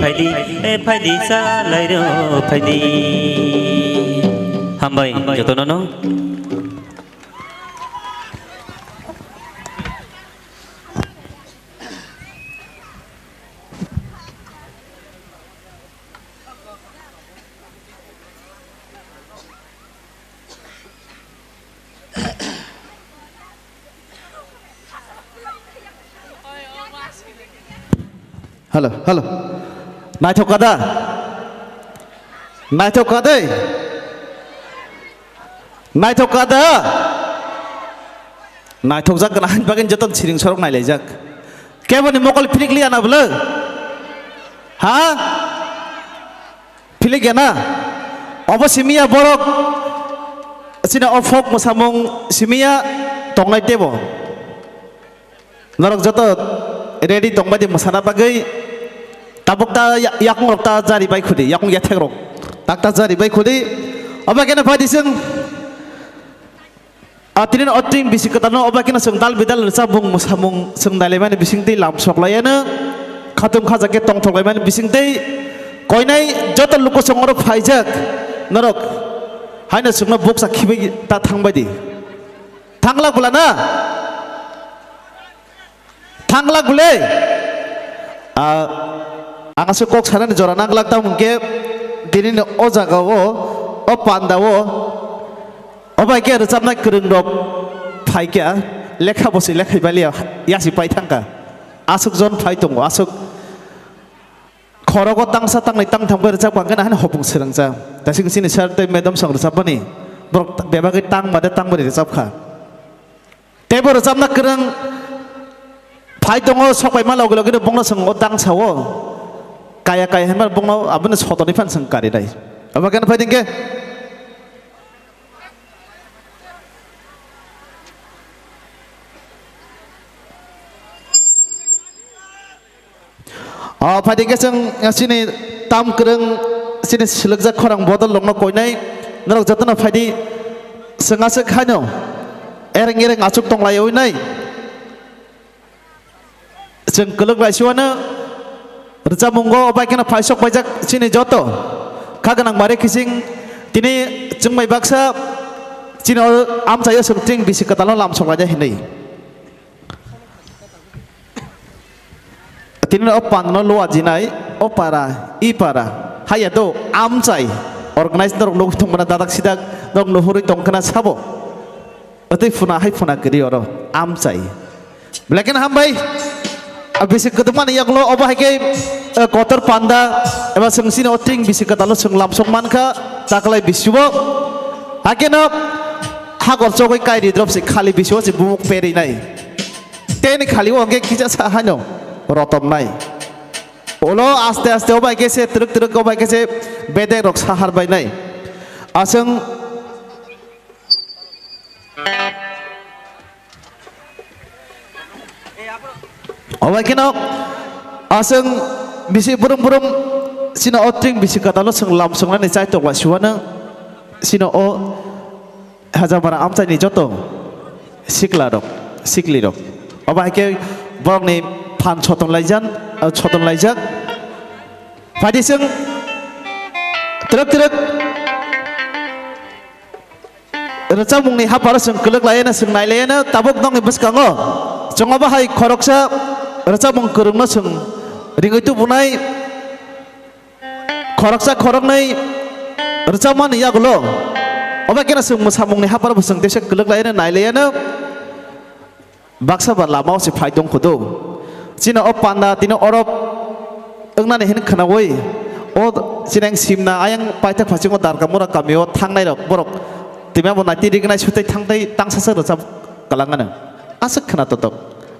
phaidi, he phaidi salai ro phaidi. Hambai jotono no. Hello, hello. Naithok kada? Naithok kadai? Naithok kada? Naithok jak kana han bagin joton siring sorok nailaijak. Keboni mokol philik liya na bwle? Ha? Philik ya na? Obo simiya borok chini o folk mwsamung simiya tongnai tebo. Norok joto ready tongbai di mwsana bagwi. Tabuk ta ya-, yakung rok ta jari bai khudi, yakung yathek rok tak ta jari bai khudi. Obo kene phai di chwng. A tini o tring bisi kwtal no obo keno chwng dal bidal rwchapmung mwsamung chwng nailaimani bisingtwi lam soklaiyano khatung khaja khe tongthoklaimani bisingtwi koinai joto luku chwng oro phaijak norok haino chwngno bukcha khibi ta thangbai di. Thanglak bwla na? Thanglak bwle? Ah, ang aswk kok sanani jora nanglak tamo hwnkhe dinini o jagao, o pandao, o bai khe rwchapnai kwrwngrok phaikha, lekha bo se lekhai baliya, yasi pai thangkha. Aswk jon phai tongo, aswk khorogo tangsa tangnai tangtham khe rwchapkha hwnkhe haino hopung swrwngsa. Dasing chini sir tei madam song rwchapmani borok bebagwi tang made tang bari rwchapkha. Teibo rwchapna kwrwng phai tongo, sok paima logi logi no bongno chwng o dang sao. Kaya kaya hinmano bongno abono sotoni phan chwng karinai. Abo keno phai dingke. O, phaidi khe chwng, eh, chini tam kwrwng, chini swlwkjak khorang bodol rokno koinai, norok jotono phaidi chwng aswk haino ereng ereng achuk tonglaio nai. Chwng kwlwk laisiwano rwchapmungo bai kheno phaisok paijak chini joto kha gwnang mare kising tini chwng bai baksa chini o amchaio chwng tring bisi kwtalo lamsok laijak hinwi. Tini o pan no lua jinai, o para, i para, haya do, amchai, organize norok nugwi tongmana dadak sidak, norok nuhurwi tongkhana sabo. Atwi phuna hai phuna kiri oro, amchai. Black and hambai, a bisi kwdwkmani yaklo, obo hai khe, eh, kotor panda, eba chwng sini o tring bisi kwtalo chwng lamsok mankha, taklai bisibo. Hakhe no, hagor chogwi kairi drop si khali bisibo si bumuk perinai. Teni khali o hwnkhe khisa sa haino rotomnai. Ulo aste aste o bai khe se twrwk twrwk o bai khe se bedek rok sahar bainai. Aswng Obai kheno aswng bisi brum brum sino o tring bisi kwtalo chwng lam swngnani chaitok lai suwano sino o Hajabara amchaini joto sikla rok, sikli rok. Obai khe borokni phan soton laijan, soton laijak. Phaidi chwng twrwk twrwk Rwchapmungni hapharo chwng kwlwk laiano chwng nai laiano tabuk nokni bwskango chwng obo hai khoroksa rwchapmung kwrwngno chwng ringwi tubunai khoroksa khoroknwi rwchapmani yagulo obo khe chwng mwsamungni hapharo bo chwng teisa kwlwk laiano nai laiano. Baksa ba lama o se phai tong khudu. Chini o panda tini oro wngnani hin khwnawi. O chini ang simna ayang paithak phasingo Darkamura kamio thangnai rok borok timi abo naiti rignai sutai thangtai tangsasa rwchap kalangano. Aswk khwna totok.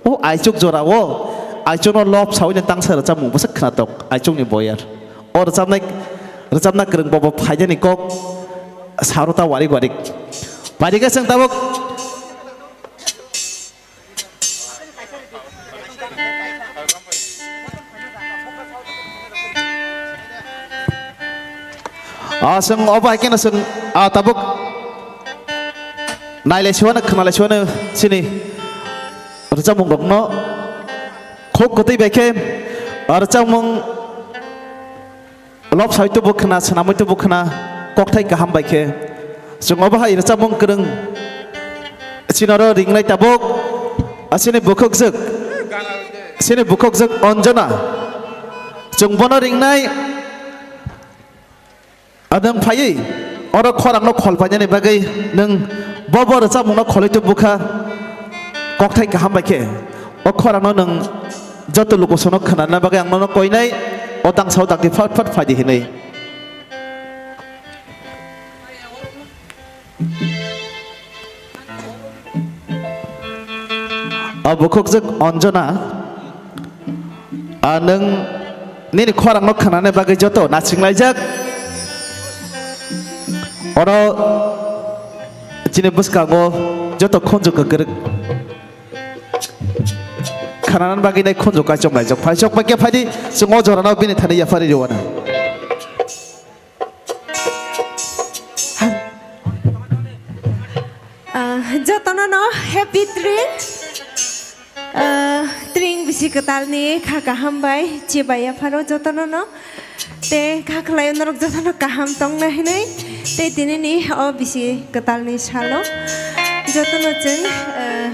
O aichuk jora o aichukno lob sawi ni tangsa rwchapmung bwswk khwna tok aichukni boyar. O rwchapnai rwchapna kwrwng bobo phaidani kok sarota warik warik. Paidikhe chwng tabuk. Ah, chwng obo hai kheno chwng, ah, tabuk nailai suwano, khwnalai suwano chini rwchapmung rokno khuk kwtwi bai khe, ah, rwchapmung Lob sawi tubu khwna, swnamwi tubu khwna, kokthai kaham bai khe. Chwng obo hai rwchapmung kwrwng. Chini oro ringnai tabuk, asini bukhukjwk, asini bukhukjwk Anjana. Chwng bono ringnai, adang phaiwi, oro khorangno khol painani bagwi nwng bo bo rwchapmungno kholwi tubu kha. Kokthai kaham bai khe. O khorangno nwng joto lukusono khwnana bagwi ang nono koinai, o tangsao dakti phat phat phaidi hinwi. O bukhukjwk Anjana, a nwng nini khorangno khwnana bagwi joto nachinglaijak. Oro chini bwskango joto khunju kwkrwk. Khwnanani bagwi nai khunju kaichom laijak. Phaisok bai khe phaidi, chwng o jorano bini thani yapharwi rwano. Ah, jotono no happy train. Ah, tring bisi kwtalni kha kaham bai chibai yapharo jotono no. Te kha khlai norok jotono kaham tongna hinwi. Te tinini o bisi kwtalni salo jotono chwng, ah,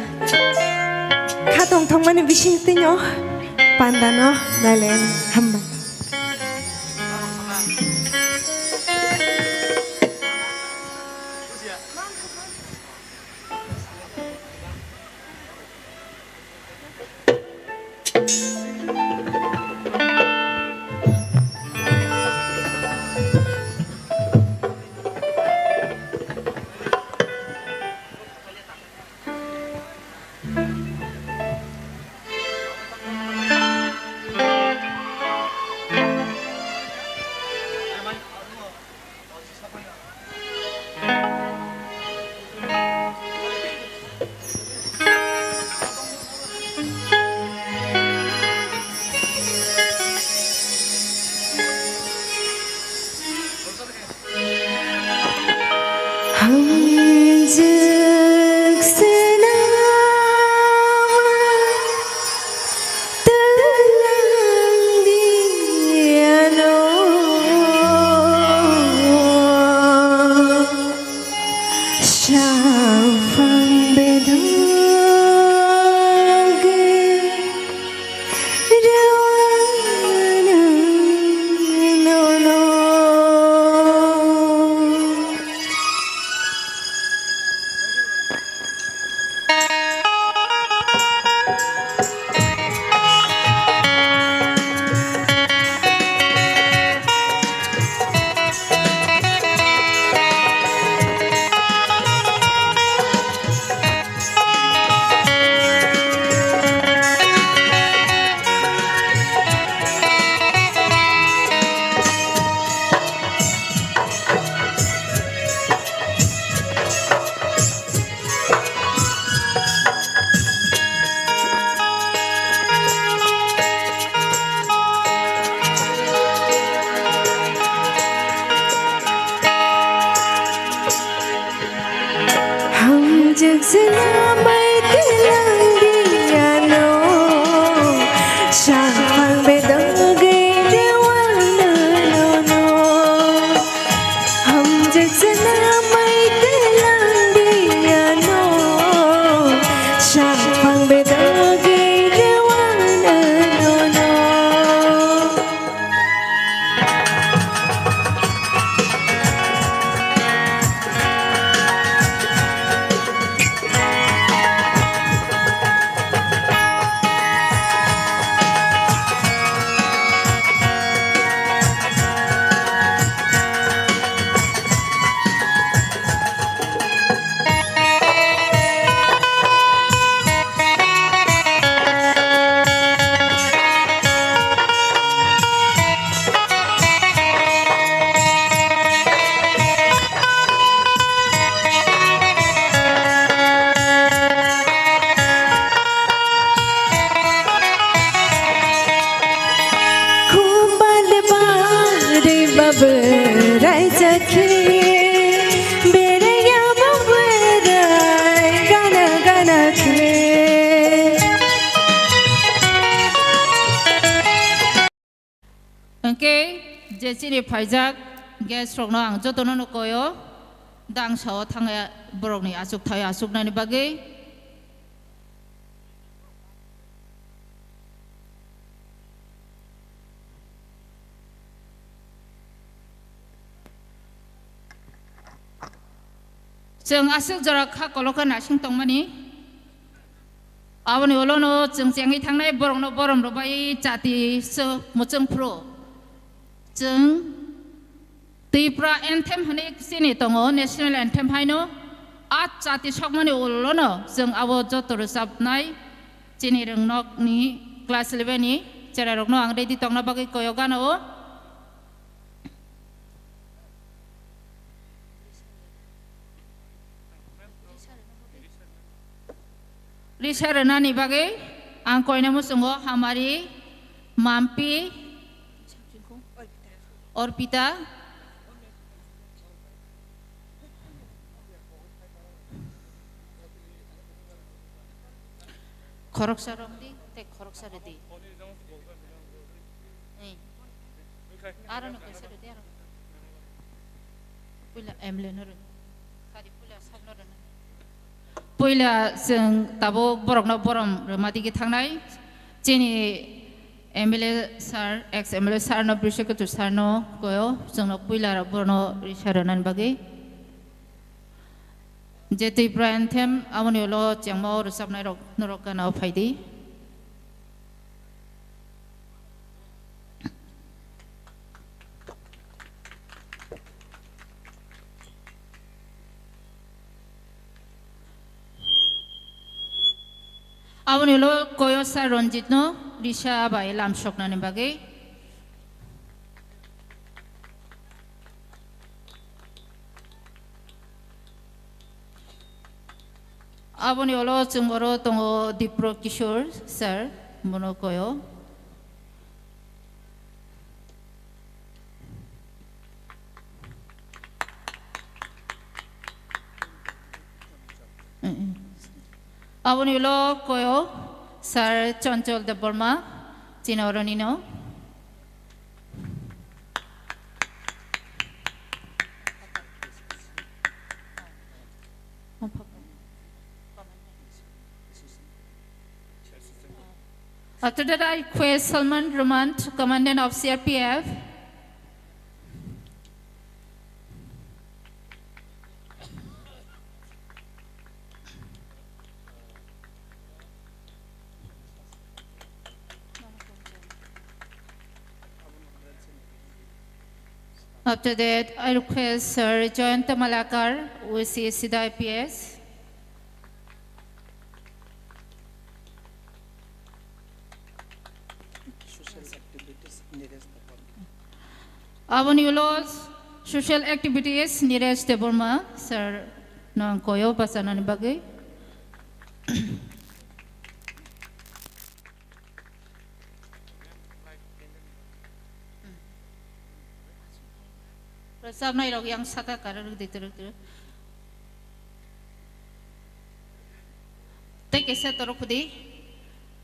kha tong thongmani bising twino pandano nailen hambai. Hamjwk swnama twlang diano. Saphang bedung Mai tilang diano, sangpang bedogwi rewang nanono. Hamjak sana mai tilang diano, sangpang bedogwi rewang nanono. Khumban bari baberai jakhe, beraiya baberai gana gana khe. Hwnkhe je chini phaijak guest rokno ang jotono no koyo, dangsa o thangya borokni achukthai achuknani bagwi. Chwng aswk jora kha kolokha naising tongmani. Aboni ulono chwng chengwi thangnai borokno borom rwbai chati swk muchung phuru. Chwng Tripura anthem hwnwi chini tongo, national anthem haino. A chati sokmani ulono chwng abo joto rwchapnai chini rwngnokni class eleven ni cherairokno ang ready tongna bagwi koyo gana o. Risa rwnani bagwi ang koina muchungo Hamari, Mampi, Orpita, khoroksa romdi tei khoroksa rwdi. Ei. Aro no kaisa rwdi, aro. Puila M L A no rw. Sari puila sir no rw. Puila chwng tabuk borokno borom rwma digi thangnai. Chini M L A sir, ex M L A sir no, Brishekatu sir no koyo, chwngno puila borokno risa rwnani bagwi. Je Tripura anthem, aboni ulo chengma o rwchapnai rok norok gana o phaidi. Aboni ulo koyo sir Ranjit no risa bai lamsoknani bagwi. Aboni ulo chwng oro tongo Dipro Kishore sir, bono koyo. Aboni ulo koyo sir Chanchal Debbarma, chini oroni no. After that, I request Salman Rahman, Commandant of C R P F. After that, I request Sir Jayanta Malakar, O C Sida I P S. Social activities nearest the public. Aboni ulo social activities Niresh Debbarma sir no ang koyo bachanani bagwi. Rwchapnai rok yang saka kara rwdi twrwk twrwk. Kaisa toro khudi.